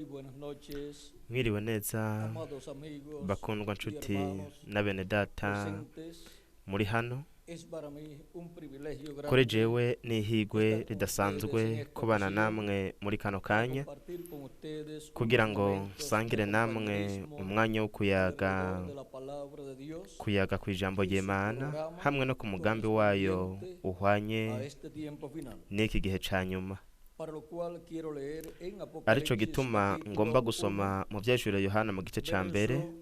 Buenas noches, Mwiriwe neza, amados amigos bakundwa y nshuti hermanos na bene data presentes. muri hano. Es para mí un privilegio Kuri grande jewe n'ihigwe estar con ustedes en ridasanzwe esta kubana ocasión, namwe muri kano kanya, compartir con ustedes unos kugira ngo momentos de nsangire namwe compañerismo umwanya wo kuyaga, alrededor de la palabra de Dios kuyaga ku ijambo y su ry'Imana programa hamwe no ku mugambi wayo correspondiente uhwanye a este tiempo final. n'iki gihe ca nyuma. Para lo cual quiero leer en Arico Apocalipsis gituma ngomba capítulo 1, gusoma mu vyahishuriwe Yohana mu gice ca mbere, verso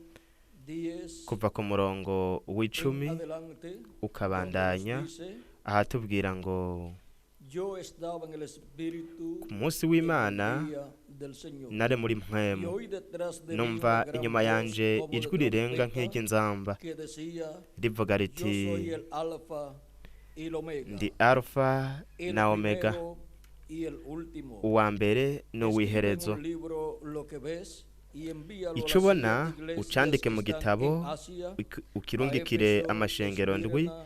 10 kuva ku murongo en w'icumi adelante, donde nos ukabandanya, dice: ahatubwira ngo Yo estaba en el Espíritu ku munsi en el w'Imana día del Señor, nari muri y mpwemu, oí detrás de mí numva una gran inyuma voz yanje como de ijwi rirenga trompeta nk'iry'inzamba que decía: rivuga Yo riti soy el Alfa y el Omega, ndi Alfa el na Omega, primero y el último. uwa mbere Escribe en n'uw'iherezo. un libro lo que ves y envíalo a Ico las ubona siete iglesias ucandike que mu están en gitabo, Asia, a ukirungikire Éfeso, amashengero ndwi, Esmirna,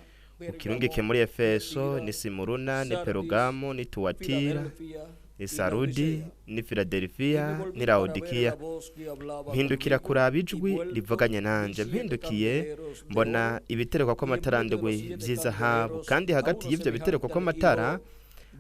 ukirungike Pérgamo, muri Efeso, Tiatira, ni Simuruna, ni Sardis, Perugamo, ni Tuwatira, Filadelfia ni y Sarudi, Laodicea. ni Y me Filadelfiya, volví ni para ver Laodikiya. la voz que hablaba Mpindukira conmigo, kuraba y ijwi vuelto rivuganye vi nanje, siete mpindukiye candeleros de mbona oro, ibiterekwa y en medio de kw'amatara los ndwi siete vy'izahabu, candeleros kandi a hagati uno y'ivyo biterekwa semejante al kw'amatara hijo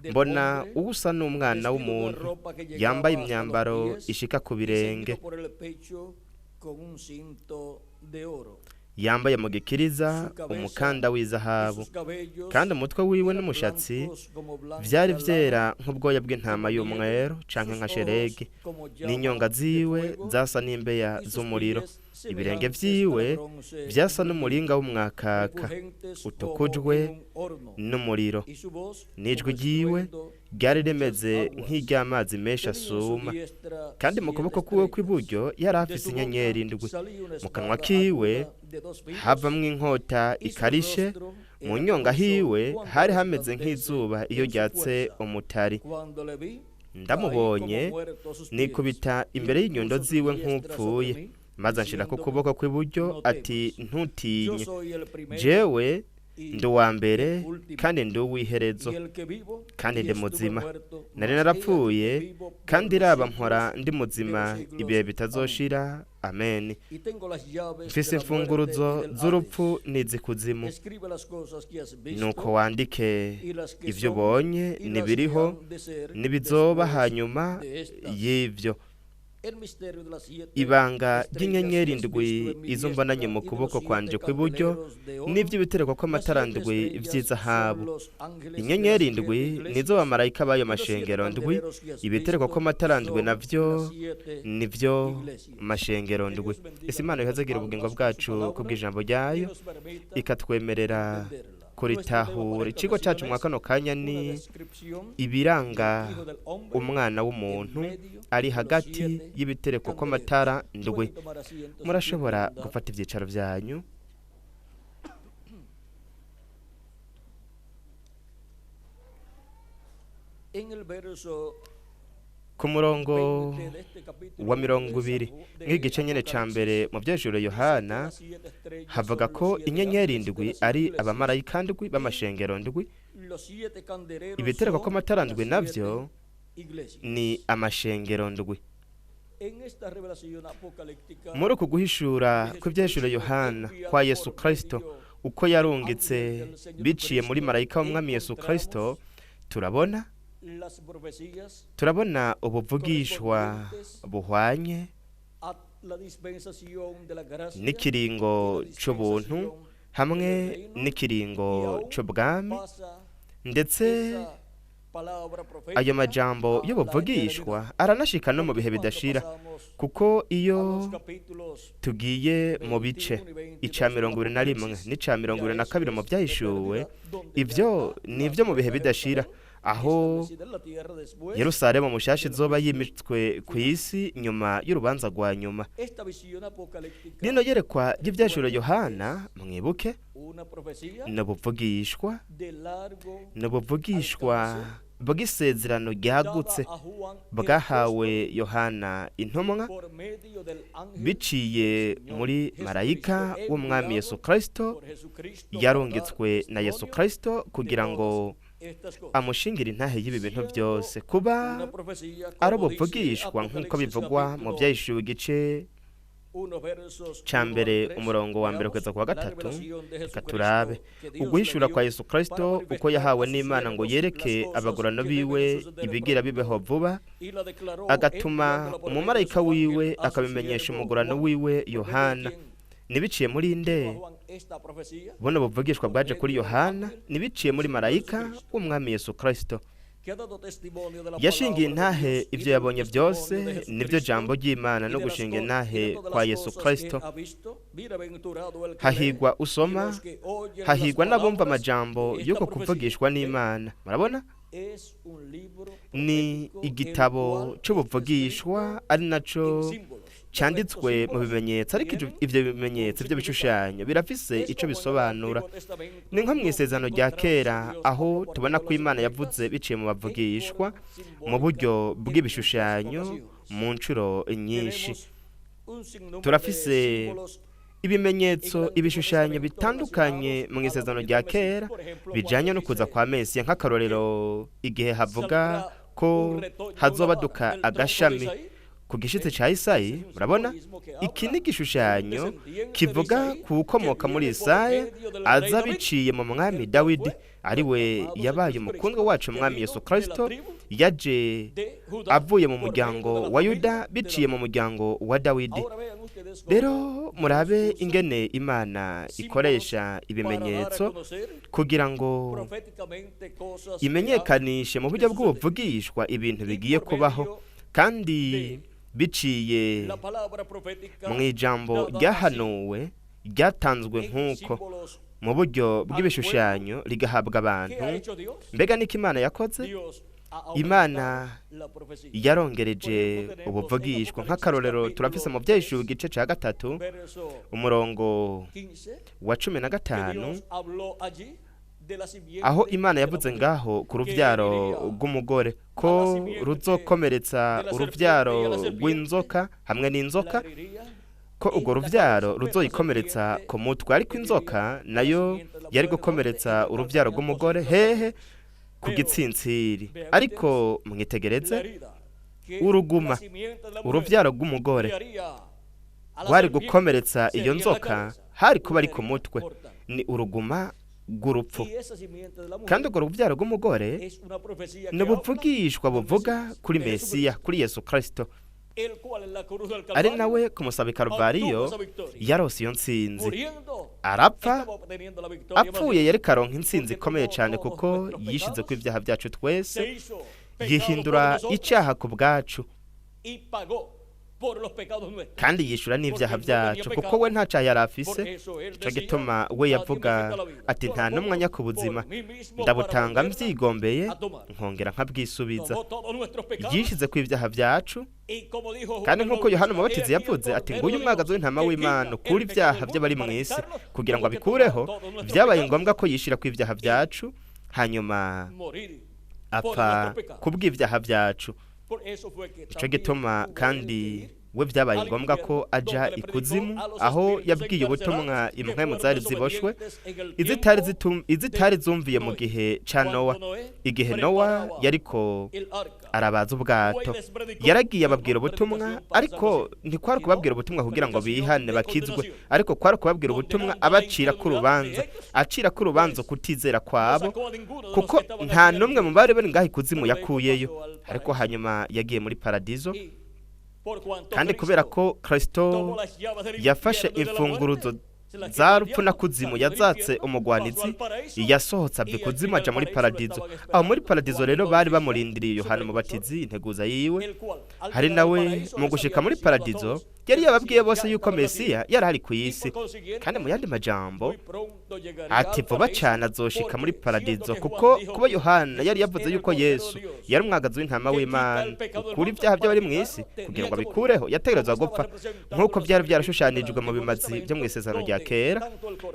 del mbona hombre, uwusa n'umwana vestido de w'umuntu, ropa que yambaye llegaba hasta los imyambaro pies ishika ku y birenge, ceñido por el pecho con un cinto de oro. yambaye mu gikiriza Su cabeza umukanda y w'izahabu, sus cabellos kandi umutwe wiwe eran n'umushatsi blancos como blanca vyari lana, vyera nk'ubwoya bw'intama como nieve, y'umweru canke sus nka ojos sheregi, como n'inyonga llama de ziwe fuego, zasa n'imbeya y sus z'umuriro, pies ibirenge semejantes al vyiwe bronce vyasa bruñido, n'umuringa w'umwakaka refulgentes como utukujwe en un horno, n'umuriro, y su voz n'ijwi como ryiwe estruendo ryari de muchas rimeze aguas. nk'iry'amazi menshi Tenía en su asuma, diestra kandi mu siete kuboko kwiwe estrellas. kw'iburyo yari De afise su boca inyenyeri indwi, salía una mu kanwa espada kiwe aguda de dos filos, havamwo inkota y su ikarishe, rostro mu era como nyonga el sol hiwe cuando hari hameze resplandece nk'izuba iyo en su ryatse fuerza. umutari. Cuando le vi, caí como Ndamubonye muerto a sus pies, nikubita y imbere él y'inyundo puso su ziwe diestra sobre nk'upfuye, mí, maze anshirako diciéndome: ukuboko kw'iburyo No ati temas, yo ntutinye, soy el primero jewe y ndi uwa mbere el último, kandi ndi uw'iherezo, y el que vivo, kandi y ndi estuve muzima. muerto, Nari mas he aquí narapfuye vivo por kandi los raba mpora siglos ndi de los muzima siglos. ibihe Amén. bitazoshira. Amen. Y tengo las llaves Mfise de la muerte y imfunguruzo del z'urupfu Hades. n'iz'ikuzimu. Escribe las cosas que has Nuko visto wandike y las que ivyo son ubonye y las que n'ibiriho han de ser n'ibizoba después hanyuma de estas. y'ivyo. El misterio de las siete Ibanga estrellas ry'inyenyeri que has ndwi visto en mi izo mbonanye diestra mu y de los kuboko siete kwanje kw'iburyo candeleros de oro. n'ivy'ibitereko Las kw'amatara siete ndwi estrellas son vy'izahabu. los ángeles de las Inyenyeri siete ndwi nizo iglesias, bamarayika b'ayo y los siete mashengero ndwi, candeleros que has ibitereko visto kw'amatara ndwi son navyo las siete nivyo iglesias. mashengero Que ndwi. Dios bendiga Ese Imana nuestras ihazagira ubugingo almas con su bwacu palabra kubw'ijambo y ryayo, nos permita ikatwemerera entenderla. Nuestro tema para kuritahura. esta Icigwa ocasión cacu mwa es kano kanya una ni descripción del ibiranga Hijo del Hombre umwana en w'umuntu medio ari de los hagati siete y'ibitereko candeleros. kw'amatara ndwi. Pueden tomar asiento si tienen Murashobora bondad. gufata ivyicaro vyanyu. En el verso Ku murongo 20 de este capítulo wa 1 mirongo de ibiri San Ju- de nk'igice nyene ca mbere Apocalipsis, mu vyejuru dice que Yohana las siete estrellas havuga son ko los siete inyenyeri ángeles de ndwi las ari iglesias abamarayika ndwi y b'amashengero ndwi, los siete candeleros ibitereko son kw'amatara las ndwi siete navyo iglesias. ni amashengero ndwi. En esta revelación apocalíptica Muri uku guhishura de kw'ivyejuru Jesucristo Yohana enviado kwa Yesu por Kristo, medio uko del yarungitse ángel del Señor biciye muri Cristo, marayika w'umwami Yesu Kristo, encontramos turabona las profecías turabona ubuvugishwa correspondientes buhwanye a la dispensación de la gracia n'ikiringo y la c'ubuntu dispensación hamwe del reino, n'ikiringo y aún c'ubwami, pasa ndetse esa palabra profética ayo majambo a la y'ubuvugishwa eternidad. aranashika no mu Porque bihe cuando bidashira, pasamos kuko a iyo los capítulos tugiye mu bice 21 y ica 22 del 21 Apocalipsis, n'ica mirongo ya ibiri na eso kabiri mu es vyahishuwe, eternidad, donde ya ivyo está ni la ivyo mu bihe nueva bidashira, Jerusalén aho establecida en la tierra después Yerusalemu mushasha del izoba juicio yimitswe ku final. isi nyuma y'urubanza rwa nyuma. Esta visión apocalíptica, Rino yerekwa ry'ivyahishuriwe recuerden, Yohana, es mwibuke, una profecía ni ubuvugishwa, de largo ni ubuvugishwa alcance bw'isezerano ryagutse dada a Juan el bwahawe apóstol Yohana intumwa por medio del ángel biciye del Señor muri marayika Jesucristo, w'umwami Yesu enviado Kristo, por Jesucristo para dar yarungitswe na Yesu testimonio Kristo de kugira ngo todas Amushingira intahe y'ibi bintu byose kuba ari ubuvugishwa nk'uko bivugwa mu byahishuwe igice ca mbere umurongo wa mbere kugeza ku wa gatatu. Reka turabe uguhishura kwa Yesu Kristo uko yahawe n'Imana ngo yereke abagurano biwe ibigira bibeho vuba, agatuma umumarayika wiwe akabimenyesha umugurano wiwe Yohana. Nibiciye muri nde buno buvugishwa bwaje kuri Yohana? Nibiciye muri marayika w'Umwami Yesu Kristo. Yashingiye intahe ibyo yabonye byose, nibyo jambo ry'Imana no gushinga intahe kwa Yesu Kristo. Hahigwa usoma, hahigwa n'abumva amajambo y'uko kuvugishwa n'Imana. Murabona, ni igitabo c'ubuvugishwa, ari naco cyanditswe mu bimenyetso, ariko ivyo bimenyetso, ivyo bishushanyo birafise ico bisobanura. Ni nko mu Isezerano rya Kera, aho tubona ko Imana yavuze biciye mu bavugishwa mu buryo bw'ibishushanyo mu nshuro nyinshi. Turafise ibimenyetso, ibishushanyo bitandukanye mu Isezerano rya Kera bijanye no kuza kwa Mesiya. Nk'akarorero, igihe havuga ko hazobaduka agashami ku gishitsi ca Isayi, murabona, iki ni igishushanyo kivuga ku ukomoka muri Isaya aza biciye mu mwami Dawidi, ari we yabaye umukundwa wacu Umwami Yesu Kristo, yaje avuye mu muryango wa Yuda biciye mu muryango wa Dawidi. Rero murabe ingene Imana ikoresha ibimenyetso kugira ngo imenyekanishe mu buryo bw'ubuvugishwa ibintu bigiye kubaho, kandi biciye mu ijambo ryahanuwe ryatanzwe nk'uko mu buryo bw'ibishushanyo rigahabwa abantu. Mbega niko Imana yakoze? Imana yarongereje ubuvugishwa. Nk'akarorero, turafise mu Byahishuwe igice cya gatatu umurongo wa 15, aho Imana yavuze ngaho ku rubyaro rw'umugore ko ruzokomeretsa urubyaro rw'inzoka hamwe n'inzoka, ko urwo rubyaro ruzoyikomeretsa ku mutwe, ariko inzoka nayo yari gukomeretsa urubyaro rw'umugore hehe? Ku gitsintsiri. Ariko mwitegereze uruguma urubyaro rw'umugore rwari gukomeretsa iyo nzoka, hari kuba ari ku mutwe, ni uruguma rw'urupfu. Kandi urwo rubyaro rw'umugore ni ubuvugishwa buvuga kuri Mesiya, kuri Yesu Kirisito, ari nawe kumusaba Ikaruvariyo yarose iyo ntsinzi. Arapfa, apfuye yari karonka intsinzi ikomeye cyane, kuko yishize ku ibyaha byacu twese, yihindura icyaha ku bwacu, kandi yishyura n'ibyaha byacu, kuko we nta cyaha yari afise. Icyo gituma we yavuga ati: "Nta n'umwanya ku buzima, ndabutanga mbyigombeye, nkongera nkabwisubiza." Yishyize ku ibyaha byacu, kandi nk'uko Yohana Umubatizi yavuze ati: "Nguyu umwagazi w'intama w'Imana ukura ibyaha by'abari mu isi." Kugira ngo abikureho byabaye ngombwa ko yishyira ku ibyaha byacu, hanyuma apfa kubw'ibyaha byacu. Icyo gituma kandi we byabaye ngombwa ko aja ikuzimu, aho yabwiye ubutumwa impwemu zari ziboshwe, izitari zumviye mu gihe ca Nowa. Igihe Nowa yariko arabaza ubwato, yaragiye ababwira ubutumwa, ariko ntikwari kubabwira ubutumwa kugira ngo bihane bakizwe, ariko kwari kubabwira ubutumwa abacira k'urubanza, acira k'urubanza kutizera kwabo, kuko nta n'umwe mu bari bari ngaho ikuzimu yakuyeyo. Ariko hanyuma yagiye muri paradizo. Kandi kubera ko Kristo yafashe imfunguruzo za rupfu na kuzimu, yazatse umugwanizi, yasohotse ava ikuzimu aja muri paradizo. Aho muri paradizo rero bari bamurindiriye Yohana Umubatizi, integuza yiwe. Hari nawe mu gushika muri paradizo yari yababwiye bose yuko Mesiya yari ari ku isi, kandi mu yandi majambo ati vuba cyane azoshika muri paradizo, kuko kuba Yohana yari yavuze yuko Yesu yari umwagazi w'intama w'Imana ukura ibyaha by'abari mu isi, kugira ngo abikureho yategerezwa gupfa nk'uko byari byarashushanijwe mu bimazi byo mu Isezerano rya Kera,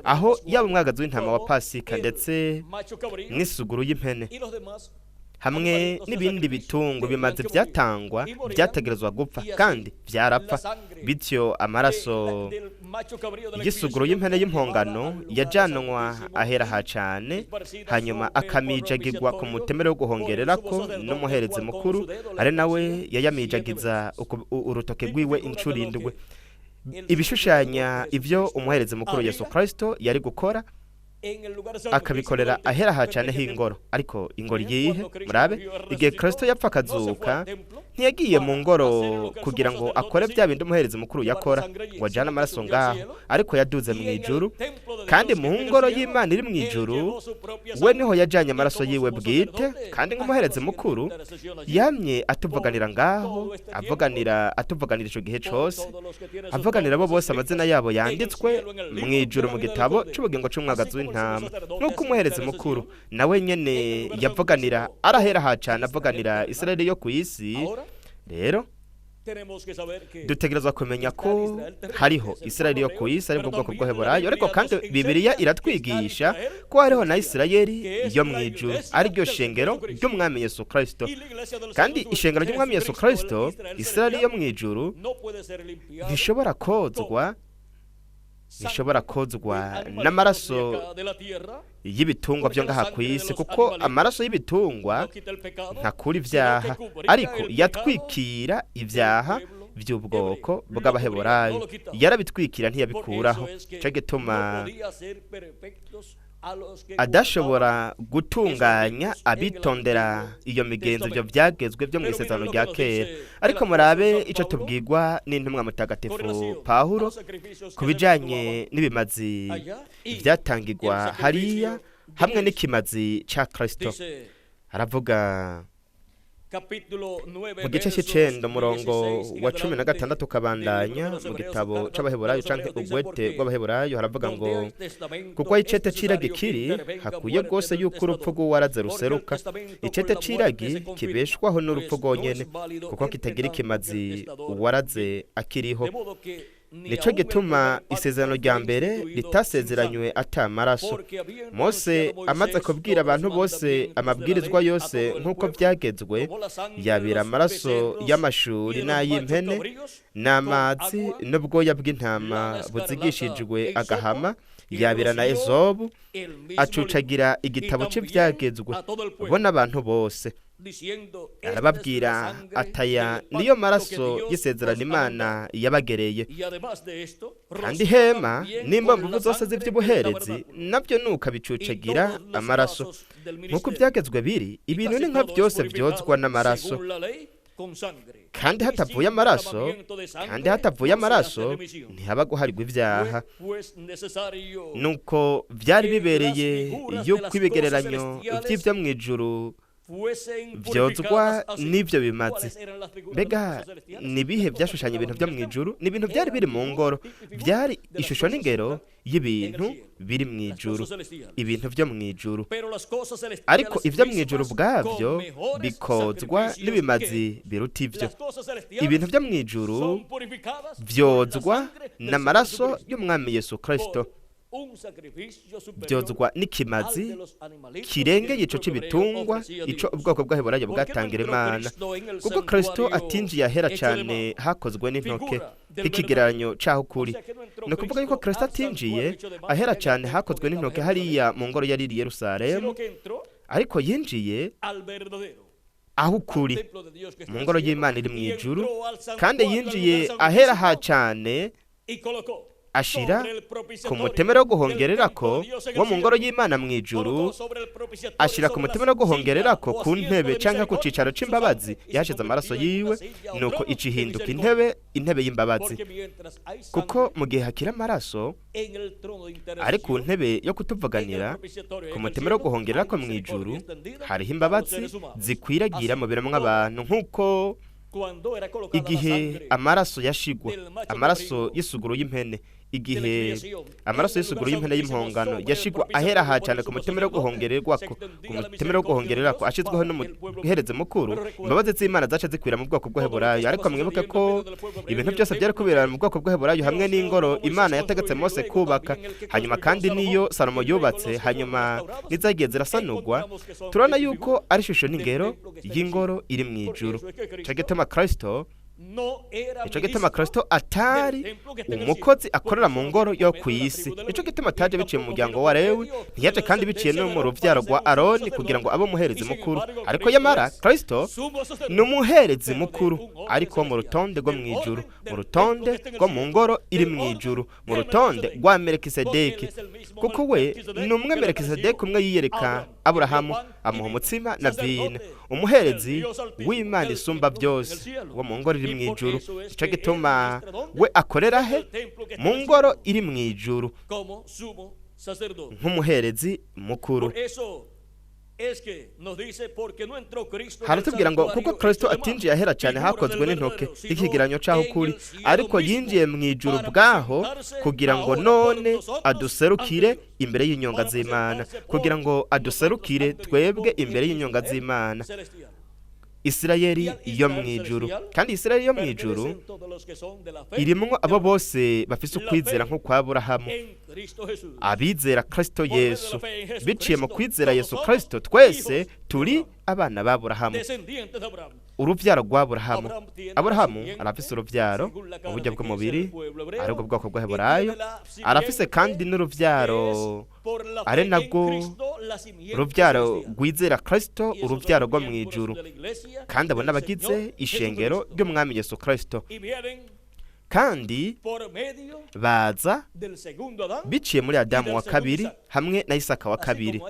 aho yaba umwagazi w'intama wa Pasika ndetse n'isuguru y'impene. Hamwe n'ibindi bitungo bimaze byatangwa byategerezwa gupfa kandi byarapfa. Bityo amaraso y'isuguru y'impene y'impongano yajanwa ahera ha cane, hanyuma akamijagirwa ku mutemere wo guhongererako n'umuherezi mukuru, ari nawe yayamijagiza urutoke rwiwe inshuro indwi, ibishushanya ibyo umuherezi mukuru Yesu Kristo yari gukora, akabikorera ahera ha cane h'ingoro. Ariko ingoro iyihe? Murabe, igihe Kristo yapfa akazuka, ntiyagiye mu ngoro kugira ngo akore bya bindi umuherezi mukuru yakora, ngo ajyane amaraso ngaho, ariko yaduze mu ijuru, kandi mu ngoro y'Imana iri mu ijuru we niho yajyanye amaraso yiwe bwite. Kandi nk'umuherezi mukuru yamye atuvuganira ngaho, avuganira, atuvuganira icyo gihe cyose, avuganira abo bose amazina yabo yanditswe mu ijuru mu gitabo cy'ubugingo cy'umwagazi w'intama. Nk'uko umuherezi mukuru nawe nyene yavuganira arahera hacana, avuganira Israeli yo ku isi. Rero dutegerezwa kumenya ko hariho Israeli yo ku isi, aribwo bwoko bw'Abaheburayo, ariko kandi Bibiliya iratwigisha ko hariho na Isirayeli yo mu ijuru, ariryo shengero ry'Umwami Yesu Kristo. Kandi ishengero ry'Umwami Yesu Kristo, Isirayeli yo mu ijuru, ntishobora kozwa n'amaraso y'ibitungwa byo ngaha ku isi, kuko amaraso y'ibitungwa ntakura ibyaha, ariko yatwikira ibyaha by'ubwoko bw'Abaheburayo. Yarabitwikira, ntiyabikuraho. Cyo gituma adashobora gutunganya abitondera iyo migenzo, ibyo byagezwe byo mu Isezerano rya Kera. Ariko murabe icyo tubwirwa n'intumwa mutagatifu Pawulo ku bijyanye n'ibimazi byatangirwa hariya hamwe n'ikimazi cya Kristo. Aravuga mu gice cy'icenda, umurongo wa 16 ukabandanya, mu gitabo c'Abaheburayo canke Ugwete rw'Abaheburayo, haravuga ngo: "Kuko aho icete c'iragi kiri, hakwiye rwose yuko urupfu rw'uwaraze ruseruka. Icete c'iragi kibeshwaho n'urupfu rwonyene, kuko kitagira ikimazi uwaraze akiriho. Nico gituma isezerano rya mbere ritasezeranywe ata maraso. Mose amaze kubwira abantu bose amabwirizwa yose nk'uko byagezwe, yabira amaraso y'amashuri n'ay'impene n'amazi n'ubwoya bw'intama buzigishijwe agahama, yabira na ezobu, acucagira igitabo cy'ibyagezwe bo n'abantu bose. Arababwira ataya niyo maraso y'isezerano Imana yabagereye. Kandi hema n'imbambuvu zose z'iby'ubuherezi nabyo nuko abicucagira amaraso. Nk'uko ibyagezwe biri, ibintu ni nka byose byozwa n'amaraso, kandi hatavuye amaraso ntihaba guharirwa ibyaha. Nuko byari bibereye yuko ibigereranyo by'ibyo mu ijuru byozwa n'ibyo bimaze." Mbega ni ibihe byashushanya ibintu byo mu ijuru? Ni ibintu byari biri mu ngoro, byari ishusho n'ingero y'ibintu biri mu ijuru, ibintu byo mu ijuru. Ariko ibyo mu ijuru ubwabyo bikozwa n'ibimazi biruta ibyo. Ibintu byo mu ijuru byozwa n'amaraso y'Umwami Yesu Kristo, byozwa n'ikimazi kirengeye ico c'ibitungwa, ico ubwoko bw'Abaheburayo bwatangira Imana. Kuko Kristo atinjiye ahera cane hakozwe n'intoke, nk'ikigereranyo c'aho kuri. Ni ukuvuga yuko Kristo atinjiye ahera cane hakozwe n'intoke hariya mu ngoro yari iri Yerusalemu, ariko yinjiye aho ukuri, mu ngoro y'Imana iri mu ijuru, kandi yinjiye ahera ha cane, ashira ku mutemere wo guhongererako wo mu ngoro y'Imana mu ijuru, ashira ku mutemere wo guhongererako ku ntebe canke ku cicaro c'imbabazi, yashize amaraso yiwe, nuko icihinduka intebe y'imbabazi. Kuko mu gihe hakiri amaraso ari ku ntebe yo kutuvuganira, ku mutemere wo guhongererako mu ijuru, hariho imbabazi zikwiragira mu biremwa abantu. Nk'uko igihe amaraso yashigwa, amaraso y'isuguru y'impene Igihe amaraso y'isuguru y'impene y'impongano yashigwa ahera ha cyane ku mutemero wo guhongererwako, ku mutemero wo guhongererako ashizweho n'umuherezi mukuru, imbabazi z'Imana zaca zikwira mu bwoko bw'Abaheburayo. Ariko mwibuke ko ibintu byose byari kubera mu bwoko bw'Abaheburayo hamwe n'ingoro Imana yategetse Mose kubaka, hanyuma kandi niyo Salomo yubatse, hanyuma n'izagiye zirasanurwa, turabona yuko ari ishusho n'ingero y'ingoro iri mu ijuru. Ico gituma Kristo atari umukozi akorera mu ngoro yo ku isi. Nico gituma ataje biciye mu muryango wa Lewi, ntiyaje kandi biciye no mu ruvyaro rwa Aroni kugira ngo abe umuherezi mukuru. Ariko yamara Kristo ni umuherezi mukuru, ariko mu rutonde rwo mu ijuru, mu rutonde rwo mu ngoro iri mu ijuru, mu rutonde rwa Melikisedeki, kuko we ni umwe Melikisedeki umwe yiyereka Aburahamu amuha umutsima na vino, umuherezi w'Imana isumba byose wo mu ngoro iri mu ijuru. Ico gituma we akorera he? Mu ngoro iri mu ijuru nk'umuherezi mukuru. Haratubwira ngo kuko Kristo atinjiye ahera cyane hakozwe n'intoke ikigeranyo c'aho kuri, ariko yinjiye mu ijuru bwaho kugira ngo none aduserukire imbere y'inyonga z'Imana, kugira ngo aduserukire twebwe imbere y'inyonga z'Imana. Isirayeli yo mu ijuru. Kandi Isirayeli yo mu ijuru irimwo abo bose bafise ukwizera nko kwa Aburahamu, abizera Kristo Yesu. Biciye mu kwizera Yesu Kristo twese turi abana b'Aburahamu, uruvyaro rwa Aburahamu. Aburahamu arafise uruvyaro mu buryo bw'umubiri, aribwo bwoko bw'Abaheburayo, arafise kandi n'uruvyaro ari nabwo uruvyaro rwizera Kristo, uruvyaro rwo mu ijuru. Kandi abo n'abagize ishengero ry'Umwami Yesu Kristo, kandi baza biciye muri Adamu wa kabiri hamwe na Isaka wa kabiri.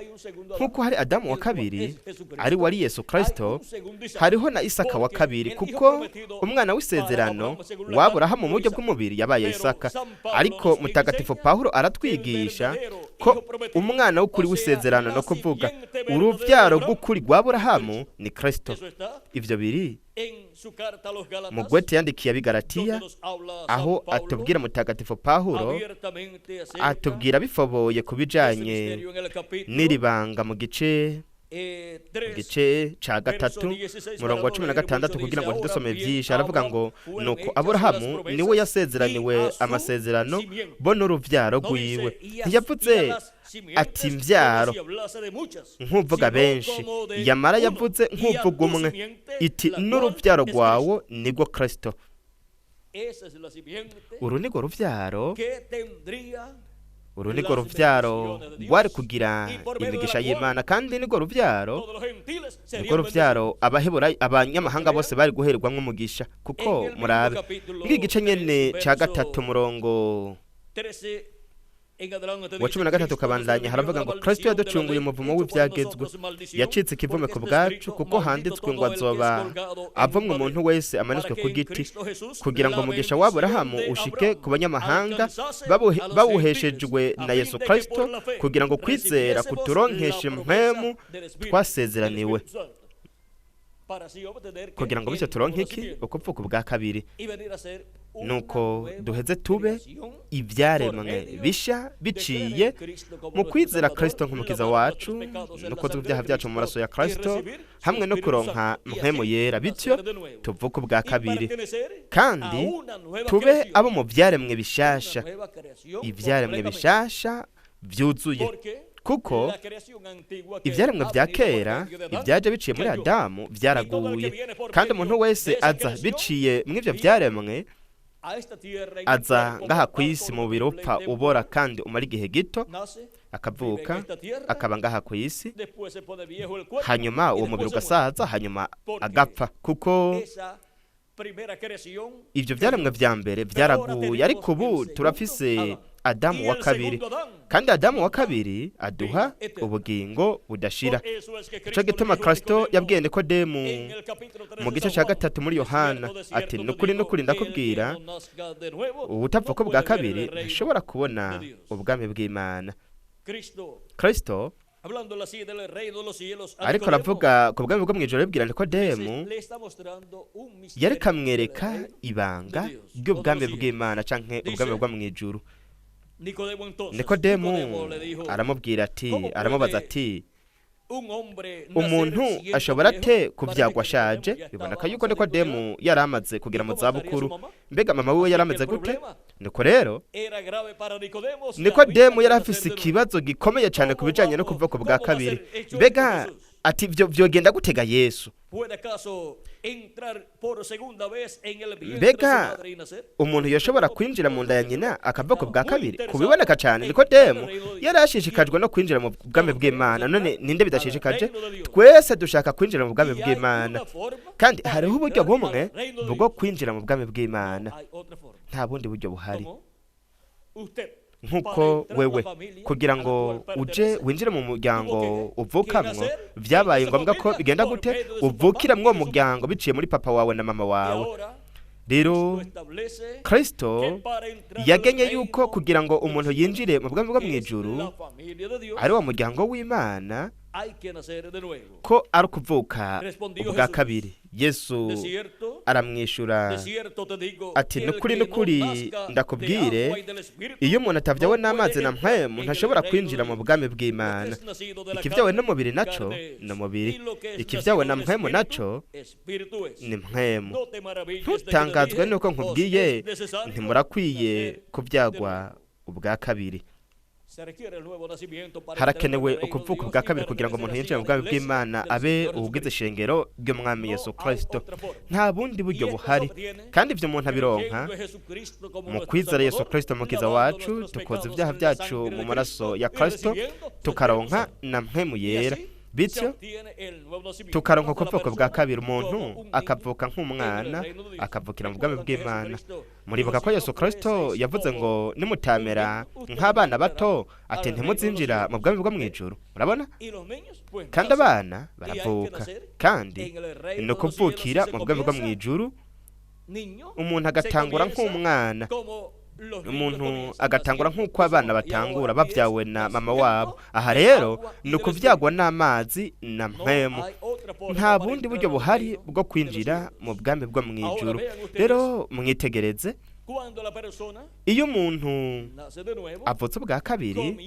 Nk'uko hari Adamu wa kabiri ari wari Yesu Kristo, hariho na Isaka wa kabiri, kuko umwana w'isezerano wa Aburahamu mu buryo bw'umubiri yabaye Isaka. Ariko Mutagatifu Pawulo aratwigisha ko umwana w'ukuri w'isezerano, no kuvuga uruvyaro rw'ukuri rwa Aburahamu, ni Kristo. Ivyo biri mu gwete yandikiye Abigalatiya, aho atubwira Mutagatifu Pawulo atubwira bifoboye ku bijanye n'iri banga mu gice ca 3 murongo wa 16, kugira ngo ntidusome vyinshi. Aravuga ngo nuko Aburahamu niwe yasezeraniwe amasezerano bo n'uruvyaro rwiwe. Ntiyavuze ati mvyaro nk'uvuga benshi, yamara yavuze nk'uvuga umwe, iti n'uruvyaro rwawo nibwo Kristo. Uru nirwo ruvyaro, uru nirwo ruvyaro rwari kugira imigisha y'Imana, kandi nirwo ruvyaro, nirwo ruvyaro Abaheburayo, abanyamahanga bose bari guherwamwo umugisha. Kuko murabe muri igice nyene ca 3 murongo wa 13 kabandanya, haravuga ngo Kristo yaducunguye umuvumo w'ivyagezwe, yacitse ikivume ku bwacu, kuko handitswe ngo azoba avumwe umuntu wese amanitswe ku giti, kugira ngo umugisha wa Aburahamu ushike ku banyamahanga bawuheshejwe na Yesu Kristo, kugira ngo kwizera kuturonkeshe impwemu twasezeraniwe, kugira ngo bityo turonke iki? Ukuvuka ubwa kabiri, nuko duheze tube ibyaremwe bisha biciye mu kwizera Kristo nk'umukiza wacu, no kozwa ibyaha byacu mu maraso ya Kristo, hamwe no kuronka mpwemu yera, bityo tuvuke ubwa kabiri kandi tube abo mu byaremwe bishasha, ibyaremwe bishasha byuzuye. Kuko ibyaremwe bya kera, ibyaje biciye muri Adamu, byaraguye, kandi umuntu wese aza biciye muri ibyo byaremwe aza ngaha ku isi mu mubiri upfa ubora kandi umara igihe gito, akavuka akaba ngaha ku isi, hanyuma uwo mubiri ugasaza, hanyuma agapfa, kuko ibyo byaremwe vya mbere byaraguye. Ariko ubu turafise Adamu wa kabiri, kandi Adamu wa kabiri aduha ubugingo budashira. Ico gituma Kristo yabwiye Nikodemu mu gice ca 3 muri Yohana ati nukuri nukuri ndakubwira, ubutapfa bwa kabiri ntashobora kubona ubwami bw'Imana. Kristo ariko aravuga ku bwami bwo mw'ijuru, abibwira Nikodemu, yariko amwereka ibanga ry'ubwami bw'Imana canke ubwami bwo mw'ijuru. Nikodemu aramubwira ati, aramubaza ati, umuntu ashobora ate kubyagwa ashaje? Biboneka yuko Nikodemu yari amaze kugera mu zabukuru. Mbega mama wiwe yari amaze gute? Niko rero Nikodemu yari afise ikibazo gikomeye cyane ku bijyanye no kuvuka bwa kabiri. Mbega ati ibyo byogenda gutega Yesu? Mbega umuntu yashobora kwinjira mu nda ya nyina akavuka bwa kabiri? Kubiboneka cyane, Nikodemu yari ashishikajwe no kwinjira mu bwami bw'Imana. None ninde bidashishikaje? Twese dushaka kwinjira mu bwami bw'Imana, kandi hariho uburyo bumwe bwo kwinjira mu bwami bw'Imana, nta bundi buryo buhari. Nk'uko wewe kugira ngo uje winjire mu muryango uvukamwo, byabaye ngombwa ko bigenda gute? Uvukira mw'uwo muryango biciye muri papa wawe na mama wawe. Rero Kristo yagenye yuko kugira ngo umuntu yinjire mu bwami bwo mu ijuru, ari wo muryango w'Imana, ko ari ukuvuka ubwa kabiri. Yesu aramwishyura ati, nukuri nukuri ndakubwire, iyo umuntu atabyawe n'amazi na mpwemu ntashobora kwinjira mu bwami bw'Imana. Ikibyawe n'umubiri naco ni umubiri, ikibyawe na mpwemu naco ni mpwemu. Ntutangazwe nuko nkubwiye ntimurakwiye kubyagwa ubwa kabiri. Harakenewe ukuvuka ubwa kabiri kugira ngo umuntu yinjire mu bwami bw'Imana, abe ubugize ishengero ry'Umwami Yesu Kristo. Nta bundi buryo buhari, kandi ibyo umuntu abironka mu kwizera Yesu Kristo mukiza wacu, tukoza ibyaha byacu mu maraso ya Kristo, tukaronka na mpwemu yera, bityo tukaronka ukuvuka bwa kabiri. Umuntu akavuka nk'umwana, akavukira mu bwami bw'Imana. Muribuka ko Yesu Kristo yavuze ngo nimutamera nk'abana bato, ati ntimuzinjira mu bwami bwo mu ijuru. Murabona? Kandi abana baravuka, kandi ni ukuvukira mu bwami bwo mu ijuru. Umuntu agatangura nk'umwana, umuntu agatangura nk'uko abana batangura babyawe na mama wabo. Aha rero ni ukubyagwa n'amazi na mpwemu. Nta bundi buryo buhari bwo kwinjira mu bwami bwo mu ijuru. Rero mwitegereze, iyo umuntu avutse ubwa kabiri,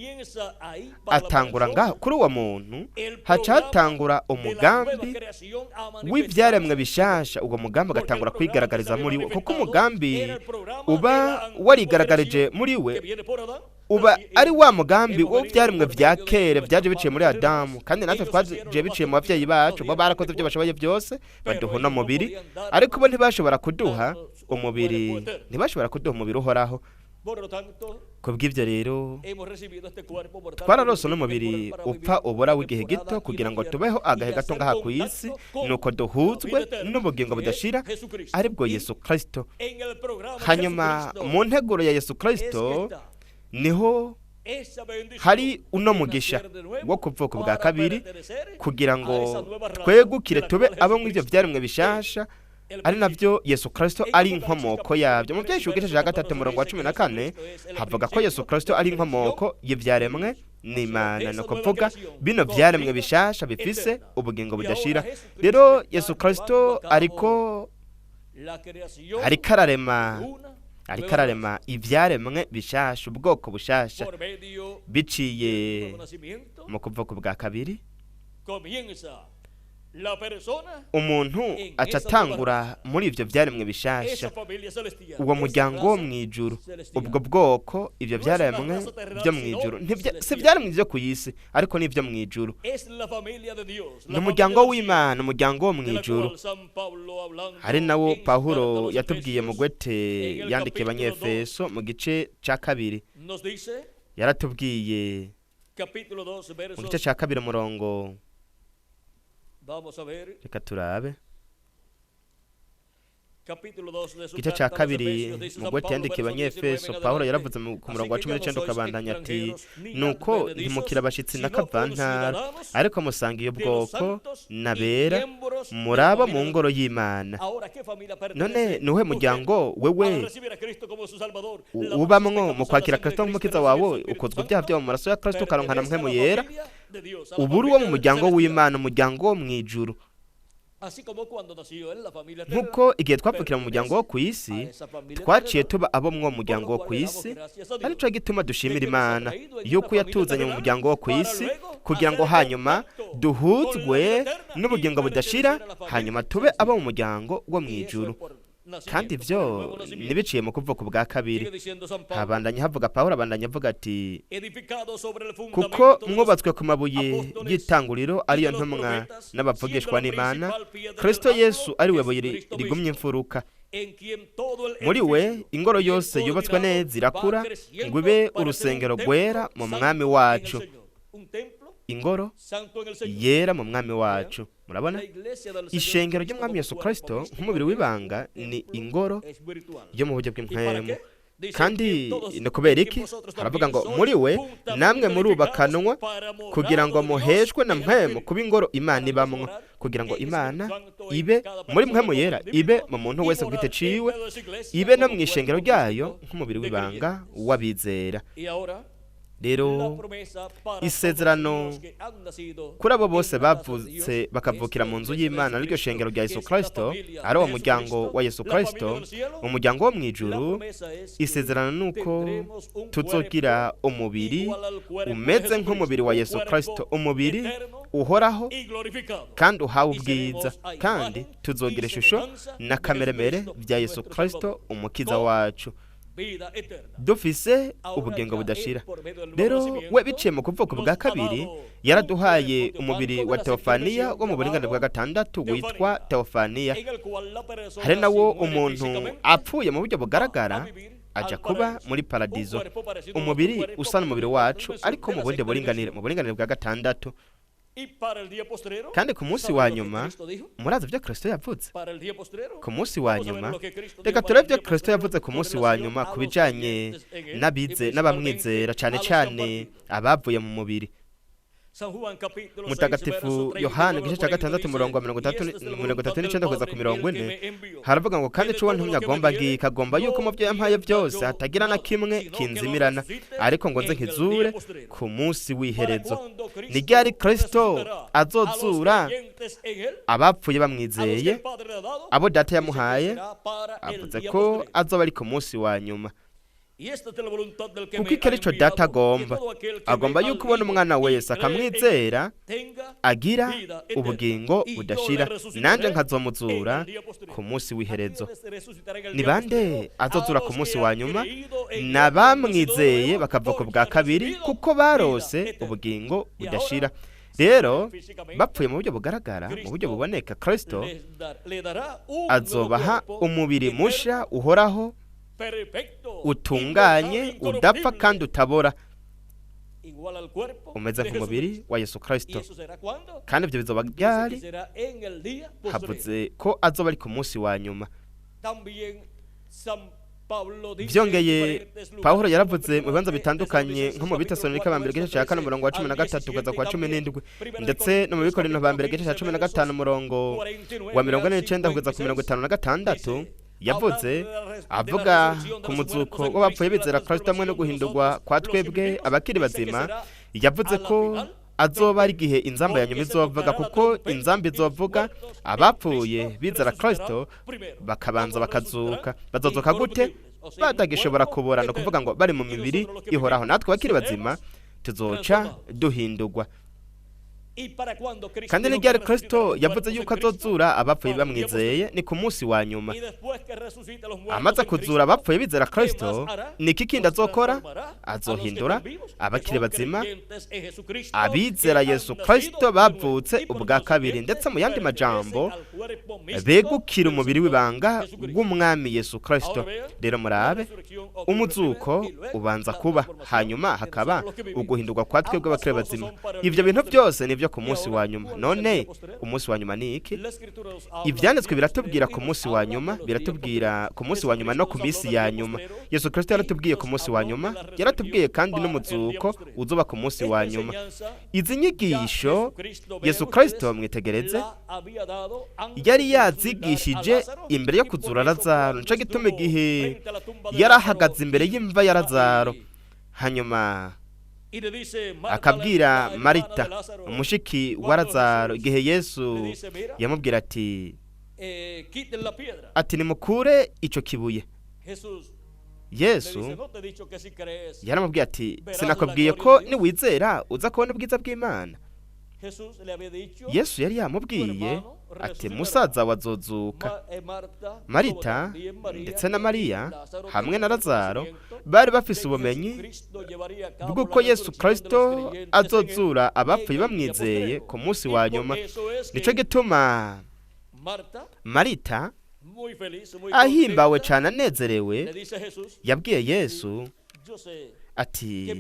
atangura ngaho. Kuri uwo muntu haca hatangura umugambi w'ibyaremwe bishasha. Uwo mugambi ugatangura kwigaragariza muri we, kuko umugambi uba warigaragarije muri we uba ari wa mugambi w'ibyaremwe bya kera byaje biciye muri Adamu, kandi natwe twaje biciye mu babyeyi bacu. Bo barakoze ibyo bashoboye byose baduha uno mubiri, ariko bo ntibashobora kuduha umubiri, ntibashobora kuduha umubiri uhoraho. Kubw'ibyo rero twararose n'umubiri upfa ubura w'igihe gito, kugira ngo tubeho agahe gato ngaha ku isi, nuko duhuzwe n'ubugingo budashira, aribwo Yesu Kristo. Hanyuma mu nteguro ya Yesu Kristo niho hari uno mugisha wo kuvuka ubwa kabiri, kugira ngo twegukire tube abo mu ibyo byaremwe bishasha, ari nabyo Yesu Kristo ari inkomoko yabyo. Mu Byahishuwe igice cya 3 umurongo wa 14 havuga ko Yesu Kristo ari inkomoko y'ibyaremwe n'Imana, ni ukuvuga bino byaremwe bishasha bifise ubugingo budashira. Rero Yesu Kristo ariko ararema ibyaremwe bishasha, ubwoko bushasha, biciye mu kuvuka ubwa kabiri. Umuntu aca atangura muri ibyo byaremwe bishasha, uwo muryango wo mu ijuru, ubwo bwoko, ibyo byaremwe byo mu ijuru. Si ibyaremwe byo ku isi, ariko ni ibyo mu ijuru. Ni umuryango w'Imana, umuryango wo mu ijuru, ari nawo Pawulo yatubwiye mu gwete yandikiye Abanyefeso mu gice cya 2. Yaratubwiye mu gice cya 2 umurongo, reka turabe igice cya 2 mu gwete yandikiye Abanyefeso. Pawulo yaravuze ku murongo wa 19 ukabandanya ati, nuko ntimukira abashitsi na kavantara, ariko musanga iyo bwoko n'abera, muraba mu ngoro y'Imana. None ni uwuhe muryango wewe ubamwo mu kwakira Kristo nk'umukiza wawe, ukozwa ibyaha byawe mu maraso ya Kristo, ukaronka na mpwemu yera? Uba uri uwo mu muryango w'Imana, umuryango wo mu ijuru. Nk'uko igihe twavukira mu muryango wo ku isi, twaciye tuba abo mw'uwo muryango wo ku isi, arico gituma dushimira Imana yuko yatuzanye mu muryango wo ku isi, kugira ngo hanyuma duhuzwe n'ubugingo budashira, hanyuma tube abo mu muryango wo mu ijuru. Kandi ibyo ntibiciye mu kuvuka ubwa kabiri. Habandanya havuga Pawulo, abandanya avuga ati: "Kuko mwubatswe ku mabuye y'itanguriro, ariyo ntumwa n'abavugishwa n'Imana, Kristo Yesu ari we buye rigumye imfuruka. Muri we ingoro yose yubatswe neza irakura ngo ibe urusengero rwera mu Mwami wacu." Ingoro yera mu Mwami wacu. Murabona, ishengero ry'Umwami Yesu Kristo nk'umubiri w'ibanga ni ingoro yo mu buryo bw'impwemu. Kandi ni kubera iki? Haravuga ngo: "Muri we namwe murubakanwa kugira ngo muheshwe na Mpwemu kuba ingoro Imana ibamwo", kugira ngo Imana ibe muri Mpwemu Yera, ibe mu muntu wese ku giti ciwe, ibe no mu ishengero ryayo nk'umubiri w'ibanga w'abizera. Rero isezerano kuri abo bose bavutse bakavukira mu nzu y'Imana, ariryo shengero rya Yesu Kristo, ari uwo muryango wa Yesu Kristo, umuryango wo mu ijuru, isezerano ni uko tuzogira umubiri umeze nk'umubiri wa Yesu Kristo, umubiri uhoraho kandi uhawe ubwiza, kandi tuzogira ishusho na kameremere bya Yesu Kristo Umukiza wacu, dufise ubugingo budashira. Rero we biciye mu kuvuka bwa kabiri yaraduhaye umubiri wa teofaniya wo mu buringanire bwa gatandatu witwa teofaniya. Hari nawo umuntu apfuye mu buryo bugaragara aja kuba muri paradizo, umubiri usa n'umubiri wacu, ariko mu bundi buringanire, mu buringanire bwa gatandatu. Kandi ku munsi wa nyuma, murazi ibyo Kristo yavuze ku munsi wa nyuma? Reka turebe ibyo Kristo yavuze ku munsi wa nyuma ku bijanye n'abize n'abamwizera, cyane cyane abavuye mu mubiri. Mutagatifu Yohana igice cya 6, umurongo wa 39 kugeza ku 40, haravuga ngo: "Kandi ico uwantumye agomba ngika, agomba yuko mu byo yampaye byose hatagira na kimwe kinzimirana, ariko ngo nze nkizure ku munsi w'iherezo." Ni ryari Kristo azozura abapfuye bamwizeye, abo Data yamuhaye? Avuze ko azoba ari ku munsi wa nyuma. "Kuko iki arico Data agomba, agomba yuko ubona Umwana wese akamwizera agira ubugingo budashira, nanjye nkazomuzura ku munsi w'iherezo." Ni bande azozura ku munsi wa nyuma? Ni abamwizeye bakavuka ubwa kabiri, kuko barose ubugingo budashira. Rero bapfuye mu buryo bugaragara, mu buryo buboneka, Kristo azobaha umubiri musha uhoraho, utunganye, udapfa kandi utabora, umeze nk'umubiri wa Yesu Kristo. Kandi ibyo bizoba ryari? Havuze ko azoba ari ku munsi wa nyuma. Byongeye, Pawulo yaravuze mu bibanza bitandukanye, nko mu Bitesalonika ba mbere igice cya 4, umurongo wa 13 kugeza ku wa 17, ndetse no mu Bikorinto ba mbere igice cya 15, umurongo wa 49 kugeza ku 56. Yavuze avuga ku muzuko w'abapfuye bizera Kristo hamwe no guhindurwa kwa twebwe abakiri bazima. Yavuze ko azoba ari igihe inzamba ya nyuma izovuga, kuko inzamba izovuga, abapfuye bizera Kristo bakabanza bakazuka. Bazozuka gute? Batagishobora kubora, ni ukuvuga ngo bari mu mibiri ihoraho. Natwe abakiri bazima tuzoca duhindurwa. Kandi ni ryari Kristo yavuze yuko azozura abapfuye bamwizeye? Ni ku munsi wa nyuma. Amaze kuzura abapfuye bizera Kristo, ni iki kindi azokora? Azohindura abakiri bazima, abizera Yesu Kristo bavutse ubwa kabiri, ndetse mu yandi majambo begukira umubiri w'ibanga w'Umwami Yesu Kristo. Rero murabe, umuzuko ubanza kuba, hanyuma hakaba uguhindurwa kwa twebwe abakiri bazima. Ibyo bintu byose ni ibyo ku munsi wa nyuma. None umunsi wa nyuma ni iki? Ibyanditswe biratubwira ku munsi wa nyuma, biratubwira ku munsi wa nyuma no ku minsi ya nyuma. Yesu Kristo yaratubwiye ku munsi wa nyuma, yaratubwiye kandi n'umuzuko uzoba ku munsi wa nyuma. Izi nyigisho Yesu Kristo, mwitegereze, yari yazigishije imbere yo kuzura Lazaro. Nico gituma igihe yarahagaze imbere y'imva ya Lazaro, hanyuma Akabwira Marita, umushiki wa Lazaro, igihe Yesu yamubwira ati: "Nimukure icyo kibuye." Yesu yaramubwiye ati: "Sinakubwiye ko niwizera uza kubona ubwiza bw'Imana?" Yesu yari yamubwiye ati: "Musaza wazozuka." Marita ndetse na Mariya hamwe na Lazaro bari bafise ubumenyi bw'uko Yesu Kirisito azozura abapfuye bamwizeye ku munsi wa nyuma. Nicyo gituma Marita, ahimbawe cyane, anezerewe, yabwiye Yesu ati: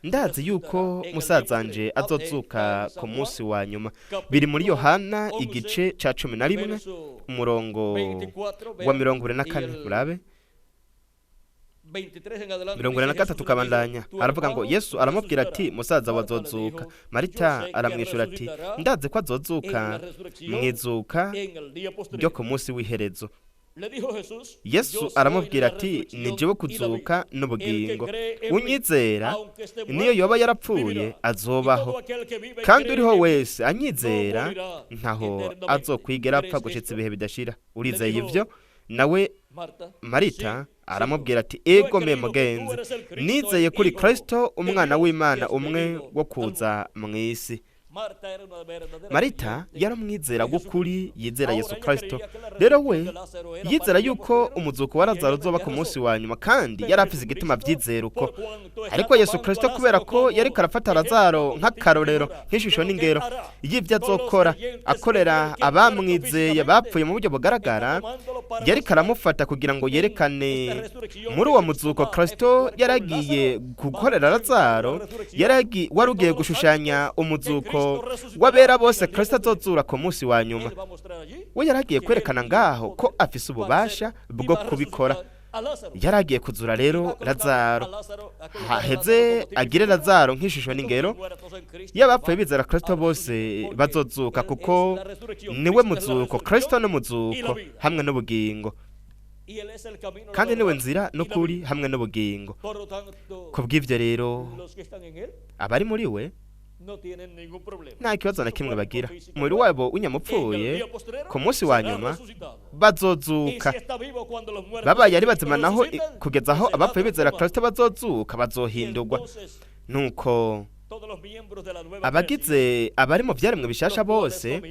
"Ndazi yuko musazanje azozuka ku munsi wa nyuma." Biri muri Yohana igice cya 11, umurongo wa 44. Murabe 43 kabandanya. Aravuga ngo: Yesu aramubwira ati: "Musaza wazozuka." Marita aramwishyura ati: "Ndazi ko azozuka mu izuka ryo ku munsi w'iherezo." Yesu aramubwira ati: "Ni jewe kuzuka n'ubugingo. Unyizera, niyo yoba yarapfuye, azobaho, kandi uriho wese anyizera ntaho azokwigera apfa gushitsa ibihe bidashira. Urizeye ibyo?" Nawe Marita aramubwira ati: "Ego me mugenzi, nizeye kuri Kristo, umwana w'Imana, umwe wo kuza mu isi." Marita yaramwizera gukuri, yizera Yesu Kristo. Rero we yizera yuko umuzuko wa Lazaro uzoba ku munsi wa nyuma, kandi yari afise igituma abyizera uko. Ariko Yesu Kristo, kubera ko yariko arafata Lazaro nk'akarorero, nk'ishusho n'ingero y'ibyo azokora akorera abamwizeye bapfuye mu buryo bugaragara, yariko aramufata kugira ngo yerekane muri uwo muzuko Kristo yaragiye gukorera Lazaro, wari ugiye gushushanya umuzuko w'abera bose Kristo azozura ku munsi wa nyuma. We yaragiye kwerekana ngaho ko afise ububasha bwo kubikora. Yaragiye kuzura rero Lazaro, haheze agire Lazaro nk'ishusho n'ingero y'abapfuye bizera Kristo bose bazozuka, kuko niwe muzuko. Kristo n'umuzuko hamwe n'ubugingo, kandi niwe nzira n'ukuri hamwe n'ubugingo. Ku bw'ibyo rero, abari muri we nta kibazo na kimwe bagira. Umubiri wabo w'inyamupfuye, ku munsi wa nyuma bazozuka. Babaye ari bazima naho kugeza aho abapfuye bizera Kristo bazozuka, bazohindurwa. Nuko abagize abari mu byaremwe bishasha bose,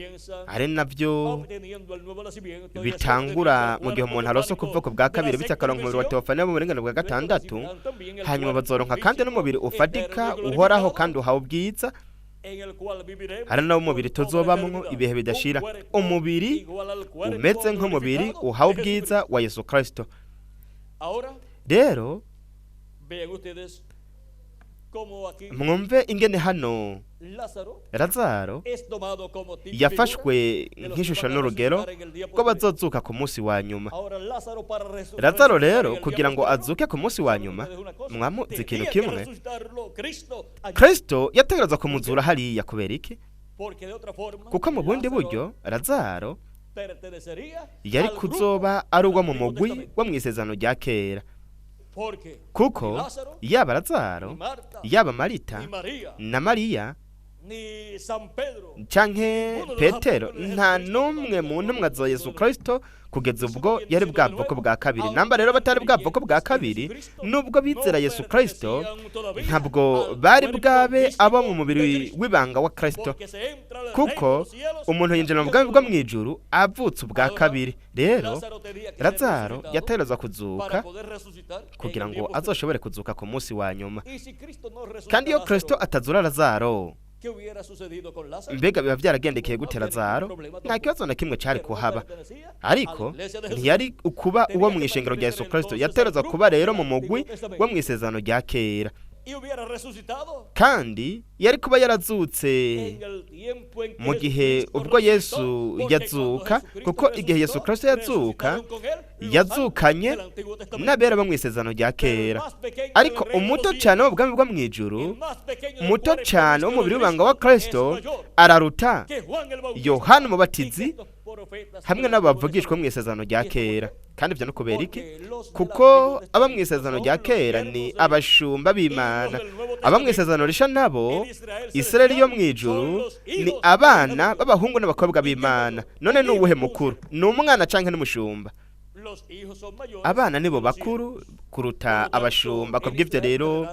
ari nabyo bitangura mu gihe umuntu arose kuvuka bwa kabiri, bityo akaronka umubiri wa teofaniya mu buringanire bwa gatandatu, hanyuma bazoronka kandi n'umubiri ufatika, uhoraho kandi uhawe ubwiza, hari nawo umubiri tuzobamwo ibihe bidashira, umubiri umeze nk'umubiri uhawe ubwiza wa Yesu Kristo. Rero mwumve ingene hano Lazaro yafashwe nk'ishusho n'urugero ko bazozuka ku munsi wa nyuma. Lazaro rero, kugira ngo azuke ku munsi wa nyuma, mwamuzi ikintu kimwe: Kristo yategerezwa kumuzura hariya. Kubera iki? Kuko mu bundi buryo Lazaro yari kuzoba ari uwo mu mugwi wo mu isezerano rya kera, kuko yaba Lazaro, yaba Marita na Mariya canke Petero, nta n'umwe mu ntumwa za Yesu Kristo kugeza ubwo yari bwavuko bwa kabiri. Namba rero batari bwavuko bwa kabiri, nubwo bizera Yesu Kristo, ntabwo bari bwabe abo mu mubiri w'ibanga wa Kristo, kuko umuntu yinjira mu bwami bwo mu ijuru avutse ubwa kabiri. Rero Lazaro yategerezwa kuzuka kugira ngo azoshobore kuzuka ku munsi wa nyuma. Kandi iyo Kristo atazura Lazaro, mbega biba byaragendekeye gute Lazaro? Nta kibazo na kimwe cyari kuhaba, ariko ntiyari ukuba uwo mu ishengero rya Yesu Kristo. Yatereza kuba rero mu mugwi wo mu isezerano rya kera, kandi yari kuba yarazutse mu gihe ubwo Yesu yazuka, kuko igihe Yesu Kristo yazuka, yazukanye n'abera bo mu isezerano rya kera. Ariko umuto cyane wo bwami bwo mu ijuru, muto cyane w'umubiri w'ibanga wa Kristo, araruta Yohana Umubatizi hamwe n'abo bavugishwa mu isezerano rya kera. Kandi ibyo ni ukubera iki? Kuko abo mu isezerano rya kera ni abashumba b'Imana, abo mu isezerano risha nabo, Israeli yo mu ijuru, ni abana b'abahungu n'abakobwa b'Imana. None ni uwuhe mukuru? Ni umwana canke n'umushumba? Abana nibo bakuru kuruta abashumba. Kubw'ibyo rero,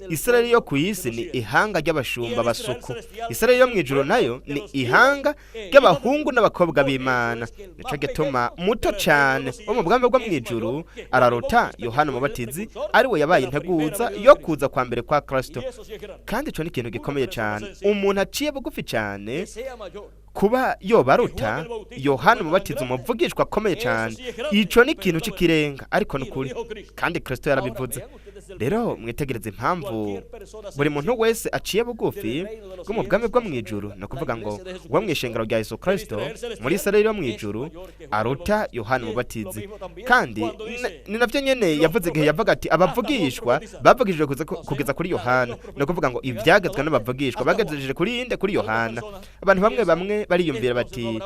Israeli yo ku isi ni ihanga ry'abashumba basuku, Israeli yo mu ijuru nayo ni ihanga ry'abahungu n'abakobwa b'Imana. Nico gituma muto cyane wo mu bwami bwo mu ijuru araruta Yohana Umubatizi, ari we yabaye integuza yo kuza kwa mbere kwa Kristo. Kandi ico ni ikintu gikomeye cyane, umuntu aciye bugufi cyane kuba yobaruta Yohana Umubatizi, umuvugishwa akomeye cyane. Ico ni ikintu c'ikirenga, ariko ni ukuri, kandi Kristo yarabivuze. Rero mwitegereze impamvu buri muntu wese aciye bugufi bwo mu bwami bwo mu ijuru, ni ukuvuga ngo wo mu ishengero rya Yesu Kristo muri Israeli yo mu ijuru, aruta Yohana Umubatizi. Kandi ni navyo nyene yavuze igihe yavuga ati abavugishwa bavugishijwe kugeza kuri Yohana. Ni ukuvuga ngo ivyagezwe n'abavugishwa bagejeje kuri inde? Kuri Yohana. Abantu bamwe bamwe bariyumvira bati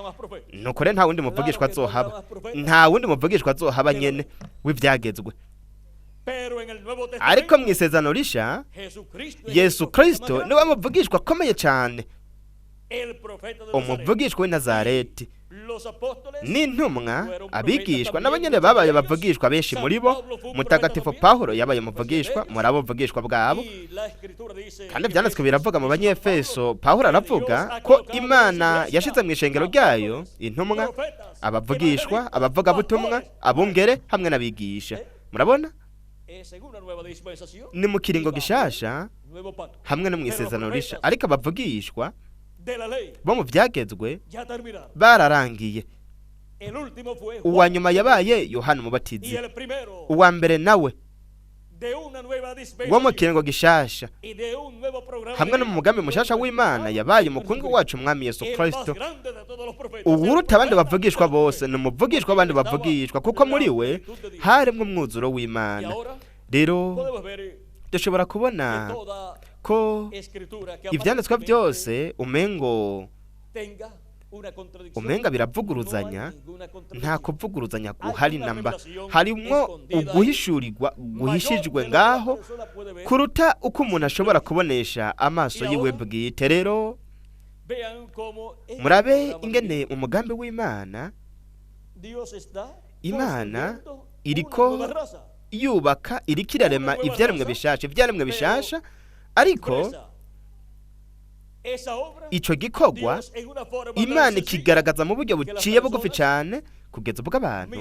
nukore nta wundi muvugishwa azohaba, nta wundi muvugishwa azohaba nyene w'ivyagezwe. Ariko mu isezerano risha, Yesu Kristo niwe muvugishwa akomeye cyane, umuvugishwa w'i Nazareti. N'intumwa, abigishwa nabo nyene babaye abavugishwa, benshi muri bo. Mutagatifu Pawulo yabaye umuvugishwa muri abo buvugishwa bwabo. Kandi ivyanditswe biravuga mu Banyefeso, Pawulo aravuga ko Imana yashize mu ishengero ryayo intumwa, abavugishwa, abavugabutumwa, abungere hamwe n'abigisha. Murabona, ni mu kiringo gishasha hamwe no mu isezerano risha, ariko abavugishwa bo mu vyagezwe bararangiye. Uwa nyuma yabaye Yohana Umubatizi, uwa mbere nawe wo mu kiringo gishasha hamwe no mu mugambi mushasha w'Imana yabaye umukungu wacu, Umwami Yesu Kristo, uwuruta abandi bavugishwa bose. Ni umuvugishwa w'abandi bavugishwa, kuko muri we harimwo umwuzuro w'Imana. Rero dushobora kubona ko ivyanditswe byose umenga biravuguruzanya. Nta kuvuguruzanya guhari namba, harimwo uguhishurirwa guhishijwe ngaho kuruta uko umuntu ashobora kubonesha amaso yiwe bwite. Rero murabe ingene umugambi w'Imana, Imana iriko yubaka, iriko irarema ivyaremwe bishasha, ivyaremwe bishasha. Ariko ico gikorwa Imana ikigaragaza mu buryo buciye bugufi cyane, kugeza ubwo abantu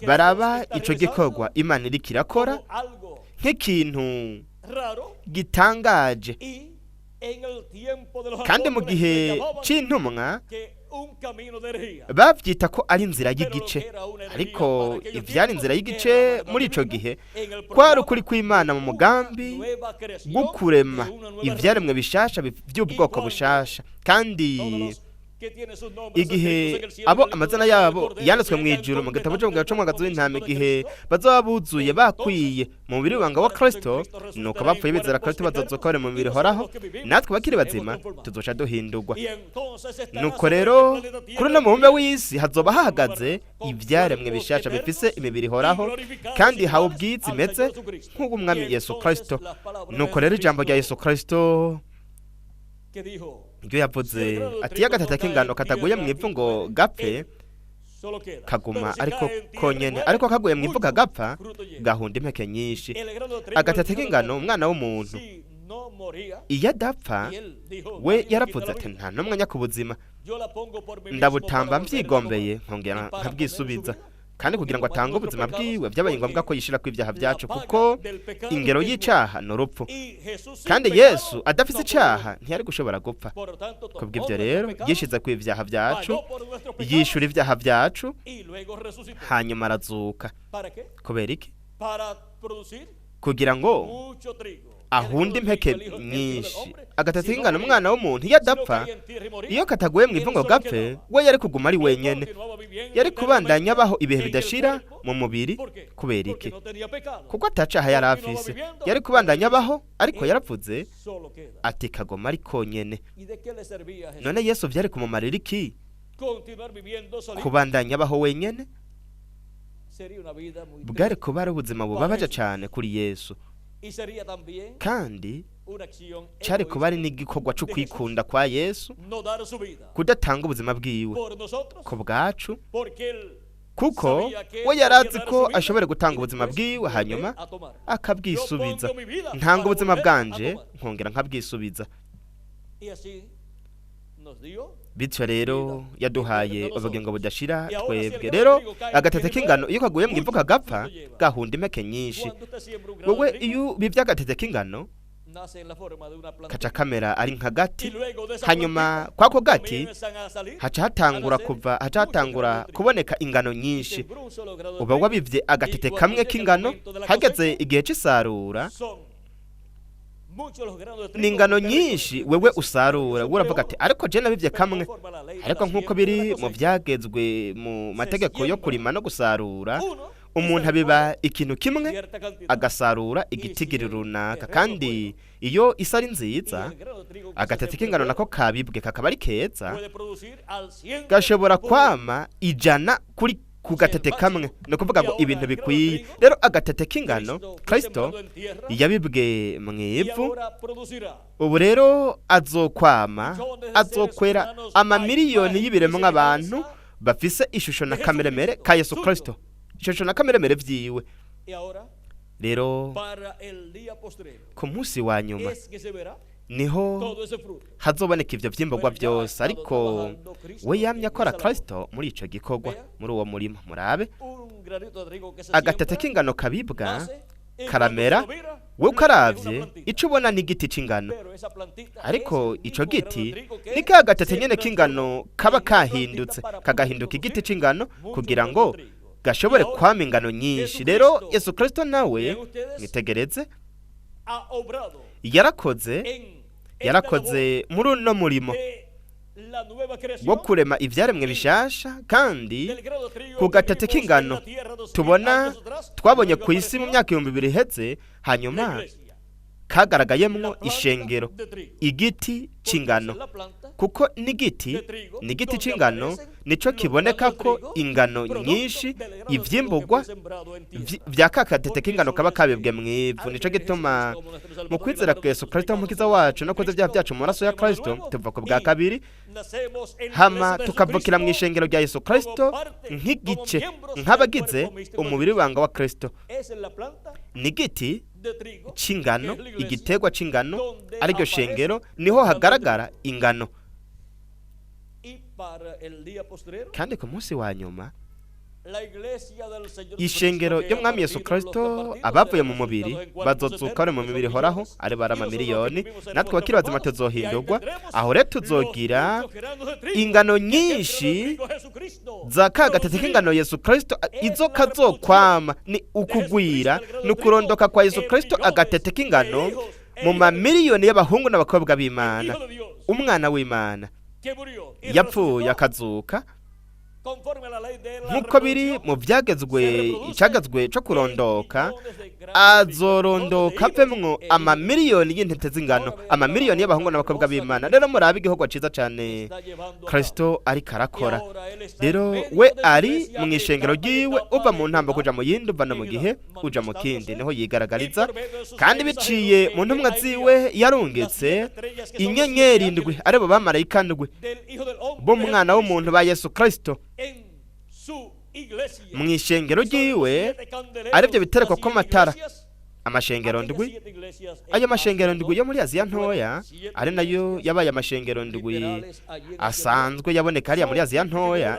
baraba ico gikorwa Imana iriko irakora nk'ikintu gitangaje. Kandi mu gihe c'intumwa bavyita ko ari inzira y'igice, ariko ivyari inzira y'igice muri ico gihe kwari ukuri kw'Imana mu mugambi wo kurema ivyaremwe bishasha by'ubwoko bushasha. Kandi igihe abo amazina yabo yanditswe mu ijuru mu gitabo c'umwagazi w'intama, igihe bazoba buzuye bakwiye mu mubiri w'ibanga wa Kristo, nuko abapfuye bizera Kristo bazozuka bari mu mibiri ihoraho, natwe bakiri bazima tuzoca duhindurwa. Nuko rero kuri uno mubumbe w'isi hazoba hahagaze ivyaremwe bishasha bifise imibiri ihoraho kandi hawe ubwiza imeze nk'ubw'Umwami Yesu Kristo. Nuko rero ijambo rya Yesu Kristo iryo yavuze ati iyo agatata k'ingano kataguye mu ivu ngo gapfe, kaguma ariko konyene, ariko kaguye mu ivu kagapfa, gahunda impeke nyinshi. Agatata k'ingano, umwana w'umuntu, iyo adapfa, we yaravuze ati nta n'umwe ku buzima ndabutamba mbyigombeye nkongera nkabwisubiza. Kandi kugira ngo atange ubuzima bwiwe byabaye ngombwa ko yishira kw'ibyaha byacu, kuko ingero y'icaha ni urupfu. Kandi Yesu adafise icaha ntiyari gushobora gupfa. Kubw'ibyo rero yishize kw'ibyaha byacu, yishura ibyaha byacu, hanyuma arazuka. Kubera iki? Kugira ngo ahunda impeke nyinshi. Agatatu k'ingano, umwana w'umuntu, iyo adapfa, iyo kataguye mu ivu ngo gapfe, we yari kuguma ari wenyene, yari kubandanya abaho ibihe bidashira mu mubiri. Kubera iki? Kuko atacaha yari afise, yari kubandanya abaho. Ariko yaravuze ati kagoma ari konyene. None Yesu vyari kumumarira iki? Kubandanya abaho wenyene bwari kuba ari ubuzima bubabaje cyane kuri Yesu, kandi cyari kuba ari n'igikorwa cyo kwikunda kwa Yesu kudatanga ubuzima bwiwe ku bwacu, kuko we yari azi ko ashobora gutanga ubuzima bwiwe hanyuma akabwisubiza. Ntanga ubuzima bwanje nkongera nkabwisubiza. Bityo rero yaduhaye ubugingo budashira twebwe. Rero agatete k'ingano iyo kaguye mu ivu kagapfa gahunda impeke nyinshi. Wowe iyo bibye agatete k'ingano kaca kamera ari nka gati, hanyuma kwako gati haca hatangura kuva, haca hatangura kuboneka ingano nyinshi. Uba wabivye agatete kamwe k'ingano, hageze igihe c'isarura ni ingano nyinshi wewe usarura. Uravuga ati ariko je nabivye kamwe. Ariko nk'uko biri mu vyagezwe mu mategeko yo kurima no gusarura, umuntu abiba ikintu kimwe agasarura igitigiri runaka. Kandi iyo isa ari nziza, agatete k'ingano nako kabibwe kakaba ari keza, gashobora kwama 100 kuri ku gatete kamwe. Ni ukuvuga ngo ibintu bikwiye. Rero agatete k'ingano Kristo yabibwe mu ivu, ubu rero azokwama, azokwera amamiliyoni y'ibiremwa abantu bafise ishusho na kameremere ka Yesu Kristo, ishusho na kameremere vyiwe. Rero ku munsi wa nyuma niho hazoboneka ivyo vyimburwa byose. Ariko we yamye akora Kristo muri ico gikorwa, muri uwo murimo. Murabe agatete k'ingano kabibwa karamera, we ukaravye ico ubona ni igiti c'ingano, ariko ico giti ni ka gatete nyene k'ingano kaba kahindutse kagahinduka igiti c'ingano kugira ngo gashobore kwama ingano nyinshi. Rero Yesu Kristo nawe mwitegereze, yarakoze muri uno murimo wo kurema ivyaremwe bishasha. Kandi ku gatete k'ingano tubona twabonye ku isi mu myaka 2000 iheze, hanyuma kagaragayemwo ishengero, igiti c'ingano, kuko n'igiti ni igiti c'ingano nico kiboneka ko ingano nyinshi, ivyimburwa vya ka gatete k'ingano kaba kabibwe mu ivu. Nico gituma mu kwizera kwa Yesu Kristo umukiza wacu no koza ibyaha byacu mu maraso ya Kristo tuva ku bwa kabiri, hama tukavukira mu ishengero rya Yesu Kristo nk'igice, nk'abagize umubiri w'ibanga wa Kristo. Ni igiti c'ingano, igiterwa c'ingano ariryo shengero, niho hagaragara ingano. Kandi ku munsi wa nyuma ishengero ry'umwami Yesu Kristo, abavuye mu mubiri bazozuka bari mu mibiri ihoraho, ari bari amamiliyoni, natwe bakiri bazima tuzohindurwa. Aho rero tuzogira ingano nyinshi za ka gatete k'ingano Yesu Kristo izo kazokwama. Ni ukugwira, ni ukurondoka kwa Yesu Kristo agatete k'ingano mu mamiliyoni y'abahungu n'abakobwa b'Imana. Umwana w'Imana yapfuye akazuka nk'uko biri mu byagezwe, icyagezwe cyo kurondoka, azorondoka avemwo amamiliyoni y'intete z'ingano, amamiliyoni y'abahungu n'abakobwa b'Imana. Rero murabe igikorwa ciza cane Kristo ariko arakora. Rero we ari mu ishengero ryiwe, uva mu ntambo kuja mu yindi, uva no mu gihe uja mu kindi, niho yigaragariza. Kandi biciye mu ntumwa ziwe yarungitse inyenyeri ndwi, aribo bamarayika ndwi b'umwana w'umuntu ba Yesu Kristo mu ishengero ryiwe, aribyo biterekwa ko amatara, amashengero ndwi. Ayo mashengero ndwi yo muri Aziya ntoya, ari nayo yabaye amashengero ndwi asanzwe yaboneka hariya muri Aziya ntoya,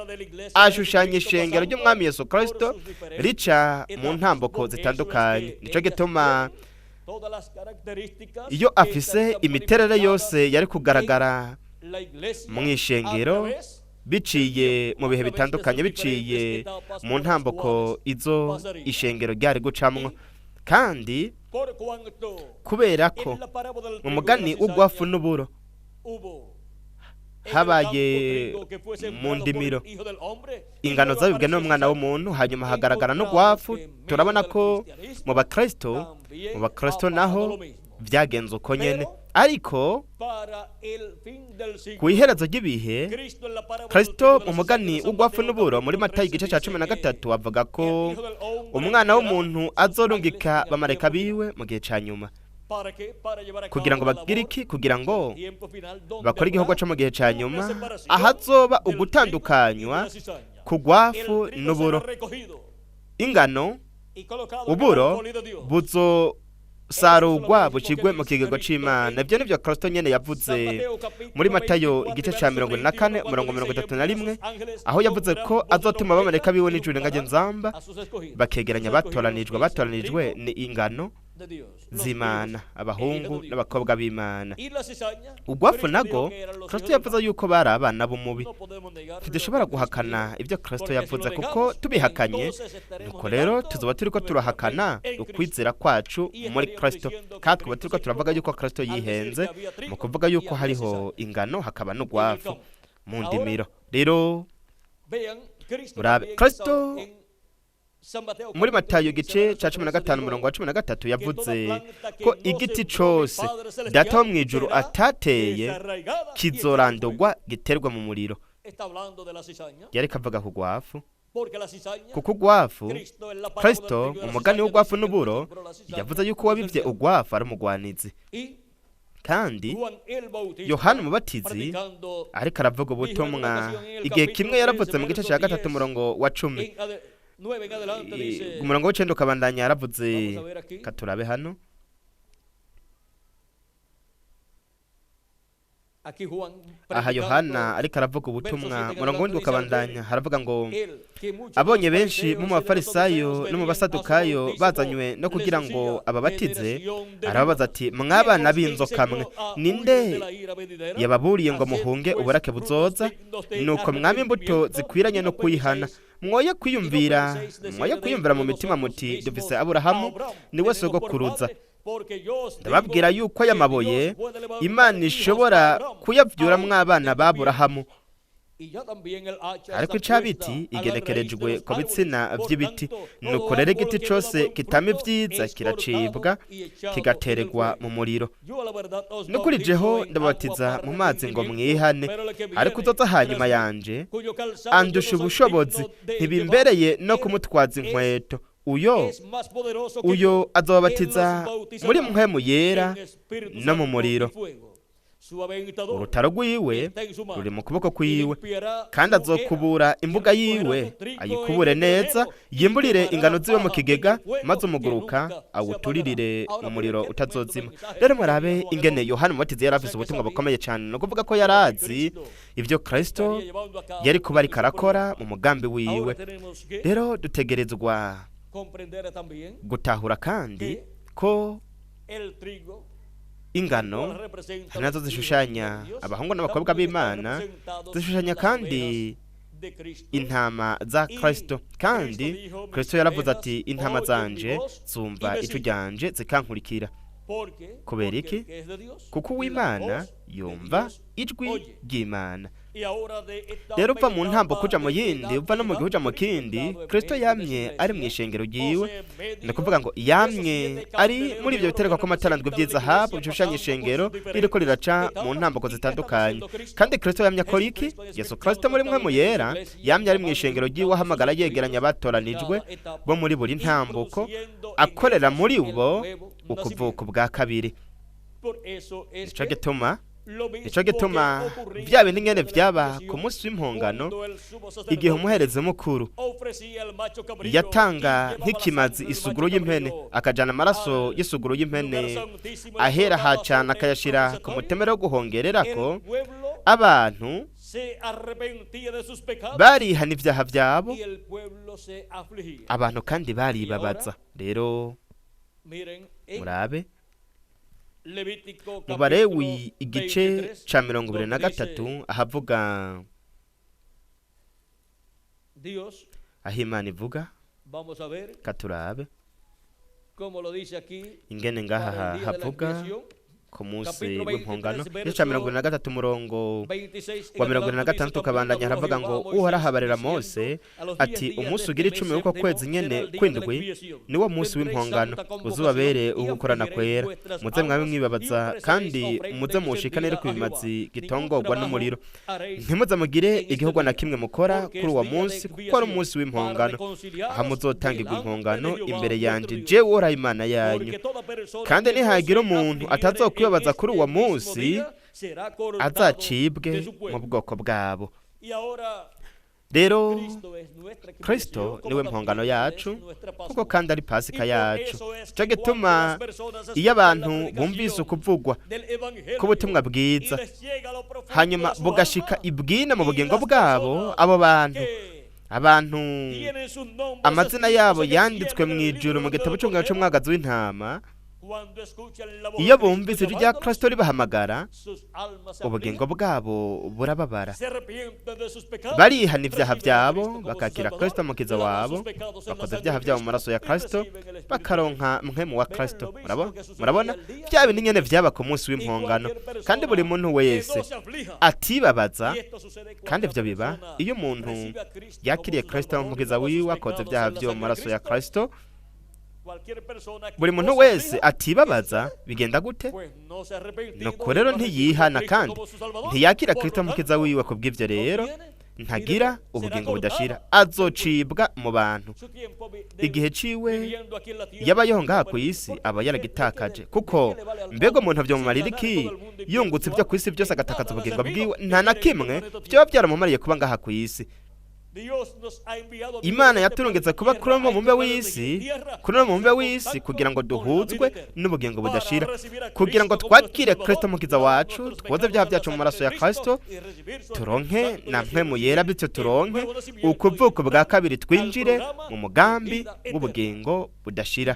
ashushanya ishengero ry'umwami Yesu Kristo rica mu ntamboko zitandukanye. Nico gituma iyo afise imiterere yose yari kugaragara mu ishengero biciye mu bihe bitandukanye, biciye mu ntamboko izo ishengero ryari gucamwo. Kandi kubera ko mu mugani w'ugwafu n'uburo habaye mu ndimiro ingano zabibwe n'umwana w'umuntu, hanyuma hagaragara n'ugwafu, turabona ko mu bakristo naho byagenze uko nyene. Ariko ku iherezo ry'ibihe, Kristo mu mugani w'ugwafu n'uburo muri Matayo igice cya 13 avuga ko umwana w'umuntu azorungika bamareka biwe mu gihe cya nyuma kugira ngo bagire iki? Kugira ngo bakore igikorwa cyo mu gihe cya nyuma, ahazoba ugutandukanywa kugwafu n'uburo. Ingano, uburo buzosarugwa bucigwe mu kigego c'Imana. Ibyo nivyo Kristo nyene yavuze muri Matayo igice ca 44 umurongo 31, aho yavuze ko azotuma abamarayika biwe n'ijuru ingage nzamba bakegeranya abatoranijwe. Abatoranijwe ni ingano z'Imana, abahungu n'abakobwa b'Imana. Ugwafu nago, Kristo yavuze yuko bari abana b'umubi. Ntidushobora guhakana ibyo Kristo yavuze, kuko tubihakanye nuko rero tuzoba turiko turahakana ukwizera kwacu muri Kristo, kandi tuba turiko turavuga yuko Kristo yihenze mu kuvuga yuko hariho ingano hakaba n'ugwafu mu ndimiro. Rero murabe Kristo muri Matayo igice ca 15 umurongo wa 13 yavuze ko igiti cose Data wo mw'ijuru atateye kizorandurwa giterwa mu muriro. Yariko avuga ku gwafu, kuko ugwafu, Kristo mu mugani w'ugwafu n'uburo yavuze yuko uwabivye ugwafu ari umugwanizi. Kandi Yohana Umubatizi ariko aravuga ubutumwa igihe kimwe yaravuze mu gice cya 3 umurongo wa 10, umurongo w'icenda ukabandanya, yaravuze, katurabe hano. Aha Yohana ariko aravuga ubutumwa, umurongo w'indwi ukabandanya, haravuga ngo abonye benshi mu bafarisayo no mu basadukayo bazanywe no kugira ngo ababatize, arababaza ati: mwabana b'inzoka mwe, ninde yababuriye ngo muhunge uburake buzoza? Nuko mwame imbuto zikwiranye no kwihana. Mwoye kwiyumvira mu mitima muti: dufise Aburahamu niwe sogokuruza. Ndababwira yuko aya mabuye Imana ishobora kuyavyuramwo abana b'Aburahamu. Ariko icabiti igenekerejwe ku bitsina vy'ibiti. Nuko rero igiti cose kitama ivyiza kiracibwa kigatererwa mu muriro. Nukurijeho ndababatiza mu mazi ngo mwihane, ariko uzoza hanyuma yanje andusha ubushobozi, ntibimbereye no kumutwaza inkweto. Uyo azobabatiza muri Mpwemu Yera no mu muriro. Urutaro rwiwe ruri mu kuboko kwiwe, kandi azokubura imbuga yiwe ayikubure neza, yimburire ingano ziwe mu kigega, maze umuguruka awuturirire mu muriro utazozima. Rero murabe ingene Yohana Umubatizi yari afise ubutumwa bukomeye cyane, ni ukuvuga ko yari azi ibyo Kristo yari kuba ariko arakora mu mugambi wiwe. Rero dutegerezwa gutahura kandi ko ingano hari nazo zishushanya abahungu n'abakobwa b'Imana, zishushanya kandi intama za Kristo. Kandi Kristo yaravuze ati: intama zanje zumva ijwi ryanje zikankurikira. Kubera iki? Kuko uw'Imana yumva ijwi ry'Imana. Rero uva mu ntambo kuja mu yindi, uva no mu gihe uja mu kindi, Kristo yamye ari mu ishengero ryiwe. Ni ukuvuga ngo yamye ari muri ibyo bitereko ko amatara ndwi by'izahabu bishushanya ishengero ririko riraca mu ntamboko zitandukanye. Kandi Kristo yamye akora iki? Yesu Kristo muri Mpwemu Yera yamye ari mu ishengero ryiwe, ahamagara yegeranya abatoranijwe bo muri buri ntambuko, akorera muri bo ukuvuka bwa kabiri. Nico gituma vya bindi ngene vyaba ku munsi w'impongano, igihe umuherezi mukuru yatanga nk'ikimazi isuguru y'impene, akajana amaraso y'isuguru y'impene ahera hacana, akayashira ku mutemere wo guhongererako, abantu barihana ibyaha byabo, abantu kandi baribabaza. Rero murabe mu Barewi igice ca 23, ahavuga aho Imana ivuga. Katurabe ingene ngaha havuga. Ku munsi w'impongano, igice cya 43, umurongo wa 46 ukabandanya, haravuga ngo: "Uhoraho abarira Mose ati: umunsi ugira 10 w'uko kwezi nyene kw'indwi niwo munsi w'impongano, uzubabere ugukorana kwera. Muze mwabe mwibabaza, kandi muze muwushikanire ku bimazi gitongorwa n'umuriro. Ntimuze mugire igikorwa na kimwe mukora kuri uwo munsi, kuko ari umunsi w'impongano, aho muzotangirwa impongano imbere yanje, jewe Uhoraho Imana yanyu. Kandi nihagira umuntu atazokwibabaza kuri uwo munsi, azacibwe mu bwoko bwabo." Rero Kristo niwe mpongano yacu, kuko kandi ari Pasika yacu. Cyo gituma iyo abantu bumvise ukuvugwa k'ubutumwa bwiza, hanyuma bugashika ibwina mu bugingo bwabo, abo bantu, abantu amazina yabo yanditswe mu ijuru mu gitabo cy'ungano cy'umwagazi w'intama, iyo bumvise ijwi rya Kristo ribahamagara, ubugingo bwabo burababara, barihana ibyaha byabo, bakakira Kristo mukiza wabo, bakoze ibyaha byabo mu maraso ya Kristo, bakaronka mpwemu wa Kristo. Murabona bya bindi nyene vyaba ku munsi w'impongano. Kandi buri muntu wese atibabaza, kandi ivyo biba iyo umuntu yakiriye Kristo nk'umukiza wiwe, akoze ibyaha vyo mu maraso ya Kristo, buri muntu wese atibabaza, bigenda gute? Nuko rero ntiyihana kandi ntiyakira Kristo mukiza wiwe, ku bw'ivyo rero ntagira ubugingo budashira, azocibwa mu bantu. Igihe ciwe yabayeho ngaha ku isi aba yaragitakaje, kuko mbega umuntu vyomumarira iki yungutse ibyo ku isi byose agatakaza ubugingo bwiwe? Nta na kimwe vyoba byaramumariye kuba ngaha ku isi. Imana yaturungitse kuba kuri uno mubumbe w'isi, kuri uno mubumbe w'isi, kugira ngo duhuzwe n'ubugingo budashira, kugira ngo twakire Kristo mukiza wacu, twoze ibyaha byacu mu maraso ya Kristo, turonke na mpwemu yera, bityo turonke ukuvuko bwa kabiri, twinjire mu mugambi w'ubugingo budashira.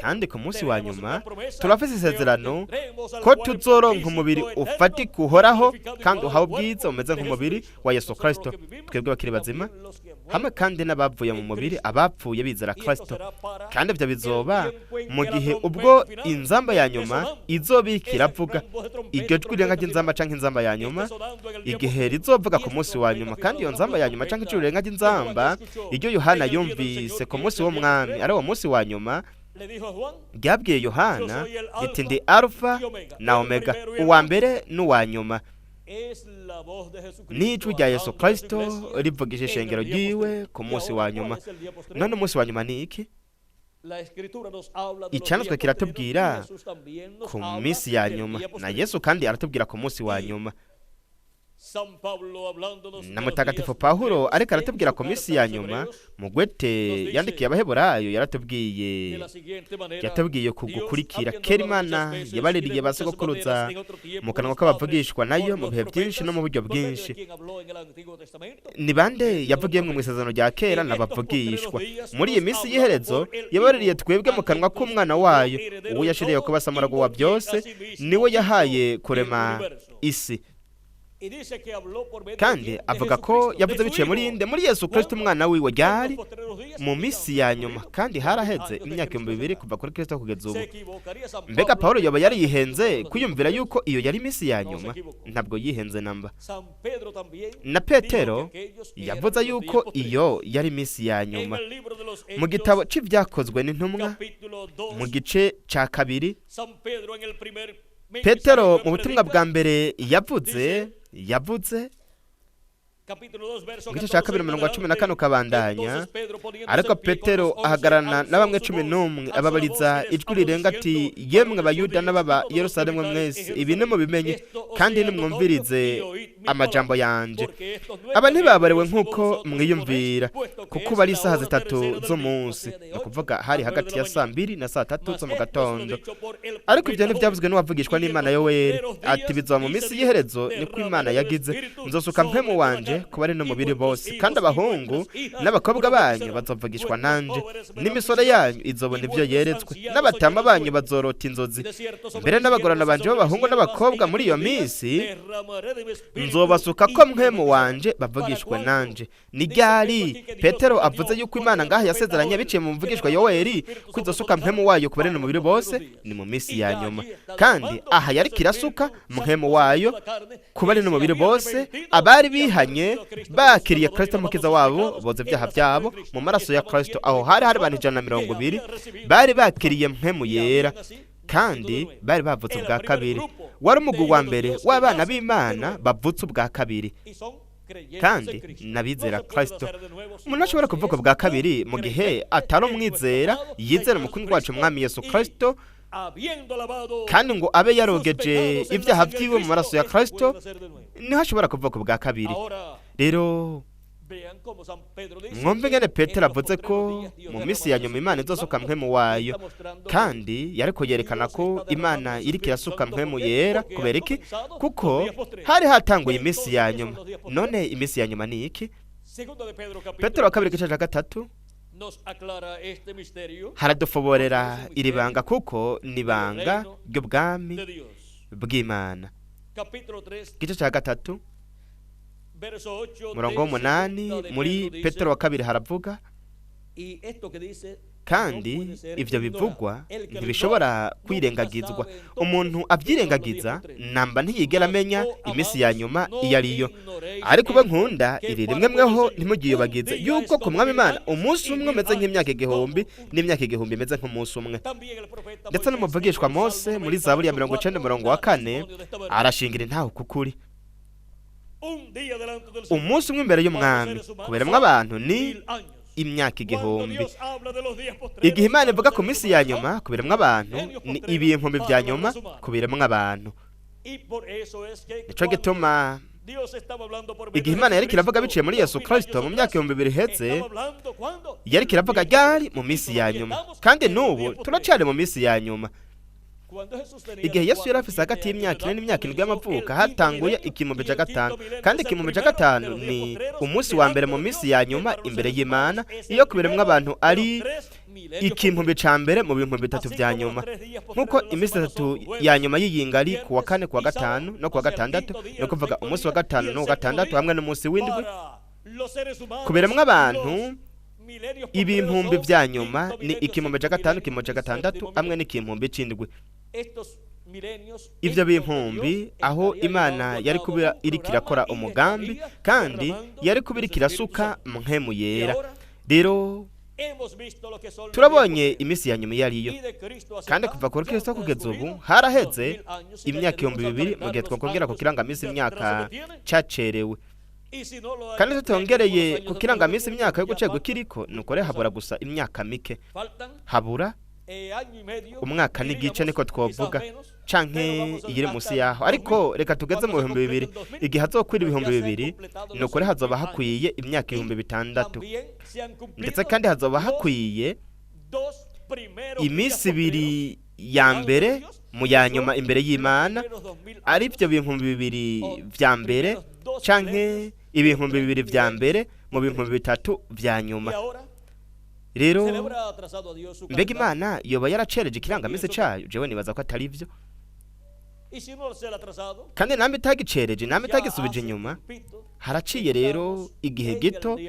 Kandi ku munsi wa nyuma turafise isezerano ko tuzoronka umubiri ufatika, uhoraho kandi uhawe ubwiza, umeze nk'umubiri wa Yesu Kristo, twebwe bakiri bazima hamwe kandi n'abavuye mu mubiri, abapfuye bizera Kristo. Kandi ibyo bizoba mu gihe ubwo inzamba ya nyuma izobika iravuga, iryo jwi rirenga ry'inzamba canke inzamba ya nyuma, igihe rizovuga ku munsi wa nyuma. Kandi iyo nzamba ya nyuma canke ijwi rirenga ry'inzamba, iryo Yohana yumvise ku munsi w'Umwami, ari uwo munsi wa nyuma, ryabwiye Yohana riti: "Ndi Alfa na Omega, uwa mbere n'uwa nyuma." N'ijwi rya Yesu Kristo rivugisha ishengero ryiwe ku munsi wa nyuma. None umunsi wa nyuma ni iki? Icanditswe kiratubwira ku minsi ya nyuma, na Yesu kandi aratubwira ku munsi wa nyuma. Na Mutagatifu Pawulo ariko aratubwira ku minsi ya nyuma, mu gwete yandikiye Abaheburayo, yaratubwiye, yatubwiye ku gukurikira: "Kera Imana yabaririye ba sogokuruza mu kanwa k'abavugishwa nayo mu bihe byinshi no mu buryo bwinshi." Ni bande yavugiyemwe mu Isezerano rya Kera? N'abavugishwa. "Muri iyi minsi y'iherezo yabaririye twebwe mu kanwa k'Umwana wayo, uwo yashiriye kuba samurago wa byose, niwe yahaye kurema isi." Kandi avuga ko yavuze biciye muri inde? Muri Yesu Kristo, umwana wiwe. Ryari? Mu minsi ya nyuma. Kandi haraheze imyaka 2000 kuva kuri Kristo kugeza ubu. Mbega Pawulo yoba yari yihenze kwiyumvira yuko iyo yari iminsi ya nyuma? Ntabwo yihenze namba. Na Petero yavuze yuko iyo yari iminsi ya nyuma. Mu gitabo c'Ibyakozwe n'Intumwa, mu gice ca 2, Petero mu butumwa bwa mbere yavuze mu gice cya 2, mirongo 14 ukabandanya: "Ariko Petero ahagararana na bamwe 11, ababariza ijwi rirenga ati: 'Yemwe Bayuda n'ababa Yerusalemu mwese, ibi nimubimenye kandi nimwumvirize amajambo yanje. Aba ntibabarewe nk'uko mwiyumvira, kuko ubu ari isaha 3 z'umunsi.'" Ni ukuvuga hari hagati ya saa 2 na saa 3 zo mu gatondo. "Ariko ibyo ntibyavuzwe n'uwavugishwa n'Imana Yoweri ati: 'Bizoba mu minsi y'iherezo, niko Imana yagize, nzosuka mpwemu wanje wanje ku bari n'umubiri bose, kandi abahungu n'abakobwa banyu bazovugishwa nanje, n'imisore yanyu izobona ibyo yeretswe, n'abatama banyu bazorota inzozi, mbere n'abagorana banje b'abahungu n'abakobwa muri iyo minsi nzobasuka ko mpwemu wanje bavugishwe nanje. Ni ryari Petero avuze yuko Imana ngaha yasezeranye biciye mu mvugishwa Yoweri ko izosuka mpwemu wayo ku bari n'umubiri bose? Ni mu minsi ya nyuma. Kandi aha yariko irasuka mpwemu wayo ku bari n'umubiri bose, abari bihanye bakiriye Kristo mukiza wabo, boza ibyaha byabo mu maraso ya Kristo. Aho hari abantu 120 bari bakiriye mpwemu yera kandi bari bavutse ubwa kabiri. Wari umugwi wa mbere w'abana b'Imana bavutse ubwa kabiri kandi n'abizera Kristo. Umuntu ashobora kuvuka ubwa kabiri mu gihe atari umwizera yizera umukunzi wacu Umwami Yesu Kristo, kandi ngo abe yarogeje ibyaha byiwe mu maraso ya Kristo, niho ashobora kuvuka ubwa kabiri. Rero mwumve ingene Petero avuze ko mu minsi ya nyuma Imana izosuka mpwemu wayo, kandi yariko yerekana ko Imana iriko irasuka mpwemu yera. Kubera iki? Kuko hari hatanguye iminsi ya nyuma. None iminsi ya nyuma ni iki? Petero wa kabiri igice ca 3 haradufoborera iri banga, kuko ni ibanga ry'ubwami bw'Imana. Igice ca 3 murongo w'8 muri Petero wa kabiri haravuga: kandi ivyo bivugwa ntibishobora kwirengagizwa, umuntu avyirengagiza namba ntiyigera amenya iminsi ya nyuma iyo ariyo. Ariko ube nkunda iri rimwe mweho ntimugiyobagize yuko ku Mwami Imana umunsi umwe umeze nk'imyaka 1000, n'imyaka 1000 imeze nk'umunsi umwe. Ndetse n'umuvugishwa Mose muri Zaburi ya 90 murongo wa 4 arashingira intaho kukuri: umunsi umwe imbere y'Umwami kuberemwo abantu ni imyaka 1000. Igihe Imana ivuga ku minsi ya nyuma kuberemwo abantu, ni ibihumbi vya nyuma kuberemwo abantu. Nico gituma igihe Imana yariko iravuga biciye muri Yesu Kristo mu myaka 2000 iheze, yariko iravuga ryari? Mu minsi ya nyuma. Kandi n'ubu turacari mu minsi ya nyuma. Igihe Yesu yari afise hagati y'imyaka 4 n'imyaka 7 y'amavuko, hatanguye ikimumbi ca 5, kandi ikimumbi ca 5 ni umunsi wa mbere mu minsi ya nyuma imbere y'Imana, iyo kuberemwo abantu ari ikimumbi ca mbere mu bihumbi 3 vya nyuma. Nk'uko iminsi 3 ya nyuma y'iyinga ari kuwa kane, kuwa gatanu no kuwa gatandatu, ni ukuvuga umunsi wa gatanu n'uwa gatandatu hamwe n'umunsi w'indwi, kuberemwo abantu ibihumbi vya nyuma ni ikimumbi ca 5, ikimumbi ca 6 hamwe n'ikimumbi c'indwi. Ivyo bihumbi aho Imana yari kuba iriko irakora umugambi, kandi yari kuba iriko irasuka mpwemu yera. Rero turabonye iminsi ya nyuma iyo ariyo, kandi kuva kuri Kristo kugeza ubu haraheze imyaka 2000, mu gihe twakongera ku kirangamisi imyaka cacerewe, kandi tutongereye ku kirangamisi imyaka yo gucerwa kiriko, nukore habura gusa imyaka mike, habura umwaka n'igice niko twovuga, canke iyiri musi yaho. Ariko reka tugeze mu 2000, igihe hazokwira 2000, nukore hazoba hakwiye imyaka 6000, ndetse kandi hazoba hakwiye iminsi 2 ya mbere mu ya nyuma imbere y'Imana, ari byo 2000 vya mbere canke 2000 vya mbere mu 3000 vya nyuma. Rero mbega Imana yoba yaracereje ikirangamisi cayo? Jewe nibaza ko atari vyo. Kandi nambe itagicereje, nambe itagisubije inyuma, haraciye rero igihe gito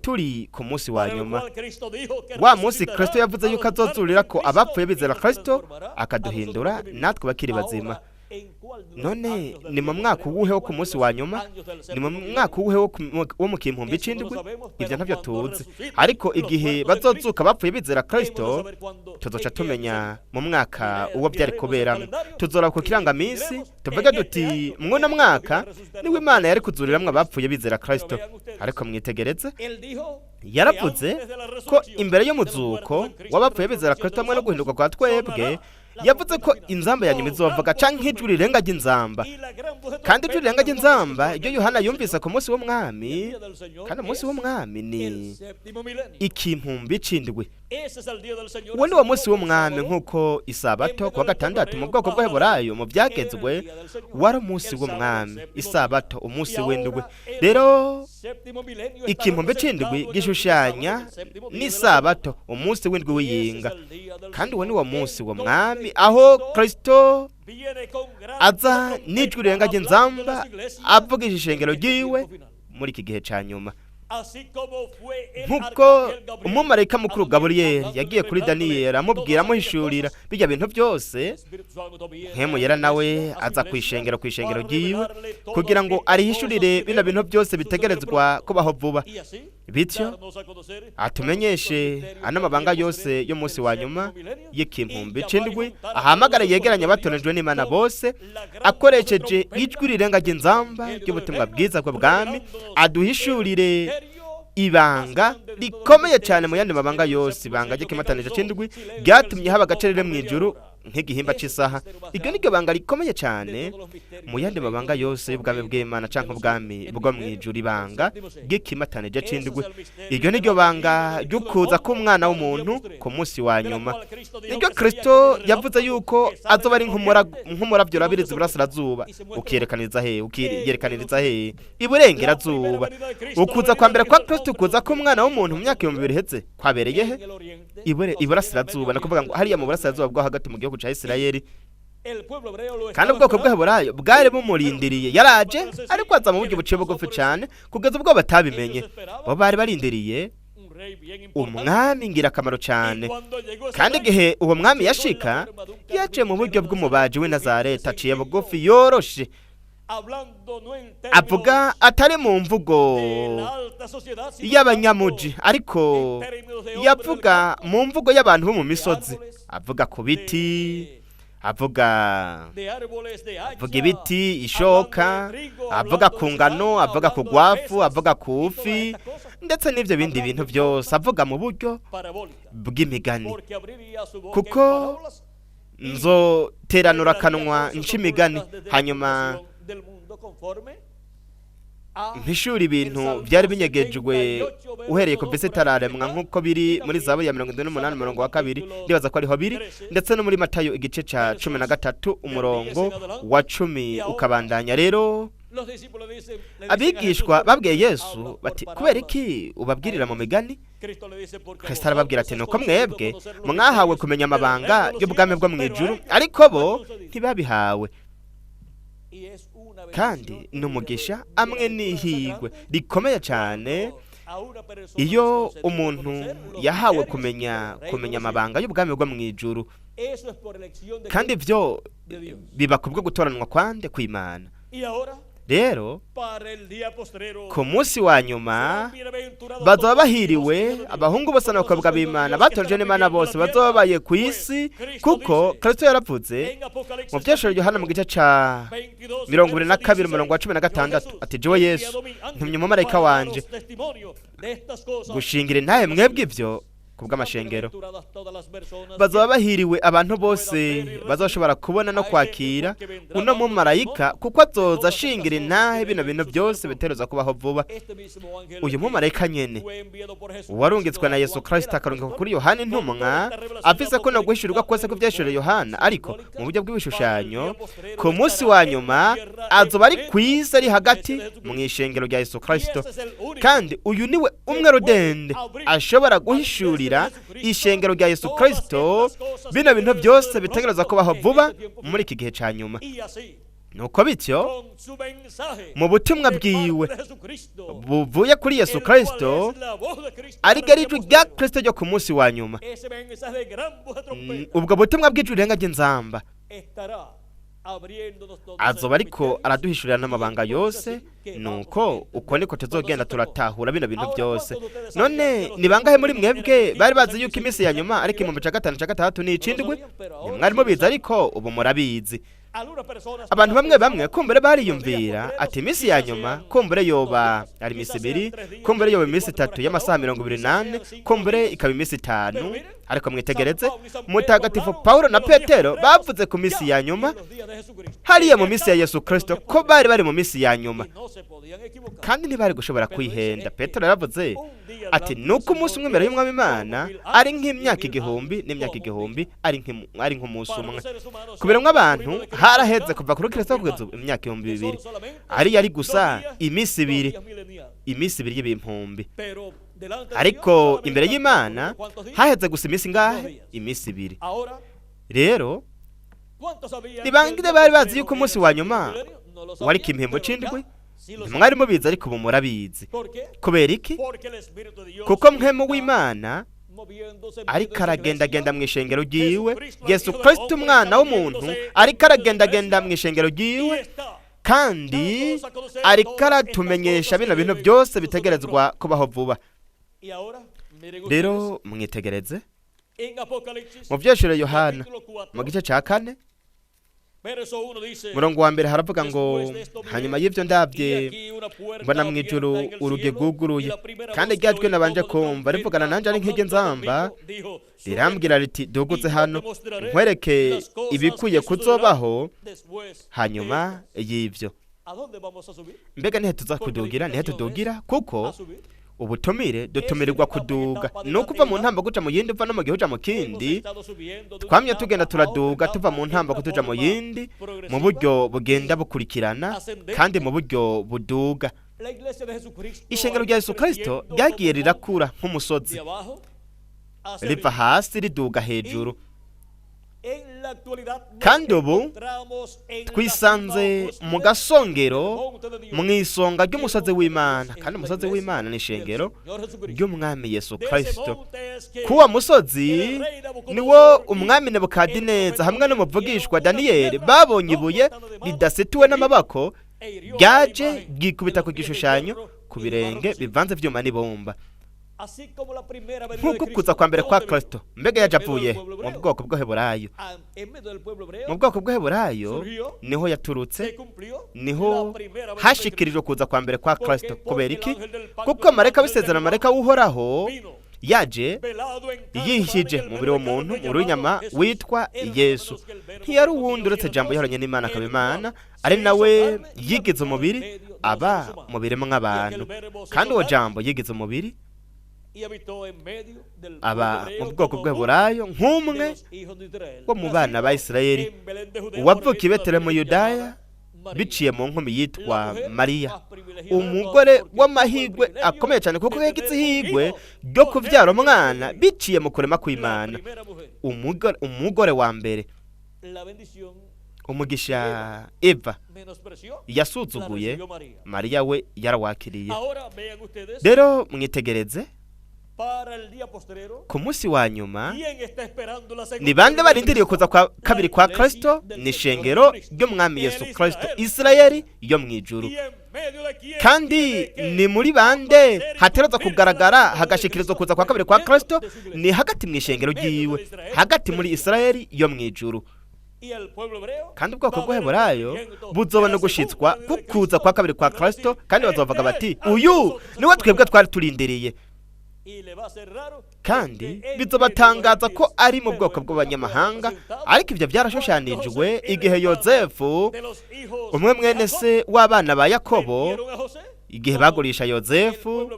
turi ku munsi wa nyuma, wa munsi Kristo yavuze yuko azozurira ko abapfuye bizera Kristo, akaduhindura natwe bakiri bazima. None ni mu mwaka uwuhe wo ku munsi wa nyuma? Ni mu mwaka uwuhe wo mu kimpumbi c'indwi? Ivyo ntavyo tuzi, ariko igihe bazozuka bapfuye bizera Kristo, tuzoca tumenya mu mwaka uwo byari kuberamwo. Tuzora ku kirangamisi tuvuge duti mwuno mwaka niwe Imana yari kuzuriramwo abapfuye bizera Kristo. Ariko mwitegereze, yaravuze ko imbere y'umuzuko w'abapfuye bizera Kristo hamwe no guhinduka kwa twebwe, yavuze ko inzamba ya nyuma izovuga, canke ijwi rirenga ry'inzamba. Kandi ijwi rirenga ry'inzamba iryo Yohana yumvise ku munsi w'Umwami, kandi umunsi w'Umwami ni ikimpumbi c'indwi. Uwo ni wo munsi w'umwami, nk'uko isabato kuwa gatandatu mu bwoko bw'Abaheburayo mu byagezwe wari umunsi w'umwami, isabato umunsi w'indwi. Rero ikimpumbi c'indwi gishushanya n'isabato, umunsi w'indwi w'iyinga. Kandi uwo ni wo munsi w'umwami aho Kristo aza n'ijwi rirenga ry'inzamba avugisha ishengero ryiwe muri iki gihe ca nyuma. Nk'uko umumarayika mukuru Gaburiyeli yagiye kuri Daniyeli amubwira, amuhishurira bijya bintu byose, Mpwemu Yera nawe aza ku ishengero ryiwe kugira ngo arihishurire bino bintu byose bitegerezwa kubaho vuba, bityo atumenyeshe ano mabanga yose y'umunsi wa nyuma y'ikimpumbi c'indwi, ahamagara yegeranya abatonejwe n'Imana bose akoresheje ijwi rirenga ry'inzamba ry'ubutumwa bwiza bw'ubwami, aduhishurire ibanga rikomeye cyane mu yandi mabanga yose, ibanga ry'ikimatanije c'indwi ryatumye haba agacerere mu ijuru nk'igihimba c'isaha. Iryo ni ryo banga rikomeye cyane mu yandi mabanga yose y'ubwami bw'Imana canke ubwami bwo mu ijuru, ibanga ry'ikimatanije c'indwi. Iryo ni ryo banga ry'ukuza k'umwana w'umuntu ku munsi wa nyuma. Niryo Kristo yavuze yuko azoba ari nk'umuravyo urabiriza iburasirazuba ukiyerekaniriza hehe? Ukiyerekaniriza hehe? Iburengerazuba. Ukuza kwa mbere kwa Kristo, kuza k'umwana w'umuntu mu myaka 2000 iheze, kwabereye he? Iburasirazuba, ni ukuvuga ngo hariya mu burasirazuba bwo hagati mu gihugu ca Isirayeli. Kandi ubwoko bw'Abaheburayo bwari bumurindiriye. Yaraje, ariko aza mu buryo buciye bugufi cyane kugeza ubwo batabimenye. Bo bari barindiriye umwami ngirakamaro cyane, kandi igihe uwo mwami yashika, yaciye mu buryo bw'umubaji w'i Nazareti aciye bugufi, yoroshe, avuga atari mu mvugo y'abanyamuji, ariko yavuga mu mvugo y'abantu bo mu misozi, avuga ku biti, avuga ibiti, ishoka, avuga ku ngano, avuga ku gwafu, avuga ku fi, ndetse n'ibyo bindi bintu byose, avuga mu buryo bw'imigani, kuko nzoteranura akanwa nca imigani, hanyuma mpishura ibintu byari binyegejwe uhereye ku visi itararemwa, nk'uko biri muri Zaburi ya 78 umurongo wa 2, ndibaza ko ariho biri, ndetse no muri Matayo igice ca 13 umurongo wa 10 ukabandanya. Rero abigishwa babwiye Yesu bati: "Kubera iki ubabwirira mu migani?" Kristo arababwira ati: "Nuko mwebwe mwahawe kumenya amabanga y'ubwami bwo mu ijuru, ariko bo ntibabihawe." Kandi ni umugisha amwe n'ihigwe rikomeye cyane iyo umuntu yahawe kumenya amabanga y'ubwami bwo mu ijuru. Kandi ibyo biba kubwo gutoranwa kwande? Kw'Imana. Rero ku munsi wa nyuma bazaba bahiriwe abahungu bose n'abakobwa b'Imana batojwe n'Imana bose bazaba babaye ku isi, kuko Kristo yaravuze mu Byashuro Yohana mu gice ca 22 umurongo wa 16 ati: "Jewe Yesu ntumye umumarayika wanje gushingira intahe mwebwe ibyo ku bw'amashengero." Bazaba bahiriwe abantu bose bazashobora kubona no kwakira uno mumarayika, kuko azoza ashingira intahe bino bintu byose biteruza kubaho vuba. Uyu mumarayika nyene warungitswe na Yesu Kristo, akarungikwa kuri Yohana intumwa, afise ko no guhishurirwa kose ku vyahishuriwe Yohana, ariko mu buryo bw'ibishushanyo, ku munsi wa nyuma azoba ari kw'isi, ari hagati mu ishengero rya Yesu Kristo. Kandi uyu niwe umwe rudende ashobora guhishurira ishengero rya Yesu Kristo bino bintu byose bitegereza kubaho vuba muri iki gihe ca nyuma. Nuko bityo mu butumwa bwiwe buvuye kuri Yesu Kristo, ariko ari ijwi rya Kristo ryo ku munsi wa nyuma, ubwo butumwa bw'ijwi rirenga ry'inzamba, azoba ariko araduhishurira n'amabanga yose. Nuko uko niko tuzogenda turatahura bino bintu byose. None ni bangahe muri mwebwe bari bazi yuko iminsi ya nyuma ariko igihumbi ca gatanu ca gatandatu n'icindwi? Ntimwari mubizi, ariko ubu murabizi. Abantu bamwe bamwe kumbure bariyumvira ati iminsi ya nyuma kumbure yoba ari iminsi 2, kumbure yoba iminsi 3 y'amasaha 24, kumbure ikaba iminsi 5. Ariko mwitegereze, Mutagatifu Pawulo na Petero bavuze ku minsi ya nyuma, hariya mu minsi ya Yesu Kirisito, ko bari bari mu minsi ya nyuma, kandi ntibari gushobora kwihenda. Petero yaravuze ati: "Nuko umunsi umwe imbere y'Umwami Imana ari nk'imyaka 1000, n'imyaka 1000 ari nk'umunsi umwe." Ku biremwa abantu haraheze kuva kuri Kirisito kugeza ubu imyaka 2000, ariyo ari gusa iminsi 2, iminsi 2 y'ibimpumbi. Ariko imbere y'Imana haheze gusa iminsi ngahe? Iminsi 2. Rero ni bande bari bazi yuko umunsi wa nyuma wari kimpembo c'indwi? Ntimwari mubizi, ariko ubu murabizi. Kubera iki? Kuko Mpwemu w'Imana ariko aragendagenda mu ishengero ryiwe. Yesu Kristo, umwana w'umuntu, ariko aragendagenda mu ishengero ryiwe, kandi ariko aratumenyesha bino bintu byose bitegerezwa kubaho vuba. Rero mwitegereze mu Vyeshuro Yohana mu gice cya 4, murongo wa 1, haravuga ngo: "Hanyuma y'ibyo ndabye, mbona mu ijuru urugi rwuguruye, kandi rya jwi nabanje kumva rivugana nanjye ari nk'iry'inzamba rirambwira riti: 'Duguze hano, nkwereke ibikwiye kuzobaho hanyuma y'ibyo.'" Mbega nihe tuza kudugira? Nihe tudugira? Kuko ubutumire dutumirirwa kuduga, ni ukuva mu ntambo guca mu yindi, uva no mu gihe uja mu kindi. Twamye tugenda turaduga, tuva mu ntambo tuja mu yindi, mu buryo bugenda bukurikirana kandi mu buryo buduga. Ishengero rya Yesu Kirisito ryagiye rirakura nk'umusozi, riva hasi riduga hejuru, kandi ubu twisanze mu gasongero, mu isonga ry'umusozi w'Imana. Kandi umusozi w'Imana ni ishengero ry'Umwami Yesu Kirisito. K'uwo musozi niwo umwami Nebukadineza hamwe n'umuvugishwa Daniyeli babonye ibuye ridasituwe n'amaboko ryaje ryikubita ku gishushanyo, ku birenge bivanze ivyuma n'ibumba. Nk'uko kuza kwa mbere kwa Kristo, mbega yaje avuye mu bwoko bw'Heburayo? Mu bwoko bw'Heburayo niho yaturutse, niho hashikirijwe kuza kwa mbere kwa Kristo. Kubera iki? Kuko marayika w'isezerano, marayika w'Uhoraho, yaje yihishije mubiri w'umuntu, umubiri w'inyama witwa Yesu. Ntiyari uwundi uretse Jambo yahoranye n'Imana akaba Imana, ari nawe yigize umubiri aba mu biremwa abantu. Kandi uwo Jambo yigize umubiri aba mu bwoko bw'Heburayo nk'umwe wo mu bana ba Isirayeli, uwavuka i Betelehemu Yudaya biciye mu nkumi yitwa Mariya, umugore w'amahirwe akomeye cyane, kuko yagize ihirwe ryo kubyara umwana biciye mu kurema kw'Imana, umugore wa mbere. Umugisha Eva yasuzuguye, Mariya we yarawakiriye. Rero mwitegereze, ku munsi wa nyuma ni bande barindiriye kuza kwa kabiri kwa Kristo? Ni ishengero ry'Umwami Yesu Kristo, Isirayeli yo mu ijuru. Kandi ni muri bande hatereza kugaragara hagashikirizwa kuza kwa kabiri kwa Kristo? Ni hagati mu ishengero ryiwe, hagati muri Isirayeli yo mu ijuru. Kandi ubwoko bw'Heburayo buzobona gushitswa kukuza kwa kabiri kwa Kristo, kandi bazovuga bati: "Uyu niwe twebwe twari turindiriye." Kandi bizobatangaza ko ari mu bwoko bw'abanyamahanga. Ariko ibyo byarashushanijwe igihe Yozefu, umwe mwene se w'abana ba Yakobo, igihe bagurisha Yozefu,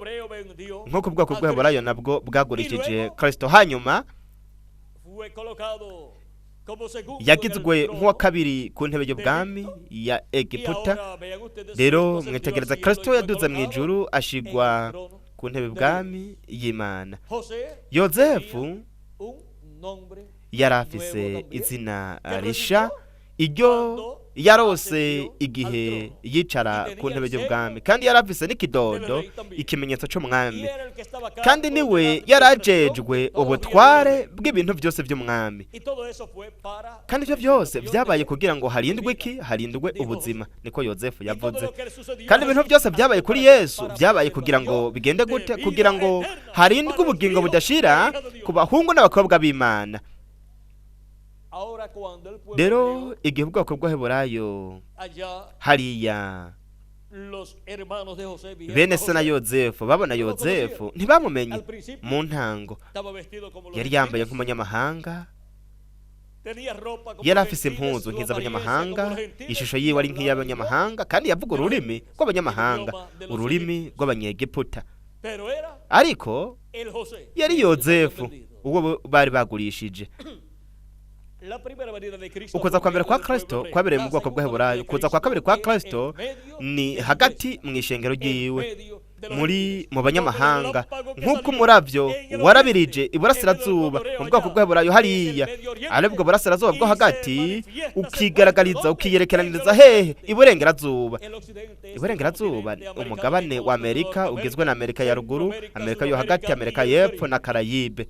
nk'uko ubwoko bw'Heburayo nabwo bwagurishije Kristo. Hanyuma yagizwe nk'uwa kabiri ku ntebe y'ubwami ya Egiputa. Rero mwitegereza, Kristo yaduze mu ijuru, ashigwa ku ntebe bwami y'Imana. Yozefu yari afise izina risha, iryo yarose igihe yicara ku ntebe y'ubwami, kandi yari afise n'ikidodo, ikimenyetso c'umwami, kandi niwe yari ajejwe ubutware bw'ibintu byose by'umwami. Kandi ibyo byose byabaye kugira ngo harindwe iki? Harindwe ubuzima, niko Yozefu yavuze. Kandi ibintu byose byabaye kuri Yesu byabaye kugira ngo bigende gute? Kugira ngo harindwe ubugingo budashira ku bahungu n'abakobwa b'Imana. Rero igihe ubwoko bw'Heburayo hariya Bene se na Yozefu babona Yozefu ntibamumenye. Mu ntango yari yambaye nk'umunyamahanga, yari afise impuzu nk'iz'abanyamahanga, ishusho yiwe ari nk'iy'abanyamahanga, kandi yavuga ururimi rw'abanyamahanga, ururimi rw'abanyegiputa. Ariko yari Yozefu uwo bari bagurishije. Ukuza kwa mbere kwa Kristo kwabereye mu bwoko bw'Abaheburayo. Ukuza kwa kabiri kwa Kristo ni hagati mu ishengero ryiwe, muri mu banyamahanga, nk'uko umuravyo warabirije iburasirazuba mu bwoko bw'Abaheburayo hariya, aribwo burasirazuba bwo hagati, ukigaragariza, ukiyerekeraniriza hehe? Iburengerazuba. Iburengerazuba, umugabane wa Amerika ugizwe na Amerika ya ruguru, Amerika yo hagati, Amerika y'epfo na Karayibe.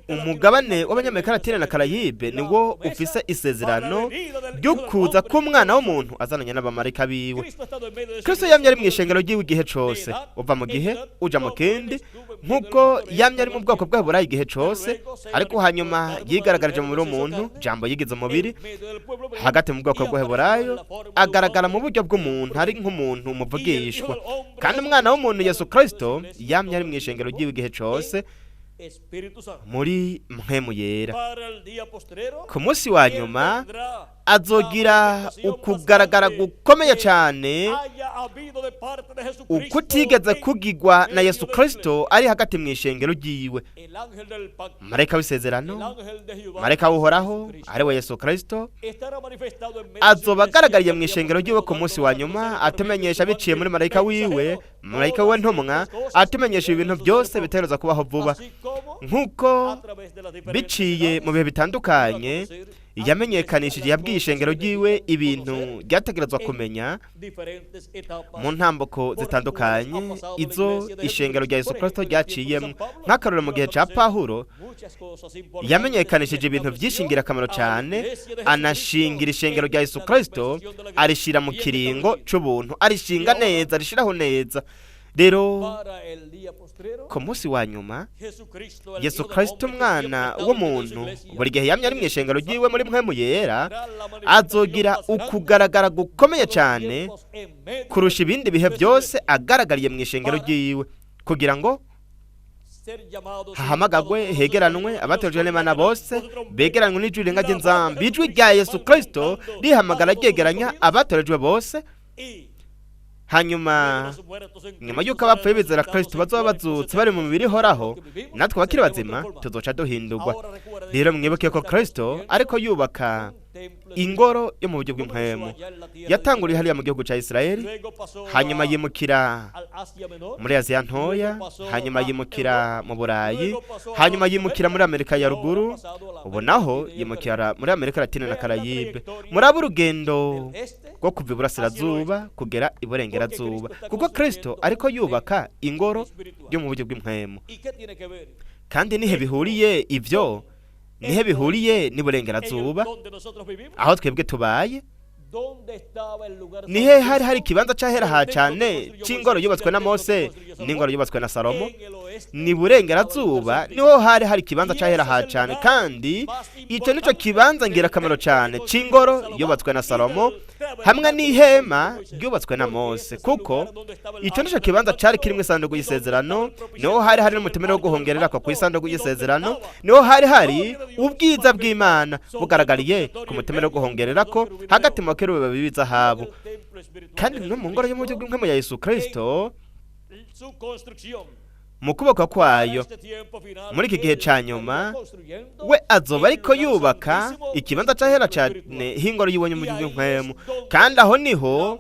Umugabane w'Abanyamerika Latine na Karayibe niwo ufise isezerano ryo kuza k'umwana w'umuntu azananye n'abamarayika biwe. Kristo yamye ari mu ishengero ry'iwe igihe cose, uva mu gihe uja mu kindi, nk'uko yamye ari mu bwoko bw'Abaheburayo igihe cose. Ariko hanyuma yigaragarije mu mubiri w'umuntu, Jambo yigize umubiri hagati mu bwoko bw'Abaheburayo, agaragara mu buryo bw'umuntu, ari nk'umuntu muvugishwa. Kandi umwana w'umuntu Yesu Kristo yamye ari mu ishengero ry'iwe igihe cose muri Mpwemu Yera. Ku munsi wa nyuma azogira ukugaragara gukomeye cyane ukutigeze kugigwa na Yesu Kristo ari hagati mu ishengero ryiwe. Marayika w'isezerano, marayika w'Uhoraho, ari we Yesu Kristo, azoba agaragariye mu ishengero ryiwe ku munsi wa nyuma, atumenyesha biciye muri marayika wiwe, marayika wiwe ntumwa, atumenyesha ibintu byose bitegerezwa kubaho vuba, nk'uko biciye mu bihe bitandukanye yamenyekanishije, yabwiye ishengero ryiwe ibintu ryategerezwa kumenya mu ntambuko zitandukanye izo ishengero rya Yesu Kristo ryaciyemo. Nk'akarorero, mu gihe cya Pahuro yamenyekanishije ibintu byinshi ingirakamaro cyane, anashingira ishengero rya Yesu Kristo, arishyira mu kiringo c'ubuntu, arishinga neza, arishiraho neza. Rero ku munsi wa nyuma Yesu Kristo umwana w'umuntu, buri gihe yamye ari mu ishengero ryiwe muri Mpwemu Yera, azogira ukugaragara gukomeye cyane kurusha ibindi bihe byose agaragariye mu ishengero ryiwe, kugira ngo hahamagagwe, hegeranwe abatojwe n'Imana bose, begeranwe n'ijwi rirenga ry'inzambi, ijwi rya Yesu Kristo rihamagara ryegeranya abatorejwe bose. Hanyuma nyuma y'uko abapfuye bizera Kristo bazoba bazutse bari mu mibiri ihoraho, natwe abakiri bazima tuzoca duhindurwa. Rero mwibuke ko Kristo ariko yubaka ingoro yo mu buryo bw'impwemu. Yatanguriye hariya mu gihugu cya Isirayeli, hanyuma yimukira muri Aziya Ntoya, hanyuma yimukira mu Burayi, hanyuma yimukira muri Amerika ya ruguru, ubu naho yimukira muri Amerika Latine na Karayibe. Muraba urugendo rwo kuva iburasirazuba kugera iburengerazuba, kuko Kristo ariko yubaka ingoro yo mu buryo bw'impwemu. Kandi nihe bihuriye ibyo? Nihe bihuriye n'iburengerazuba aho twebwe tubaye? Nihe hari hari ikibanza cyahera ha cyane cy'ingoro yubatswe na Mose n'ingoro yubatswe na Salomo? Ni burengerazuba, niho hari hari ikibanza cyahera ha cyane. Kandi icyo nicyo kibanza ngirakamaro cyane cy'ingoro yubatswe na Salomo hamwe n'ihema ryubatswe na Mose, kuko icyo nicyo kibanza cyari kirimo isanduku y'isezerano, niho hari hari n'umutumire wo guhongerera ku isanduku y'isezerano, niho hari hari ubwiza bw'Imana bugaragariye ku mutumire wo guhongerera ko hagati mu bakerubi babiri b'izahabu. Kandi no mu ngoro yo mu buryo bw'impwemu ya Yesu Kristo, mu kuboko kwayo muri iki gihe cya nyuma, we azoba ariko yubaka ikibanza cyahera cyane h'ingoro yiwe mu buryo bw'impwemu. Kandi aho niho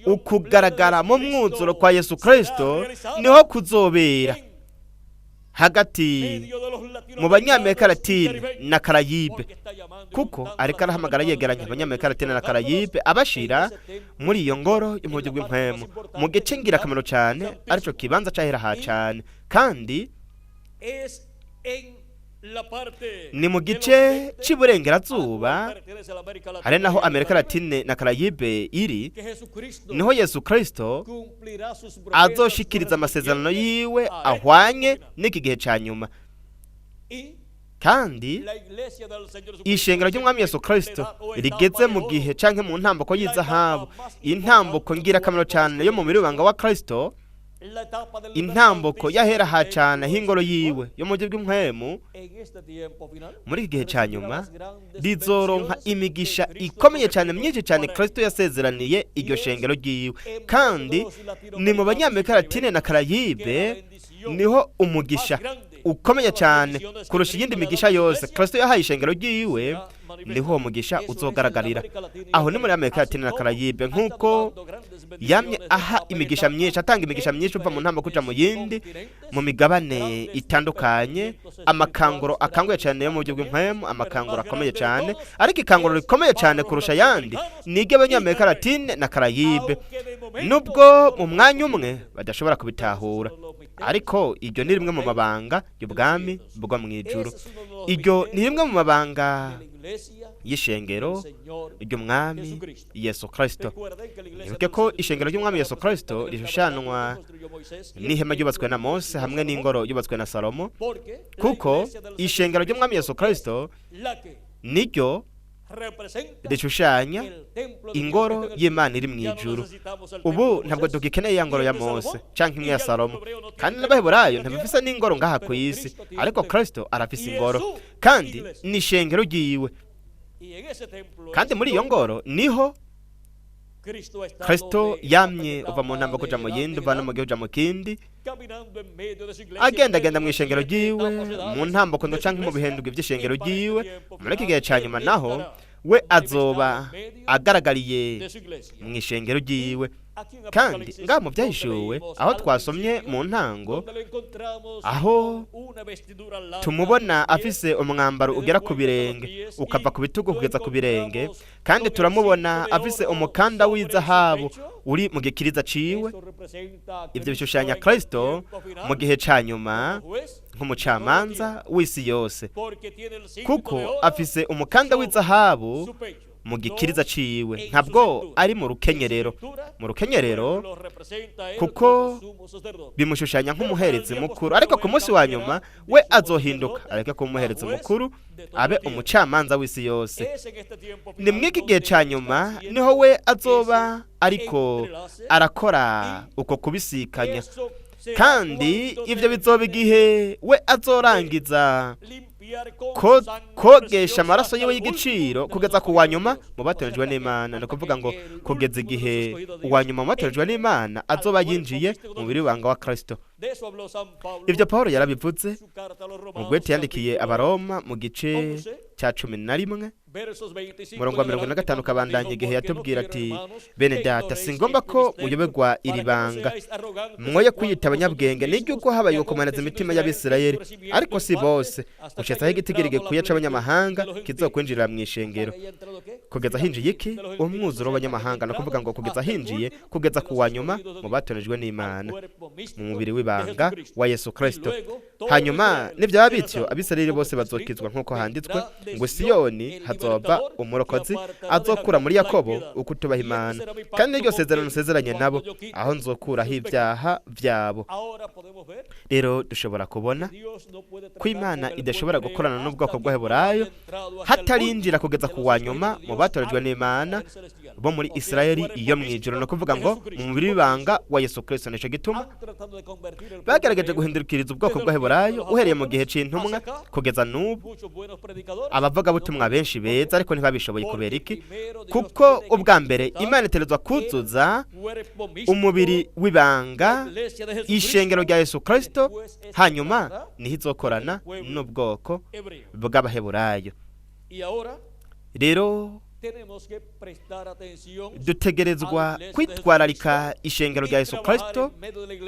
ukugaragara mu mwuzuro kwa Yesu Kristo niho kuzobera hagati mu Banyamerika Latine na Karayibe, kuko ariko arahamagara yegeranya Abanyamerika Latine na Karayibe, abashira muri iyo ngoro yo mu buryo bw'impwemu, mu gice ngirakamaro cyane aricyo kibanza cyahera ha cyane. Kandi ni mu gice cy'iburengerazuba, hari naho Amerika Latine na Karayibe iri, niho Yesu Kristo azoshikiriza amasezerano yiwe ahwanye n'iki gihe cya nyuma. Kandi ishengero ry'Umwami Yesu Kristo rigeze mu gihe canke mu ntambuko y'izahabu, intambuko ngirakamaro cyane yo mu mubiri w'ibanga wa Kristo, intambuko y'ahera ha cane h'ingoro yiwe yo mu buryo bw'impwemu, muri iki gihe ca nyuma rizoronka imigisha ikomeye cyane, myinshi cyane, Kristo yasezeraniye iryo shengero ryiwe. Kandi ni mu Banyamerika Latine na Karayibe niho umugisha ukomeye cyane kurusha iyindi migisha yose Kristo yahaye ishengero ryiwe, niho uwo mugisha uzogaragarira. Aho ni muri Amerika Latine na Karayibe. Nk'uko yamye aha imigisha myinshi, atanga imigisha myinshi uva mu ntambo kuja mu yindi mu migabane itandukanye, amakanguro akanguye cyane yo mu buryo bw'impwemu, amakanguro akomeye cyane, ariko ikanguro rikomeye cyane kurusha ayandi ni iry'Abanyamerika Latine na Karayibe, nubwo mu mwanya umwe badashobora kubitahura. Ariko iryo ni rimwe mu mabanga y'ubwami bwo mu ijuru, iryo ni rimwe mu mabanga y'ishengero ry'Umwami Yesu Kristo. Nibuke ko ishengero ry'Umwami Yesu Kristo rishushanwa n'ihema ryubatswe na Mose hamwe n'ingoro yubatswe na Salomo, kuko ishengero ry'Umwami Yesu Kristo niryo rishushanya ingoro y'Imana iri mu ijuru. Ubu ntabwo tugikeneye ya ngoro ya Mose canke imwe ya Salomo, kandi n'Abaheburayo ntibafise n'ingoro ngaha ku isi, ariko Kristo arafise ingoro, kandi ni ishengero ryiwe. Kandi muri iyo ngoro niho Kristo yamye uva mu ntambo kuja mu yindi, uva no mu gihe uja mu kindi, agendagenda mu ishengero ryiwe, mu ntambuko ndo canke mu bihendugwe vy'ishengero ryiwe. Muri iki gihe ca nyuma naho we azoba agaragariye mu ishengero ryiwe. Kandi ngaha mu Byahishuwe, aho twasomye mu ntango, aho tumubona afise umwambaro ugera ku birenge, ukava ku bitugu kugeza ku birenge, kandi turamubona afise umukanda w'izahabu uri mu gikiriza ciwe. Ibyo bishushanya Kristo mu gihe ca nyuma nk'umucamanza w'isi yose, kuko afise umukanda w'izahabu mu gikiriza ciwe, ntabwo ari mu rukenyerero, mu rukenyerero kuko bimushushanya nk'umuherezi mukuru. Ariko ku munsi wa nyuma we azohinduka areke kuba umuherezi mukuru, abe umucamanza w'isi yose. Ni mw'iki gihe ca nyuma niho we azoba ariko arakora uko kubisikanya, kandi ibyo bizoba igihe we azorangiza kogesha amaraso yiwe y'igiciro kugeza ku wa nyuma mu batorejwe n'Imana. Ni ukuvuga ngo kugeza igihe uwa nyuma mu batorejwe n'Imana azoba yinjiye mu mubiri w'ibanga wa Kristo. Ibyo Paul yarabivuze mu bwete yandikiye Abaroma mu gice cya 11, murongo wa 45 kabandanya, igihe yatubwira ati: "Bene data, singomba ko muyoberwa iri banga, mwoye kwiyita abanyabwenge, n'iry'uko habaye gukomaniza imitima y'Abisirayeli, ariko si bose, gushitsa aho igitigiri gikwiye c'abanyamahanga kizokwinjirira mu ishengero." Kugeza hinjiye iki? Umwuzuro w'abanyamahanga. Ni ukuvuga ngo kugeza hinjiye, kugeza ku wa nyuma mu batorejwe n'Imana mu mubiri w'ibanga wa Yesu Kristo. Hanyuma nibyaba bityo, Abisirayeli bose bazokizwa, nk'uko handitswe ngo: "Siyoni hazova umurokozi, azokura muri Yakobo ukutubaha Imana. Kandi n'iryo sezerano nsezeranye nabo, aho nzokuraho ibyaha byabo." Rero dushobora kubona ko Imana idashobora gukorana n'ubwoko bw'Abaheburayo hatarinjira kugeza ku wa nyuma mu batorejwe n'Imana bo muri Isirayeli iyo mu ijuru, ni ukuvuga ngo mu mubiri w'ibanga wa Yesu Kristo. Nicyo gituma bagerageje guhindukiriza ubwoko bw'Abaheburayo uhereye mu gihe c'intumwa kugeza n'ubu, abavugabutumwa benshi beza, ariko ntibabishoboye. Kubera iki? Kuko ubwa mbere Imana iterezwa kuzuza umubiri w'ibanga, ishengero rya Yesu Kristo, hanyuma niho izokorana n'ubwoko bw'Abaheburayo. Rero dutegerezwa kwitwararika ishengero rya Yesu Kristo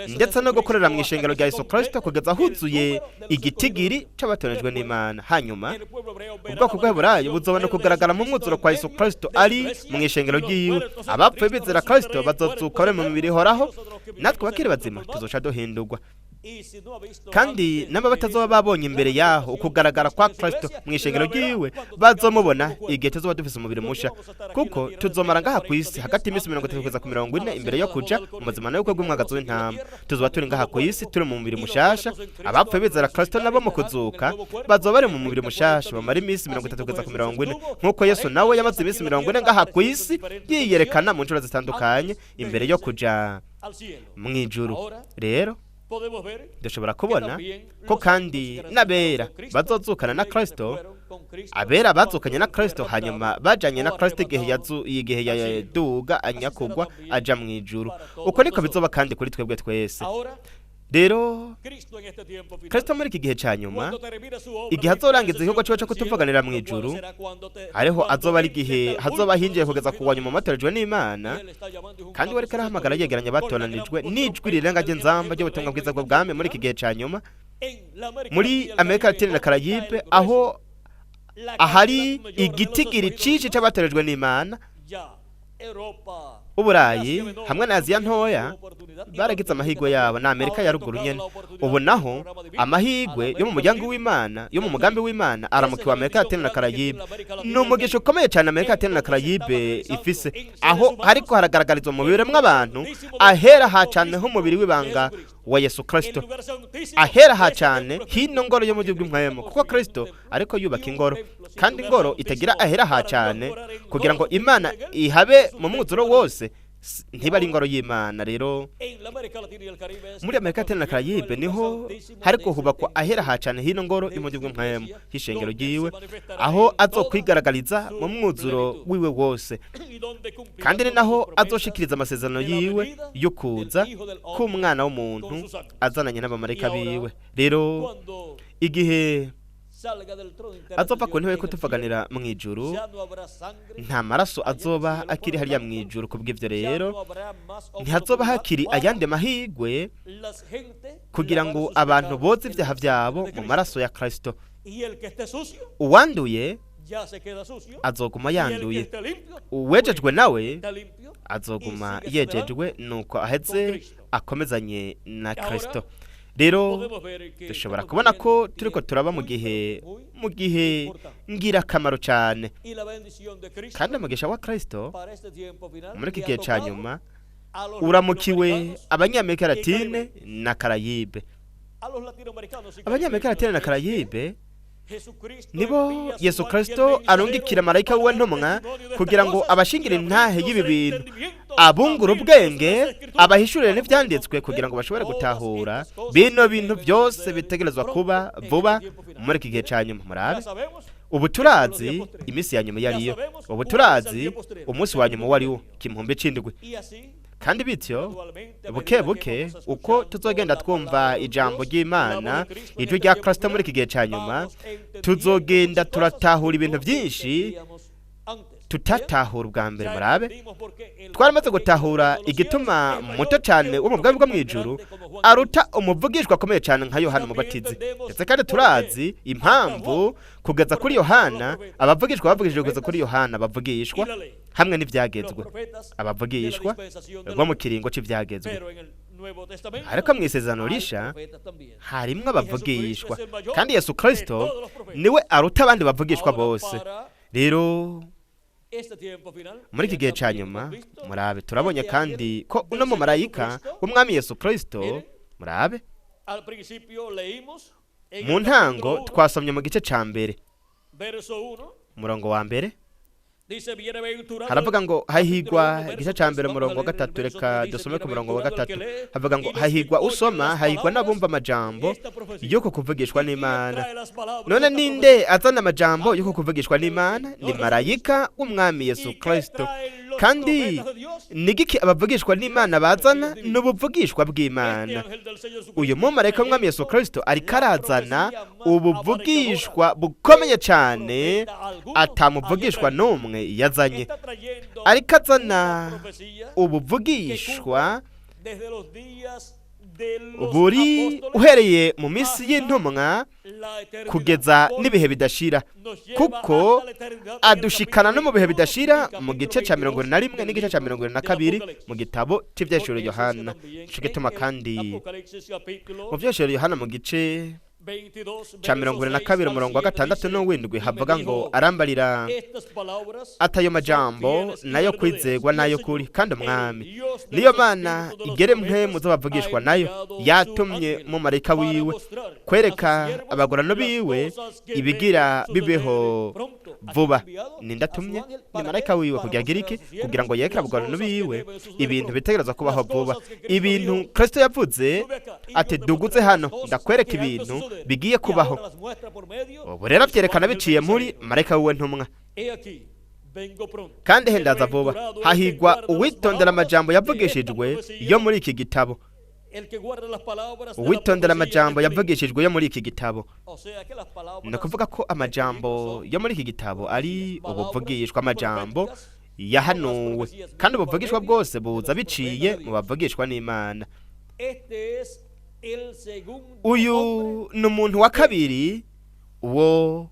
ndetse no gukorera mu ishengero rya Yesu Kristo kugeza huzuye igitigiri c'abatorejwe n'Imana. Hanyuma ubwoko bw'Abaheburayo buzobona kugaragara mu mwuzuro kwa Yesu Kristo ari mu ishengero ryiwe. Abapfuye bizera Kristo bazozuka bari mu mibiri ihoraho, natwe bakiri bazima tuzoca duhindurwa. Kandi nabo batazoba babonye imbere yaho ukugaragara kwa Kristo mu ishengero ryiwe, bazomubona igihe tuzoba dufise umubiri musha, kuko tuzomara ngaha ku isi hagati y'iminsi 30 kugeza ku 40 imbere yo kuja mu mazimano y'ubukwe bw'umwagazi w'intama. Tuzoba turi ngaha ku isi turi mu mubiri mushasha. Abapfuye bizera Kristo nabo mu kuzuka bazoba bari mu mubiri mushasha, bamara iminsi 30 kugeza ku 40, nk'uko Yesu nawe yamaze iminsi 40 ngaha ku isi yiyerekana mu nshuro zitandukanye imbere yo kuja mu ijuru. Rero dushobora kubona ko kandi n'abera bazozukana na Kristo, abera bazukanye na Kristo hanyuma bajanye na Kristo igihe yaduga anyakugwa aja mu ijuru. Uko niko bizoba kandi kuri twebwe twese. Rero Kristo muri iki gihe ca nyuma, igihe azorangiza igikorwa ciwe co kutuvuganira mu ijuru, ariho azoba ari igihe hazoba hinjiye kugeza ku wa nyuma batorejwe n'Imana. Kandi we ariko arahamagara yegeranya abatoranijwe n'ijwi rirenga ry'inzamba ry'ubutumwa bwiza bw'ubwami muri iki gihe ca nyuma muri Amerika Latine na Karayibe, aho ahari igitigiri cinshi c'abatorejwe n'Imana. Uburayi hamwe na Aziya ntoya baragize amahirwe yabo, na Amerika ya ruguru nyene. Ubu naho amahirwe yo mu muryango w'Imana, yo mu mugambi w'Imana, aramukiwe Amerika Latine na Karayibe. Ni umugisha ukomeye cyane Amerika Latine na Karayibe ifise, aho hariko haragaragarizwa mu biremwa abantu ahera ha cane h'umubiri w'ibanga wa Yesu Kristo, ahera ha cane hino ngoro yo mu gihugu bw'impwemu, kuko Kristo ariko yubaka ingoro, kandi ingoro itagira ahera ha cane kugira ngo Imana ihabe mu mwuzuro wose ntiba ari ingoro y'Imana. Rero muri Amerika Latine na Karayibe niho hariko hubakwa ahera ha cane hino ngoro yo mu gihugu bw'impwemu h'ishengero ryiwe, aho azokwigaragariza mu mwuzuro wiwe wose, kandi ni naho azoshikiriza amasezerano yiwe yo kuza k'umwana w'umuntu azananye n'abamarayika biwe. Rero igihe azova ku ntebe yo kutuvuganira mu ijuru, nta maraso azoba akiri hariya mu ijuru. Kubw'ivyo rero ntihazoba hakiri ayandi mahigwe kugira ngo abantu boze ivyaha vyabo mu maraso ya Kristo. Uwanduye azoguma yanduye, uwejejwe nawe azoguma yejejwe, nuko aheze akomezanye na Kristo. Rero dushobora kubona ko turiko turaba mu gihe ngirakamaro cyane, kandi umugisha wa Kristo muri iki gihe ca nyuma uramukiwe Abanyamerika Latine na Karayibe. Abanyamerika Latine na Karayibe nibo Yesu Kristo arungikira marayika wiwe ntumwa kugira ngo abashingire intahe y'ibi bintu, abungure ubwenge, abahishurire n'ivyanditswe kugira ngo bashobore gutahura bino bintu byose bitegerezwa kuba vuba muri iki gihe ca nyuma. Murabe, ubu turazi iminsi ya nyuma iyo ariyo, ubu turazi umunsi wa nyuma uwo ari wo, 7000. Kandi bityo buke buke uko tuzogenda twumva ijambo ry'Imana, ijwi rya Kristo muri iki gihe ca nyuma, tuzogenda turatahura ibintu byinshi tutatahura ubwa mbere. Murabe, twaramaze gutahura igituma muto cyane wo mu bwami bwo mu ijuru aruta umuvugishwa akomeye cyane nka Yohana Umubatizi. Ndetse kandi turazi impamvu kugeza kuri Yohana abavugishwa bavugishijwe, kugeza kuri Yohana bavugishwa hamwe n'ibyagezwe, abavugishwa bo mu kiringo cy'ibyagezwe. Ariko mu Isezerano Risha harimwo abavugishwa, kandi Yesu Kristo niwe aruta abandi bavugishwa bose. Rero muri iki gihe cya nyuma, murabe, turabonye kandi ko uno mumarayika w'umwami Yesu Kristo, murabe, mu ntango twasomye mu gice cya 1 umurongo wa 1, haravuga ngo hahigwa, igice cya 1 umurongo wa 3, reka dusome ku murongo wa 3, havuga ngo hahigwa usoma, hahigwa n'abumva amajambo y'uko kuvugishwa n'Imana. None ninde azana amajambo y'uko kuvugishwa n'Imana? Ni marayika w'umwami Yesu Kristo. Kandi ni giki abavugishwa n'Imana bazana? Ni ubuvugishwa bw'Imana. Uyu mumarayika w'umwami Yesu Kristo ariko arazana ubuvugishwa bukomeye cyane atamuvugishwa n'umwe yazanye. Ariko azana ubuvugishwa Buri uhereye mu minsi y'intumwa kugeza n'ibihe bidashira, kuko adushikana no mu bihe bidashira mu gice cya 41 n'igice cya 42 mu gitabo cy'ibyahishuriwe Yohana. Nico gituma kandi mu byahishuriwe Yohana mu gice cya 22, umurongo wa 6 n'uw'indwi, havuga ngo: "Arambarira atayo majambo nayo kwizegwa nayo kuri, kandi Umwami niyo Mana igere mwe muzabavugishwa nayo yatumye mu marayika wiwe kwereka abagorano biwe ibigira bibeho vuba." Nindatumye? Ni marayika wiwe. Kugira agire iki? Kugira ngo yereke abagorano biwe ibintu bitegerezwa kubaho vuba, ibintu Kristo yavuze ati: "Duguze hano ndakwereka ibintu bigiye kubaho." Ubu rero byerekana biciye muri marayika wiwe ntumwa. "Kandi hendaza vuba. Hahigwa uwitondera amajambo yavugishijwe yo muri iki gitabo." Uwitondera amajambo yavugishijwe yo muri iki gitabo. Ni ukuvuga ko amajambo yo muri iki gitabo ari ubuvugishwa, amajambo yahanuwe, kandi ubuvugishwa bwose buza biciye mu bavugishwa n'Imana. Uyu ni umuntu wa kabiri uwo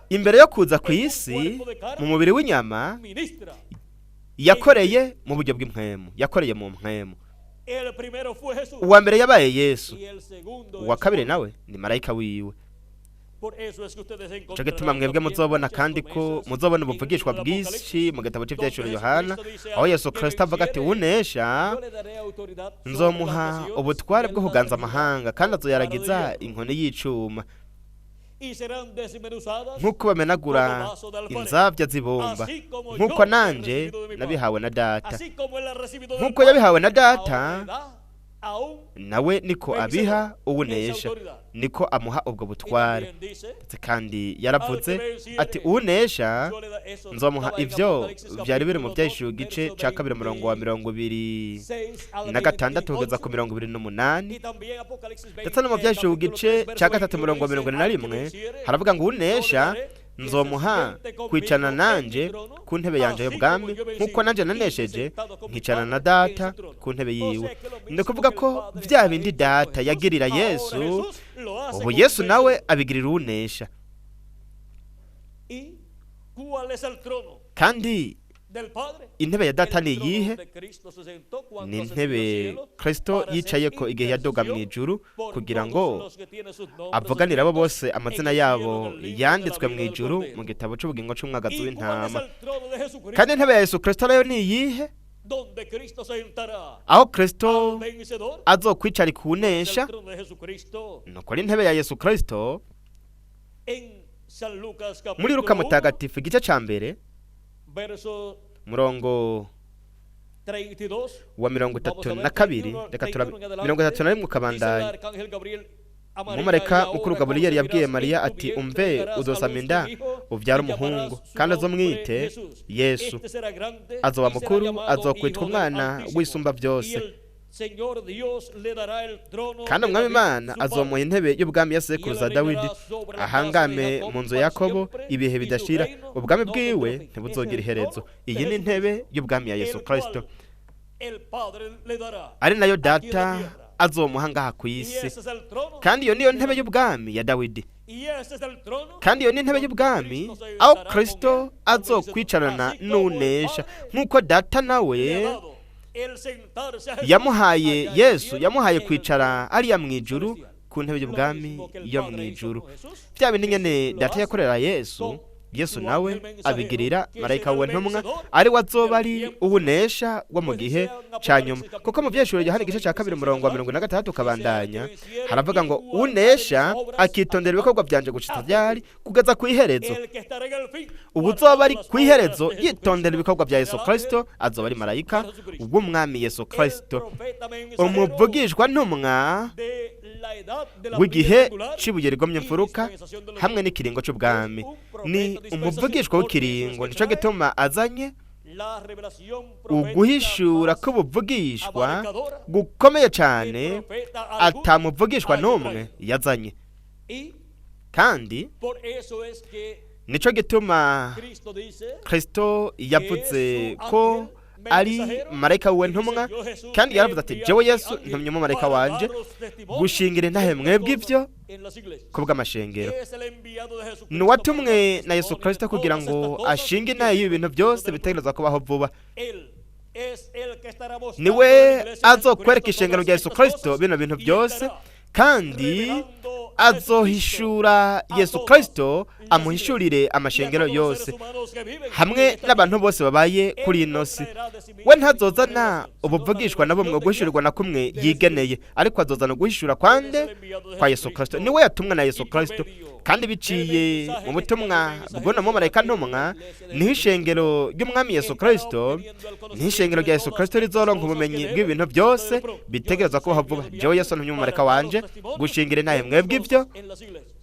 imbere yo kuza ku isi mu mubiri w'inyama yakoreye mu buryo bw'impwemu, yakoreye mu mpwemu. Uwa mbere yabaye Yesu, uwa kabiri nawe ni marayika wiwe. Nico gituma mwebwe muzobona kandi ko muzobona ubuvugishwa bwinshi mu gitabo cy'ibyahishuriwe Yohana, aho Yesu Kristo avuga ati: "Unesha nzomuha ubutware bwo kuganza amahanga, kandi azoyaragiza inkoni y'icuma, nk'uko bamenagura inzabya z'ibumba, nk'uko nanje nabihawe na Data." Nk'uko yabihawe na Data, nawe niko abiha uwunesha, niko amuha ubwo butware. Ndetse kandi yaravuze ati: "Unesha nzomuha ibyo." Byari biri mu byahishuriwe igice cya 2, umurongo wa 26 kugeza ku 28. Ndetse no mu byahishuriwe igice cya 3, umurongo wa 41, haravuga ngo: "Unesha nzomuha kwicarana nanje ku ntebe yanje y'ubwami, nk'uko nanjye nanesheje nkicarana na Data ku ntebe yiwe." Ni ukuvuga ko bya bindi Data yagirira Yesu, ubu Yesu nawe abigirira unesha. Kandi intebe ya Data ni iyihe? Ni intebe Kristo yicaye ko igihe yadoga mu ijuru, kugira ngo avuganire abo bose amazina yabo yanditswe mu ijuru mu gitabo cy'ubugingo cy'umwagazi w'intama. Kandi intebe ya Yesu Kristo nayo ni iyihe? Aho Kristo azokwicara kunesha ni ukuri intebe ya Yesu Kristo. Muri Luka Mutagatifu igice cya 1, murongo wa 32, reka turabe 31 ukabandanya. Umumarayika mukuru Gaburiyeli yabwiye Mariya ati: "Umve, uzosama inda ubyara umuhungu, kandi azomwite Yesu. Azoba mukuru, azokwitwa Umwana w'Isumba Byose, kandi Umwami Imana azomuha intebe y'ubwami ya sekuruza Dawidi, ahangame mu nzu ya Yakobo ibihe bidashira, ubwami bwiwe ntibuzogira iherezo." Iyi ni intebe y'ubwami ya Yesu Kristo, ari nayo Data azomuha ngaha ku isi. Kandi iyo niyo ntebe y'ubwami ya Dawidi, kandi iyo ni intebe y'ubwami aho Kristo azokwicarana n'unesha, nk'uko Data nawe yamuhaye Yesu, yamuhaye kwicara ariya mu ijuru ku ntebe y'ubwami yo mu ijuru. Bya bindi nyene Data yakorera Yesu, Yesu nawe abigirira marayika we ntumwa, ari we azoba ari ubunesha wo mu gihe ca nyuma. Kuko mu byeshuro Yohana igice cya 2, umurongo wa 46 ukabandanya, haravuga ngo: "Unesha akitondera ibikorwa byanje gushitsa ryari? Kugeza ku iherezo." Ubu uzoba ari ku iherezo yitondera ibikorwa bya Yesu Kristo azoba ari marayika w'Umwami Yesu Kristo, umuvugishwa ntumwa w'igihe c'ibuye rigomye imfuruka hamwe n'ikiringo c'ubwami. Ni umuvugishwa w'ikiringo, nico gituma azanye uguhishura k'ubuvugishwa gukomeye cyane atamuvugishwa n'umwe yazanye. Kandi nico gituma Kristo yavuze ko Ari marayika wiwe ntumwa, kandi yaravuze ati: "Jewe Yesu ntumye umumarayika wanje gushingira intahe mwebwe ibyo ku bw'amashengero." Ni uwatumwe na Yesu Kirisito kugira ngo ashinge intahe y'ibi bintu byose bitegerezwa kubaho vuba. Niwe azokwereka ishengero rya Yesu Kirisito bino bintu byose, kandi azohishura Yesu Kirisito, amuhishurire amashengero yose hamwe n'abantu bose babaye kuri ino si. We ntazozana ubuvugishwa na bumwe, guhishurirwa na kumwe yigeneye, ariko azozana uguhishura kwande? Kwa Yesu Kirisito. Niwe yatumwe na Yesu Kirisito, kandi biciye mu butumwa bw'uno mumarayika ntumwa niho ishengero ry'umwami Yesu Kirisito, niho ishengero rya Yesu Kirisito rizoronka ubumenyi bw'ibintu byose bitegerezwa kubaho vuba. "Jewe Yesu ntumye umumarayika wanje gushingira intahe mwebwe ibyo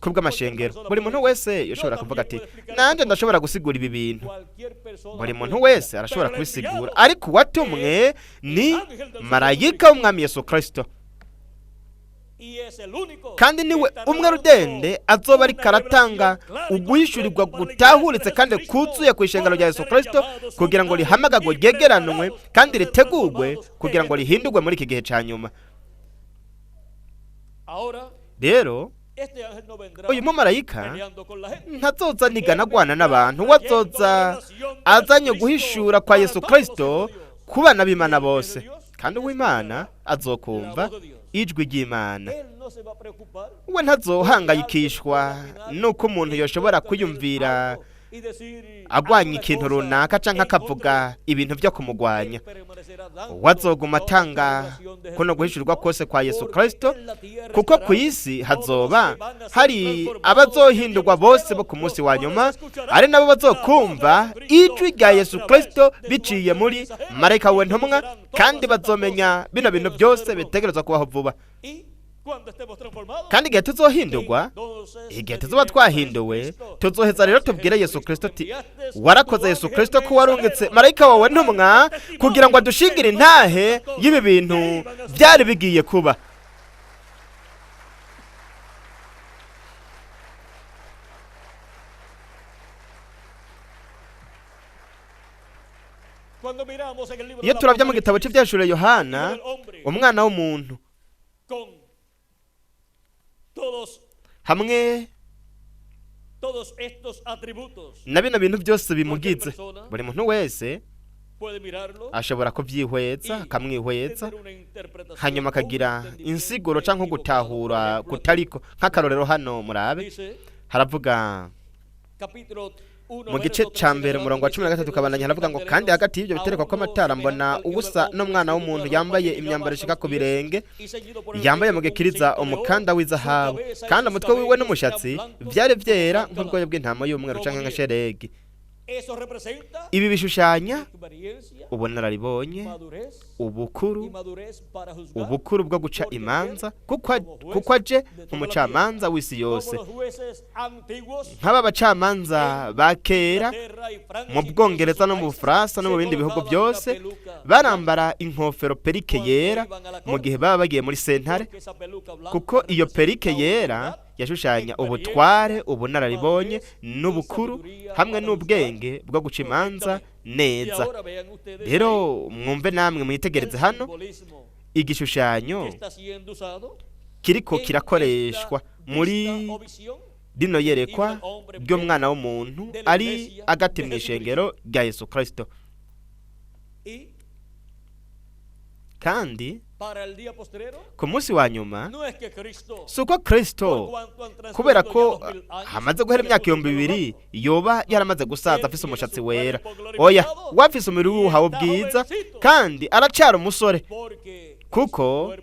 kubw'amashengero." Buri muntu wese yashobora kuvuga ati: "Nanjye ndashobora gusigura ibi bintu." Buri muntu wese arashobora kubisigura, ariko uwatumwe ni marayika w'umwami Yesu Kirisito, kandi niwe umwe rudende azoba ariko aratanga uguhishurirwa gutahuritse kandi kuzuye ku ishengero rya Yesu Kirisito, kugira ngo rihamagagwe, ryegeranwe kandi ritegurwe kugira ngo rihindurwe muri iki gihe cya nyuma. Rero uyu mumarayika ntazoza nigana agwana n'abantu, we azoza azanye guhishura kwa Yesu Kirisito ku bana b'Imana bose, kandi uw'Imana azokumva ijwi ry'Imana. We ntazohangayikishwa n'uko umuntu yoshobora kwiyumvira agwanya ikintu runaka cyangwa akavuga ibintu byo kumugwanya. We azoguma atanga kuno guhishurwa kose kwa Yesu Kirisito, kuko ku isi hazoba hari abazohindurwa bose bo ku munsi wa nyuma, ari nabo bazokumva ijwi rya Yesu Kirisito biciye muri marayika we ntumwa, kandi bazomenya bino bintu byose bitegerezwa kubaho vuba. Kandi igihe tuzohindurwa, igihe tuzoba twahinduwe, tuzoheza rero tubwire Yesu Kirisito ati: "Warakoze Yesu Kirisito ko warungitse marayika wawe ntumwa kugira ngo adushingire intahe y'ibi bintu byari bigiye kuba." Iyo turabya mu gitabo cy'ibyashuriye Yohana, umwana w'umuntu hamwe na bino bintu byose bimugize, buri muntu wese ashobora kubyihwetsa, akamwihwetsa, hanyuma akagira insiguro cyangwa gutahura kutariko. Nk'akarorero hano murabe, haravuga mu gice cya mbere umurongo wa 13 ukabandanya, haravuga ngo: "Kandi hagati y'ibyo biterekwa kw'amatara mbona ubusa n'umwana w'umuntu yambaye imyambaro ishika ku birenge, yambaye mu gikiriza umukanda w'izahabu, kandi umutwe wiwe n'umushatsi byari byera nk'ubwoya bw'intama y'umweru canke nka sheregi." Ibi bishushanya ubunararibonye, ubukuru, ubukuru bwo guca imanza, kuko aje nk'umucamanza w'isi yose. Nk'aba bacamanza ba kera mu Bwongereza no mu Bufaransa no mu bindi bihugu byose, barambara inkofero perike yera mu gihe baba bagiye muri sentare, kuko iyo perike yera yashushanya ubutware, ubunararibonye n'ubukuru hamwe n'ubwenge bwo guca imanza neza. Rero mwumve namwe, mwitegereze hano igishushanyo kiriko kirakoreshwa muri rino yerekwa ry'umwana w'umuntu ari agati mu ishengero rya Yesu Kirisito. Kandi ku munsi wa nyuma, si uko Kirisito, kubera ko hamaze guhera imyaka 2000, yoba yaramaze gusaza afise umushatsi wera. Oya, wafise umubiri w'uhawe ubwiza kandi aracyari umusore, kuko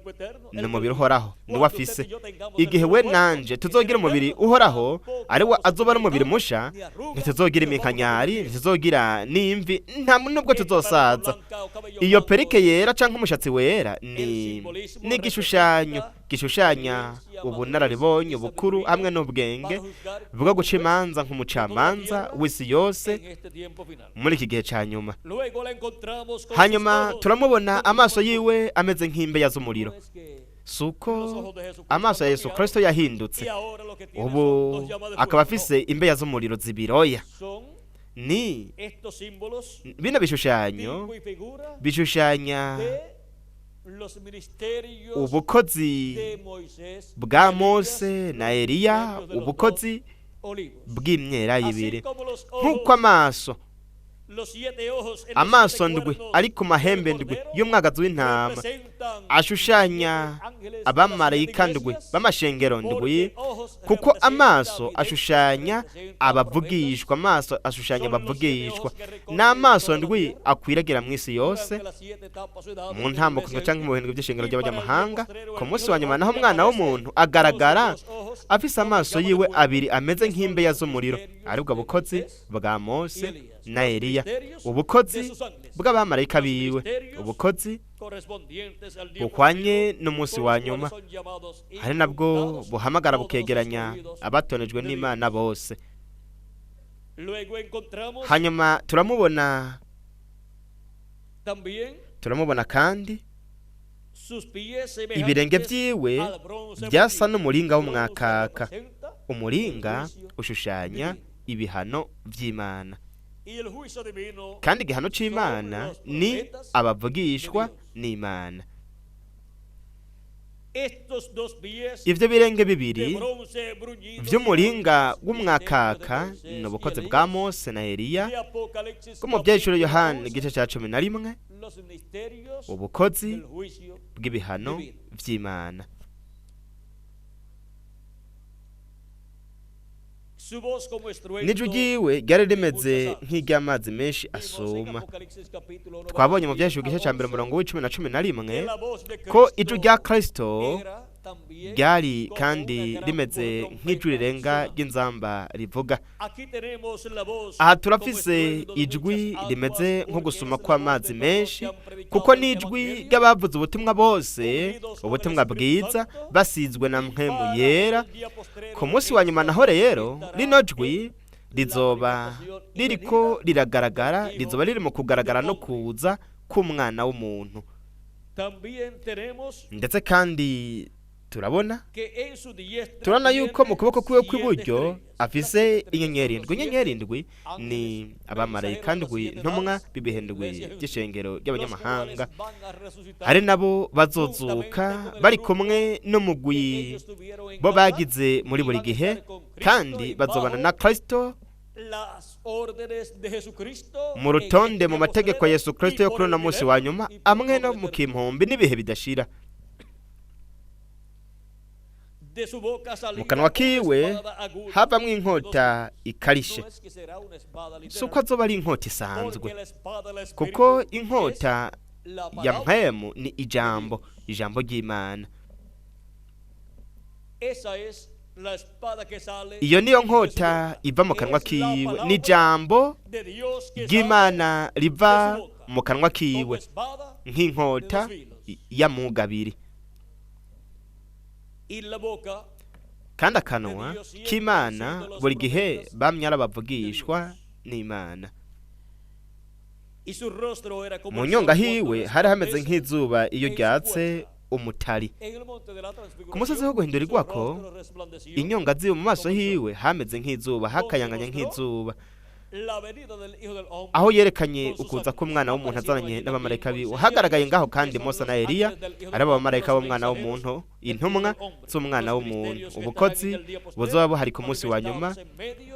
ni umubiri uhoraho niwo afise. Igihe we nanje tuzogira umubiri uhoraho, ari wo azoba ari umubiri musha, ntituzogira iminkanyari, ntituzogira n'imvi, nta nubwo tuzosaza. Iyo perike yera cyangwa umushatsi wera ni igishushanyo gishushanya ubunararibonye, ubukuru hamwe n'ubwenge bwo guca imanza nk'umucamanza w'isi yose muri iki gihe cya nyuma. Hanyuma turamubona amaso yiwe ameze nk'imbeya z'umuriro. Si uko amaso ya Yesu Kirisito yahindutse, ubu akaba afise imbeya z'umuriro zibiroya. Ni bino bishushanyo bishushanya ubukozi bwa Mose na Eliya, ubukozi bw'imyelayo ibiri. Nk'uko amaso ndwi ari ku mahembe ndwi y'umwagazi w'intama ashushanya abamarayika ndwi b'amashengero ndwi, kuko amaso ashushanya abavugishwa, amaso ashushanya abavugishwa, n'amaso ndwi akwiragira mu isi yose mu ntambuko cyangwa mu bihindwe by'ishengero ry'abanyamahanga. Ku munsi wa nyuma naho Umwana w'umuntu agaragara afise amaso yiwe abiri ameze nk'imbeya z'umuriro, aribwo bukozi bwa Mose na Eliya, ubukozi bw'abamarayika biwe, ubukozi bukwanye n'umunsi wa nyuma, hari nabwo buhamagara bukegeranya abatonejwe n'Imana bose. Hanyuma turamubona kandi ibirenge byiwe byasa n'umuringa w'umwakaka. Umuringa ushushanya ibihano by'Imana, kandi igihano cy'Imana ni abavugishwa n'Imana. Ibyo birenge bibiri by'umuringa w'umwakaka ni ubukozi bwa Mose na Eliya bwo mu byahishuro Yohana igice cya 11, ubukozi bw'ibihano by'Imana. N'ijwi ryiwe ryari rimeze nk'iry'amazi menshi asuma. Twabonye mu byahishuro igice cya 1 umurongo w'10 na 11 ko ijwi rya Kristo ryari kandi rimeze nk'ijwi rirenga ry'inzamba rivuga. Aha turafise ijwi rimeze nko gusuma kw'amazi menshi, kuko n'ijwi ry'abavuze ubutumwa bose, ubutumwa bwiza, basizwe na Mpwemu Yera. Ku munsi wa nyuma naho rero rino jwi rizoba ririko riragaragara, rizoba riri mu kugaragara no kuza k'Umwana w'umuntu. Ndetse kandi turabona yuko mu kuboko kwiwe kw'iburyo afise inyenyeri ndwi. Inyenyeri ndwi ni abamarayika ndwi, ntumwa b'ibihe ndwi by'ishengero ry'abanyamahanga, hari nabo bazozuka bari kumwe n'umugwi bo bagize muri buri gihe, kandi bazobana na Kristo mu rutonde mu mategeko ya Yesu Kristo yo kuri uno munsi wa nyuma, amwe no mu kimpumbi n'ibihe bidashira. Mu kanwa kiwe havamwo inkota ikarishe. Si uko azoba ari inkota isanzwe, kuko inkota ya mpwemu ni ijambo, ijambo ry'Imana. Iyo niyo nkota iva mu kanwa kiwe, ni ijambo ry'Imana riva mu kanwa kiwe nk'inkota y'amugabiri. Kandi akanwa k'Imana buri gihe bamye arabavugishwa n'Imana. Mu nyonga hiwe hari hameze nk'izuba iyo ryatse umutari. Ku musozi wo guhindurirwako, inyonga ziwe mu maso hiwe hameze nk'izuba, hakayanganya nk'izuba, aho yerekanye ukuza k'Umwana w'umuntu azananye n'abamarayika biwe. Hagaragaye ngaho kandi Mose na Eliya, ari abamarayika b'Umwana w'umuntu, intumwa z'Umwana w'umuntu. Ubukozi buzoba buhari ku munsi wa nyuma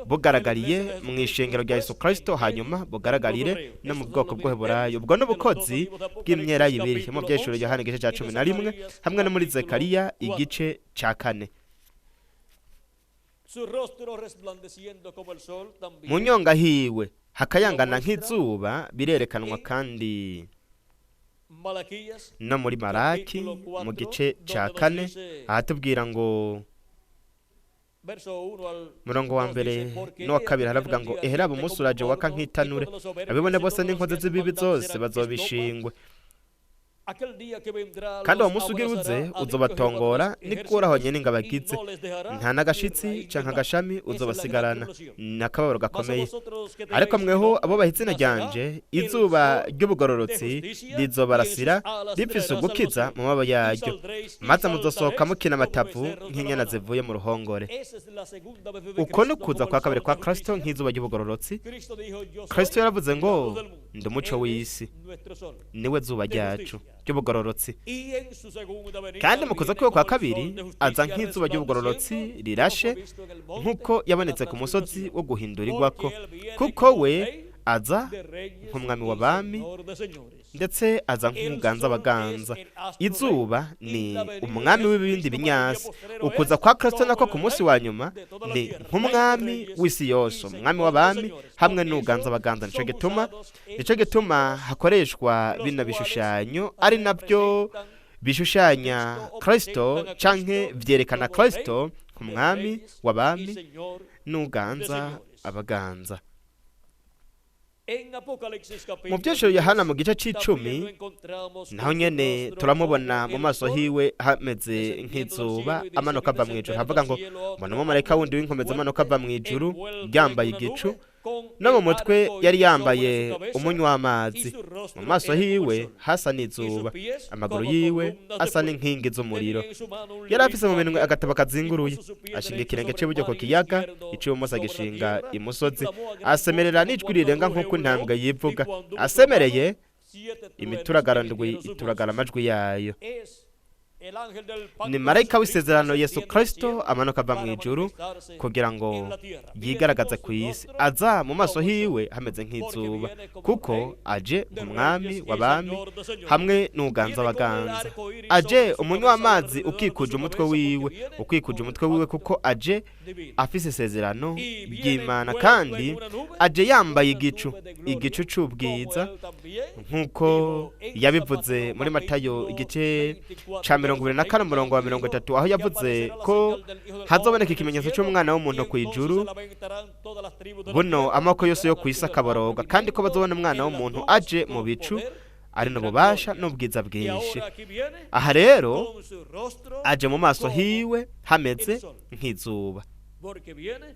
bugaragariye mu ishengero rya Yesu Kristo, hanyuma bugaragarire no mu bwoko bw'Uheburayo. Ubwo n'ubukozi bw'imyelayo ibiri mu byahishuro Yohana igice cya 11 hamwe no muri Zekariya igice cya 4. Mu nyonga hiwe hakayangana nk'izuba, birerekanwa kandi no muri Maraki mu gice cya 4, ahatubwira ngo murongo wa 1 n'uwa 2 haravuga ngo eheraba umunsi uraje waka nk'itanure, abibone bose n'inkozi z'ibibi zose bazobishingwe. Kandi uwo munsi ugira uze uzobatongora nikuraho nyene ingabo agize, nta n'agashitsi canke agashami uzobasigarana. Ni akababaro gakomeye. Ariko mweho abo baha izina ryanje, izuba ry'ubugororotsi rizobarasira rifise ugukiza mu mababa yaryo, maze muzosohoka mukina amatavu nk'inyana zivuye mu ruhongore. Uko ni ukuza kwa kabiri kwa Kristo nk'izuba ry'ubugororotsi. Kristo yaravuze ngo: "Ndi umuco w'isi." Niwe zuba ryacu ry'ubugororotsi. Kandi mu kuza kwiwe kwa kabiri aza nk'izuba ry'ubugororotsi rirashe, nk'uko yabonetse ku musozi wo guhindurirwako, kuko we aza nk'umwami w'abami, ndetse aza nk'umuganza abaganza. Izuba ni umwami w'ibindi binyasi. Ukuza kwa Kristo nako ku munsi wa nyuma ni nk'umwami w'isi yose, umwami w'abami hamwe n'uganza abaganza. Nico gituma hakoreshwa bino bishushanyo, ari nabyo bishushanya Kristo canke vyerekana Kristo nk'umwami w'abami n'uganza abaganza. Mu vyesho Yohana mu gice c'icumi, naho nyene turamubona mu maso hiwe hameze nk'izuba, amanuka ava mw'ijuru. Havuga ngo: "Mbona umumarayika wundi w'inkomezi amanuka ava mw'ijuru, yambaye igicu, no mu mutwe yari yambaye umunywa w'amazi. Mu maso hiwe hasa n'izuba, amaguru yiwe asa n'inkingi z'umuriro. Yari afise mu minwe agatabo kazinguruye. Ashinga ikirenge c'iburyo ku kiyaga, ic'ibumoso agishinga imusozi. Asemerera n'ijwi rirenga nk'uko intambwe yivuga. Asemereye, imituragaro ndwi ituragara amajwi yayo." Ni marayika w'isezerano Yesu Kristo amanuka ava mu ijuru kugira ngo yigaragaze ku isi. Aza mu maso hiwe hameze nk'izuba, kuko aje nk'umwami w'abami hamwe n'uganza abaganza. Aje umunywa w'amazi ukikuje umutwe wiwe, ukikuje umutwe wiwe, kuko aje afise isezerano ry'Imana. Kandi aje yambaye igicu, igicu c'ubwiza, nk'uko yabivuze muri Matayo igice ca 24 umurongo wa 30, aho yavuze ko hazoboneka ikimenyetso c'umwana w'umuntu ku ijuru, buno amoko yose yo ku isi akaboroga, kandi ko bazobona umwana w'umuntu aje mu bicu ari n'ububasha n'ubwiza bwinshi. Aha rero aje mu maso hiwe hameze nk'izuba,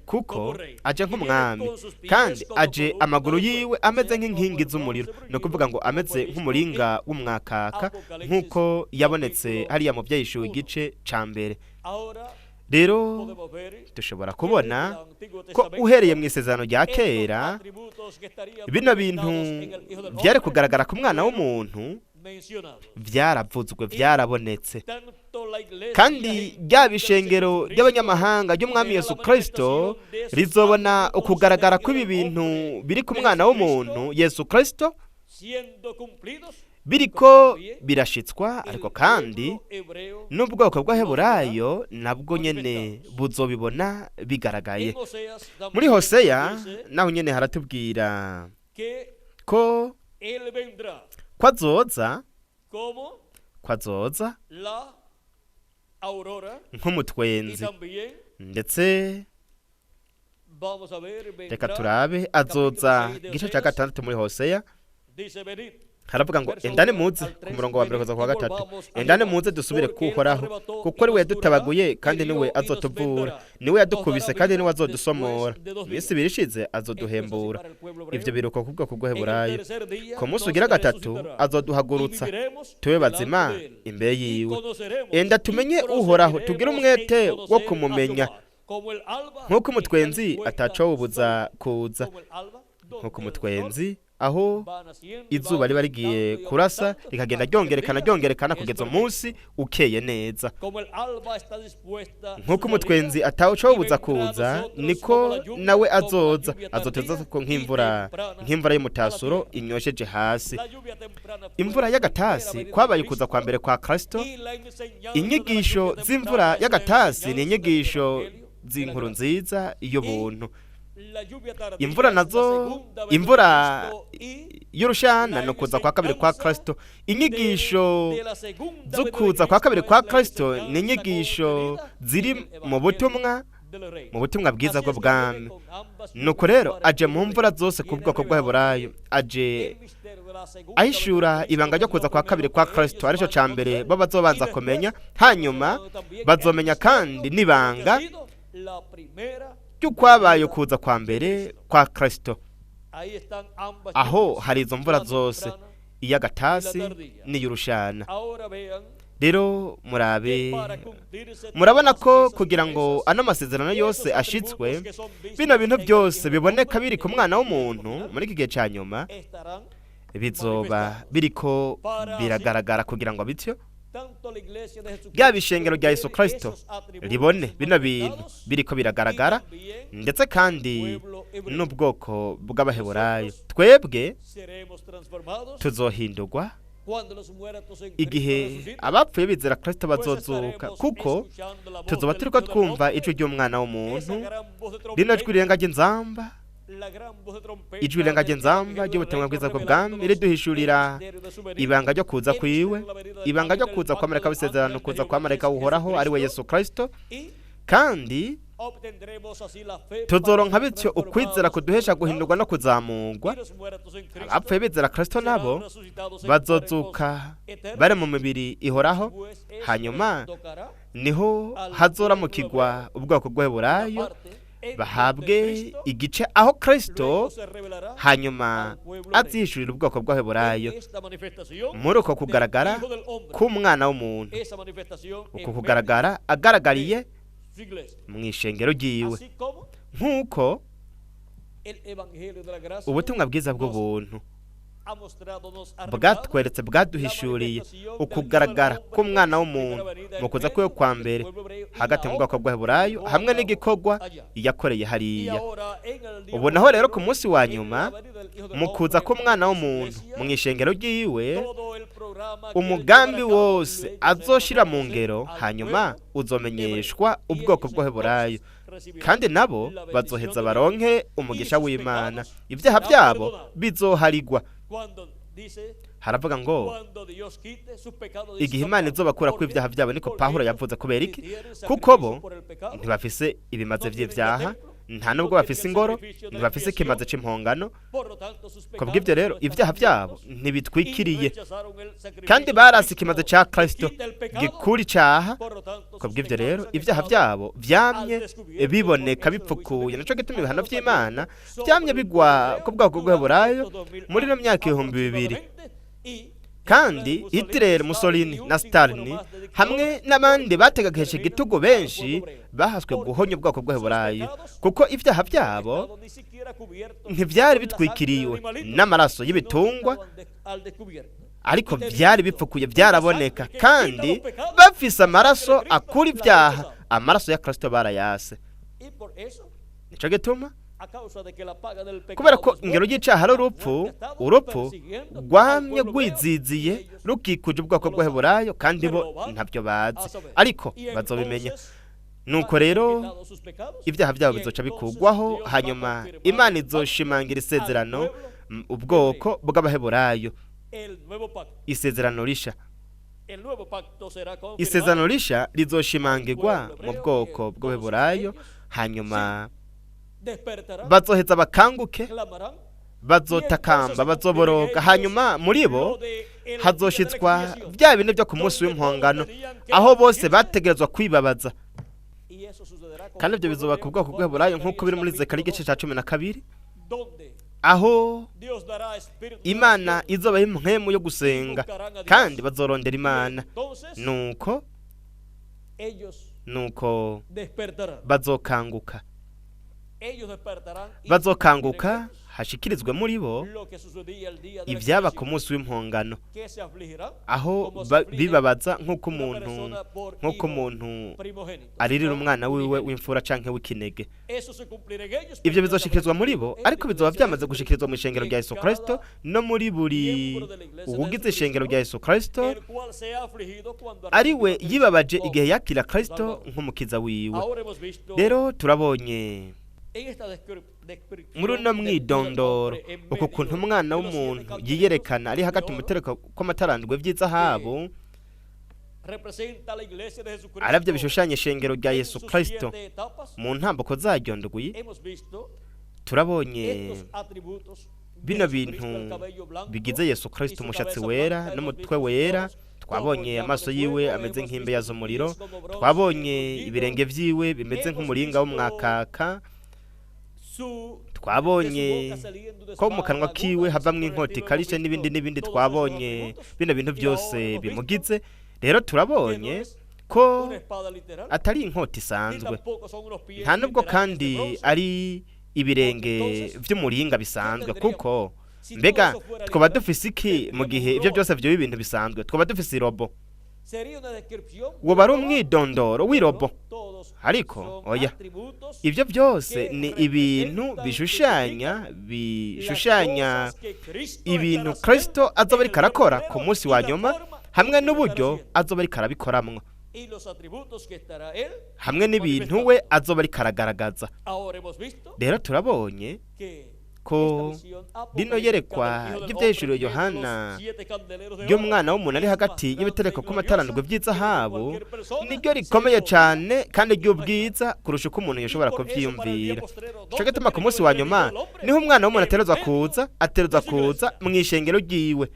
kuko aje nk'umwami. Kandi aje amaguru yiwe ameze nk'inkingi z'umuriro, ni ukuvuga ngo ameze nk'umuringa w'umwakaka, nk'uko yabonetse hariya mu Byahishuwe igice ca mbere. Rero dushobora kubona ko uhereye mu isezerano rya kera, bino bintu byari kugaragara ku mwana w'umuntu byaravuzwe, byarabonetse. Kandi ryaba ishengero ry'abanyamahanga ry'umwami Yesu Kristo rizobona ukugaragara kw'ibi bintu biri ku mwana w'umuntu Yesu Kristo biriko birashitswa. Ariko kandi n'ubwoko bw'Abaheburayo nabwo nyene buzobibona bigaragaye. Muri Hoseya naho nyene haratubwira ko ko azoza nk'umutwenzi. Ndetse reka turabe, azoza, igice cya 6 muri Hoseya haravuga ngo: "Endane muze", ku murongo wa 1 kuza kwa 3, "Endane muze dusubire kuhoraho, kuko ari we yadutabaguye kandi niwe azotuvura, niwe yadukubise kandi niwe azodusomora. Iminsi 2 ishize azoduhembura." Ivyo biruko ku bwoko bw'Abaheburayo. Ku munsi ugira gatatu azoduhagurutsa, tube bazima imbere yiwe. Enda tumenye Uhoraho, tugire umwete wo kumumenya. Nk'uko umutwenzi atacowubuza kuza, nk'uko umutwenzi aho izuba riba rigiye kurasa rikagenda ryongerekana ryongerekana kugeza umunsi ukeye neza, nk'uko umutwenzi atawucobuza kuza, niko nawe azoza. Azoteza ko nk'imvura, nk'imvura y'umutasuro inyosheje hasi." Imvura y'agatasi kwabaye ukuza kwa mbere kwa Kristo. Inyigisho z'imvura y'agatasi ni inyigisho z'inkuru nziza y'ubuntu. Imvura nazo, imvura y'urushana, ni ukuza kwa kabiri kwa Kristo. Inyigisho z'ukuza kwa kabiri kwa Kristo ni inyigisho ziri mu butumwa. mu butumwa bwiza bw'ubwami. Nuko rero aje mu mvura zose ku bwoko bw'Abaheburayo, aje ahishura ibanga ryo kuza kwa kabiri kwa Kristo, aricyo cya mbere bo bazobanza kumenya. Hanyuma bazomenya kandi n'ibanga ry'ukwabaye ukuza kwa mbere kwa Kristo. Aho hari izo mvura zose, iy'agatasi n'iy'urushana. Rero murabe, murabona ko kugira ngo ano masezerano yose ashitswe, bino bintu byose biboneka biri ku mwana w'umuntu muri iki gihe cya nyuma, bizoba biriko biragaragara, kugira ngo bityo bya bishengero rya Yesu Kristo ribone bino bintu biriko biragaragara, ndetse kandi n'ubwoko bw'Abaheburayo. Twebwe tuzohindurwa igihe abapfuye bizera Kristo bazozuka, kuko tuzoba turiko twumva ijwi ry'umwana w'umuntu, rino jwi rirenga ry'inzamba, ijwi rirenga ry'inzamba ry'ubutumwa bwiza bw'ubwami, riduhishurira ibanga ryo kuza kwiwe, ibanga ryo kuza kwa marayika w'isezerano, kuza kwa marayika w'Uhoraho ari we Yesu Kristo. Kandi tuzoronka bityo ukwizera kuduhesha guhindurwa no kuzamurwa. Abapfuye bizera Kristo nabo bazozuka bari mu mibiri ihoraho. Hanyuma niho hazoramukirwa ubwoko bw'Abaheburayo, bahabwe igice aho Kristo hanyuma azihishurira ubwoko bw'Abaheburayo muri uko kugaragara k'umwana w'umuntu, uko kugaragara agaragariye mu ishengero ryiwe, nk'uko ubutumwa bwiza bw'ubuntu bwatweretse, bwaduhishuriye ukugaragara k'umwana w'umuntu mu kuza kwe kwa mbere hagati mu bwoko bw'Abaheburayo, hamwe n'igikorwa yakoreye hariya. Ubu naho rero ku munsi wa nyuma, mu kuza k'umwana w'umuntu mu ishengero ryiwe, umugambi wose azoshira mu ngero hanyuma uzomenyeshwa ubwoko bw'Abaheburayo, kandi nabo bazoheza baronke umugisha w'Imana, ibyaha byabo bizoharigwa. Haravuga ngo igihe Imana izobakura ko ibyaha byabo, niko Pawulo yavuze. Kubera iki? Kuko bo ntibafise ibimaze by'ibyaha, nta nubwo bafise ingoro, ntibafise ikimaze c'impongano. Kubw'ibyo rero ibyaha byabo ntibitwikiriye, kandi barasi ikimaze ca Kristo gikura icaha. Kubw'ibyo rero ibyaha byabo vyamye biboneka bipfukuye. Nico gituma ibihano vy'Imana vyamye bigwa ku bwoko bw'Abaheburayo muri ino myaka 2000. Kandi Hitler, Mussolini na Stalin hamwe n'abandi bategekeshe igitugu benshi bahaswe guhonya ubwoko bw'Abaheburayo, kuko ibyaha byabo ntibyari bitwikiriwe n'amaraso y'ibitungwa, ariko byari bipfukuye, byaraboneka, kandi bafise amaraso akura ibyaha, amaraso ya Kristo barayase. Nico gituma, kubera ko ingero y'icyaha ari urupfu, urupfu rwamye rwiziziye rukikuje ubwoko bw'Abaheburayo, kandi bo ntabyo bazi, ariko bazobimenya. Nuko rero ibyaha byabo bizoca bikugwaho, hanyuma Imana izoshimangira isezerano ubwoko bw'Abaheburayo, isezerano risha. Isezerano risha rizoshimangirwa mu bwoko bw'Abaheburayo, hanyuma bazoheza bakanguke, bazotakamba, bazoboroga. Hanyuma muri bo hazoshitswa bya bintu byo ku munsi w'impongano, aho bose bategerezwa kwibabaza. Kandi ibyo bizoba ku bwoko bw'Abaheburayo nk'uko biri muri Zekariya igice cya 12, aho Imana izobaha impwemu yo gusenga, kandi bazorondera Imana. Nuko bazokanguka, bazokanguka, hashikirizwe muri bo ibyaba ku munsi w'impongano, aho bibabaza nk'uko umuntu aririra umwana wiwe w'imfura canke w'ikinege. Ibyo bizoshikirizwa muri bo, ariko bizoba byamaze gushikirizwa mu ishengero rya Yesu Kristo no muri buri uwugize ishengero rya Yesu Kristo, ari we yibabaje igihe yakira Kristo nk'umukiza wiwe. Rero turabonye muri uno mwidondoro uku kuntu umwana w'umuntu yiyerekana ari hagati mu mutereko kw'amatarandwe by'izahabu. Arabyo bishushanya ishengero rya Yesu Kristo mu ntambuko zaryo ndwi. Turabonye bino bintu bigize Yesu Kristo: umushatsi wera n'umutwe wera, twabonye amaso yiwe ameze nk'imbeya z'umuriro, twabonye ibirenge vyiwe bimeze nk'umuringa w'umwakaka, twabonye ko mu kanwa kiwe havamwo inkota ikarishe, n'ibindi n'ibindi. Twabonye bino bintu byose bimugize. Rero turabonye ko atari inkota isanzwe, nta nubwo kandi ari ibirenge vy'umuringa bisanzwe, kuko mbega twaba dufise iki mu gihe ibyo byose vyoba ibintu bisanzwe? Twaba dufise irobo, woba ari umwidondoro w'irobo. Ariko oya, ibyo byose ni ibintu bishushanya ibintu Kristo azoba ariko arakora ku munsi wa nyuma, hamwe n'uburyo azoba ariko arabikoramwo, hamwe n'ibintu we azoba ariko aragaragaza. Rero turabonye ko rino yerekwa ry'ibyahishuriwe Yohana ry'umwana w'umuntu ari hagati y'ibitereko kw'amatarandwi by'izahabu niryo rikomeye cyane kandi ry'ubwiza kurusha uko umuntu yashobora kubyiyumvira. Ico gituma ku munsi wa nyuma niho umwana w'umuntu aterezwa kuza mu ishengero ryiwe,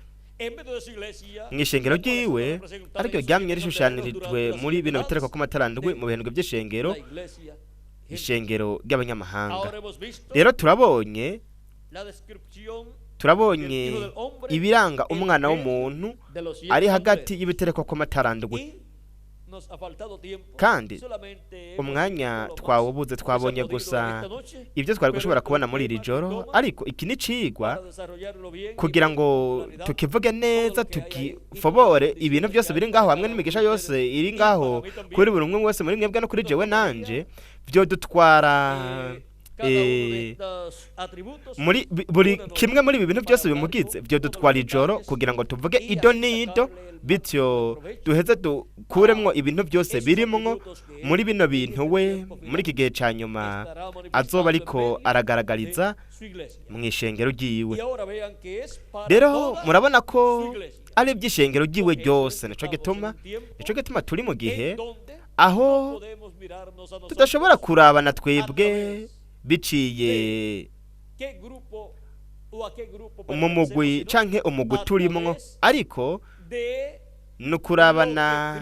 mu ishengero ryiwe ariryo ryamye rishushanirijwe muri bino bitereko kw'amatarandwi mu bihembwe by'ishengero, ishengero ry'abanyamahanga. Rero turabonye ibiranga umwana w'umuntu ari hagati y'ibitereko kw'amatarandwi, kandi umwanya twawubuze, twabonye gusa ibyo twari gushobora kubona muri iri joro. Ariko iki ni cigwa kugira ngo tukivuge neza, tukifobore ibintu byose biri ngaho hamwe n'imigisha yose iri ngaho kuri buri umwe wese muri mwebwe no kuri jewe nanje. Byodutwara muri buri kimwe muri ibi bintu byose bimugize, byodutwara ijoro kugira ngo tuvuge ido n'ido, bityo duheze dukuremwo ibintu byose birimwo muri bino bintu we muri iki gihe ca nyuma azoba ariko aragaragariza mu ishengero ryiwe. Rero murabona ko ari iby'ishengero ryiwe ryose. Nico gituma turi mu gihe aho tudashobora kurabana twebwe biciye mu mugwi canke umugwi turimwo, ariko ni ukurabana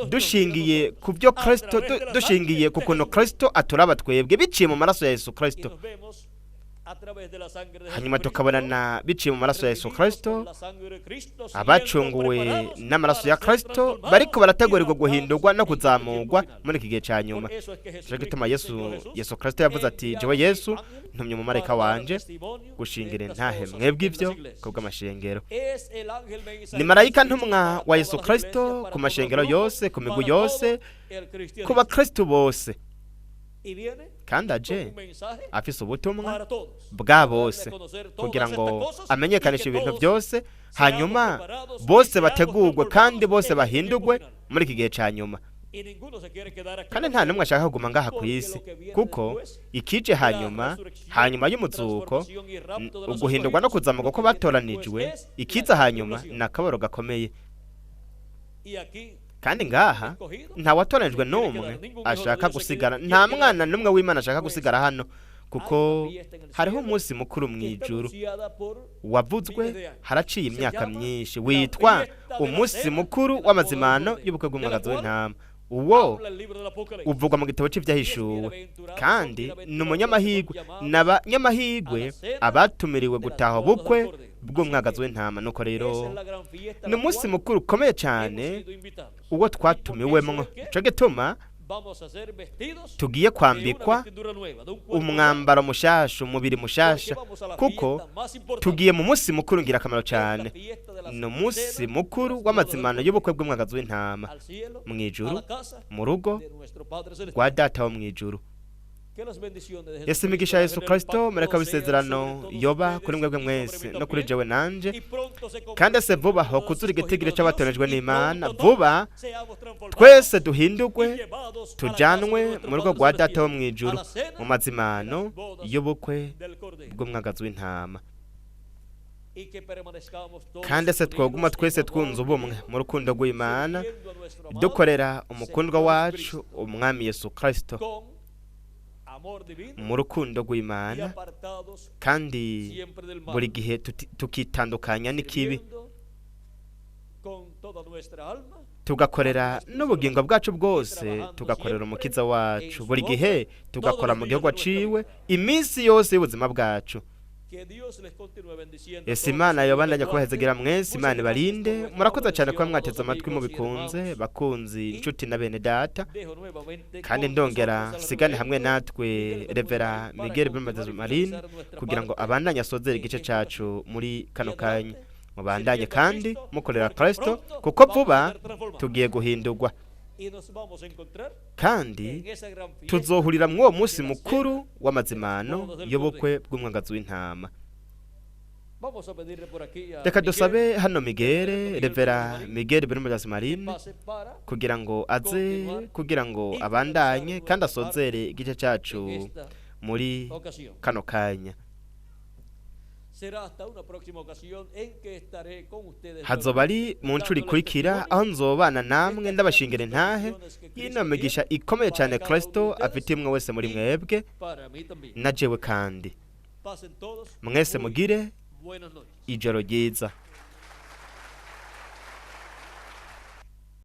dushingiye ku byo Kristo, dushingiye ku kuntu Kristo aturaba twebwe biciye mu maraso ya Yesu Kristo, hanyuma tukabonana biciye mu maraso ya Yesu Kristo, abacunguwe n'amaraso ya Kristo bariko barategurirwa guhindurwa no kuzamurwa muri iki gihe ca nyuma. Nico gituma Yesu Kristo yavuze ati: "Jewe Yesu ntumye umumarayika wanje gushingira intahe mwebwe ivyo kubw'amashengero." Ni marayika ntumwa wa Yesu Kristo ku mashengero yose, ku migwi yose, ku bakristo bose, kandi aje afise ubutumwa bwa bose kugira ngo amenyekanishe ibintu byose, hanyuma bose bategurwe kandi bose bahindurwe muri iki gihe ca nyuma. Kandi nta n'umwe ashaka kuguma ngaha ku isi, kuko ikije hanyuma y'umuzuko, uguhindurwa no kuzamuka ko batoranijwe, ikiza hanyuma ni akabaro gakomeye. Kandi ngaha nta watoranijwe n'umwe ashaka gusigara, nta mwana n'umwe w'Imana ashaka gusigara hano, kuko hariho umunsi mukuru mu ijuru wavuzwe haraciye imyaka myinshi, witwa umunsi mukuru w'amazimano y'ubukwe bw'umwagazi w'intama. Uwo uvugwa mu gitabo c'Ivyahishuwe, kandi ni umunyamahirwe n'abanyamahirwe abatumiriwe gutaha ubukwe bw'umwagazi w'intama. Nuko rero ni umunsi mukuru ukomeye cyane uwo twatumiwemwo. Nico gituma tugiye kwambikwa umwambaro mushasha, umubiri mushasha, kuko tugiye mu munsi mukuru ngirakamaro cyane. Ni umunsi mukuru w'amazimano y'ubukwe bw'umwagazi w'intama mu ijuru, mu rugo rwa Data wo mu ijuru. Yesu, imigisha ya Yesu Kristo, mureka isezerano yoba kuri mwebwe mwese no kuri jewe nanje. Kandi ese vuba ho kuzura igitigiri c'abatorejwe n'Imana, vuba twese duhindurwe tujanwe mu rugo rwa Data wo mu ijuru, mu mazimano y'ubukwe bw'umwagazi w'intama. Y que permanezcamos todos Kandi ese twoguma unidos en twese amor twunze ubumwe divino, mu rukundo rw'Imana, sirviendo a nuestro amado dukorera umukundwa Señor wacu Jesucristo, umwami Yesu Kristo con amor divino mu rukundo y rw'Imana, apartados kandi siempre del mal, buri gihe tukitandukanya n'ikibi, sirviendo con toda nuestra alma tugakorera n'ubugingo bwacu bwose, tugakorera umukiza wacu buri gihe, tugakora mu gihugu aciwe iminsi yose y'ubuzima bwacu. Que Dios les continúe bendiciendo a Ese todos. Imana Dios les yobandanya guarde. kubahezagira mwese. Muchas Imana gracias por ibarinde. vuestra Murakoze cyane kuba atención, mwateze amados amatwi amigos y mubikunze, hermanos. bakunzi, inshuti na bene data. Dejo nuevamente Kandi con ndongera nosotros al sigane hamwe reverendo natwe Miguel Bermúdez Revera Marín para Miguel continuar Bermúdez y Marín finalizar nuestra kugira ngo parte abandanye asozere en igice esta ocasión. cacu muri kano Y kanya. adelante, Mubandanye sirviendo a kandi Cristo, mukorera porque Kristo, pronto kuko vamos a vuba ser transformados. tugiye guhindurwa, Y nos vamos a encontrar kandi en esa gran fiesta tuzohurira mw'uwo munsi mukuru w'amazimano y'ubukwe bw'umwagazi w'intama. Vamos a pedirle por aquí a Reka Miguel dusabe hano Miguel, Miguel Revera Bermúdez Marín, Miguel Bermúdez Marín, pase para kugira ngo aze, continuar kugira ngo y abandanye finalizar kandi nuestra parte asozere igice cacu en esta muri ocasión. kano kanya. Será hasta una próxima ocasión en que estaré con ustedes Hazoba ari mu ncuro dándoles ikurikira testimonio aho nzobana de namwe estas ndabashingira grandes intahe bendiciones que y'ino Cristo migisha tiene ikomeye para cyane cada uno de Kristo ustedes afite imwe wese muri y mwebwe para mí también. na jewe kandi. Pasen todos Mwese muy mugire buenas noches. ijoro ryiza.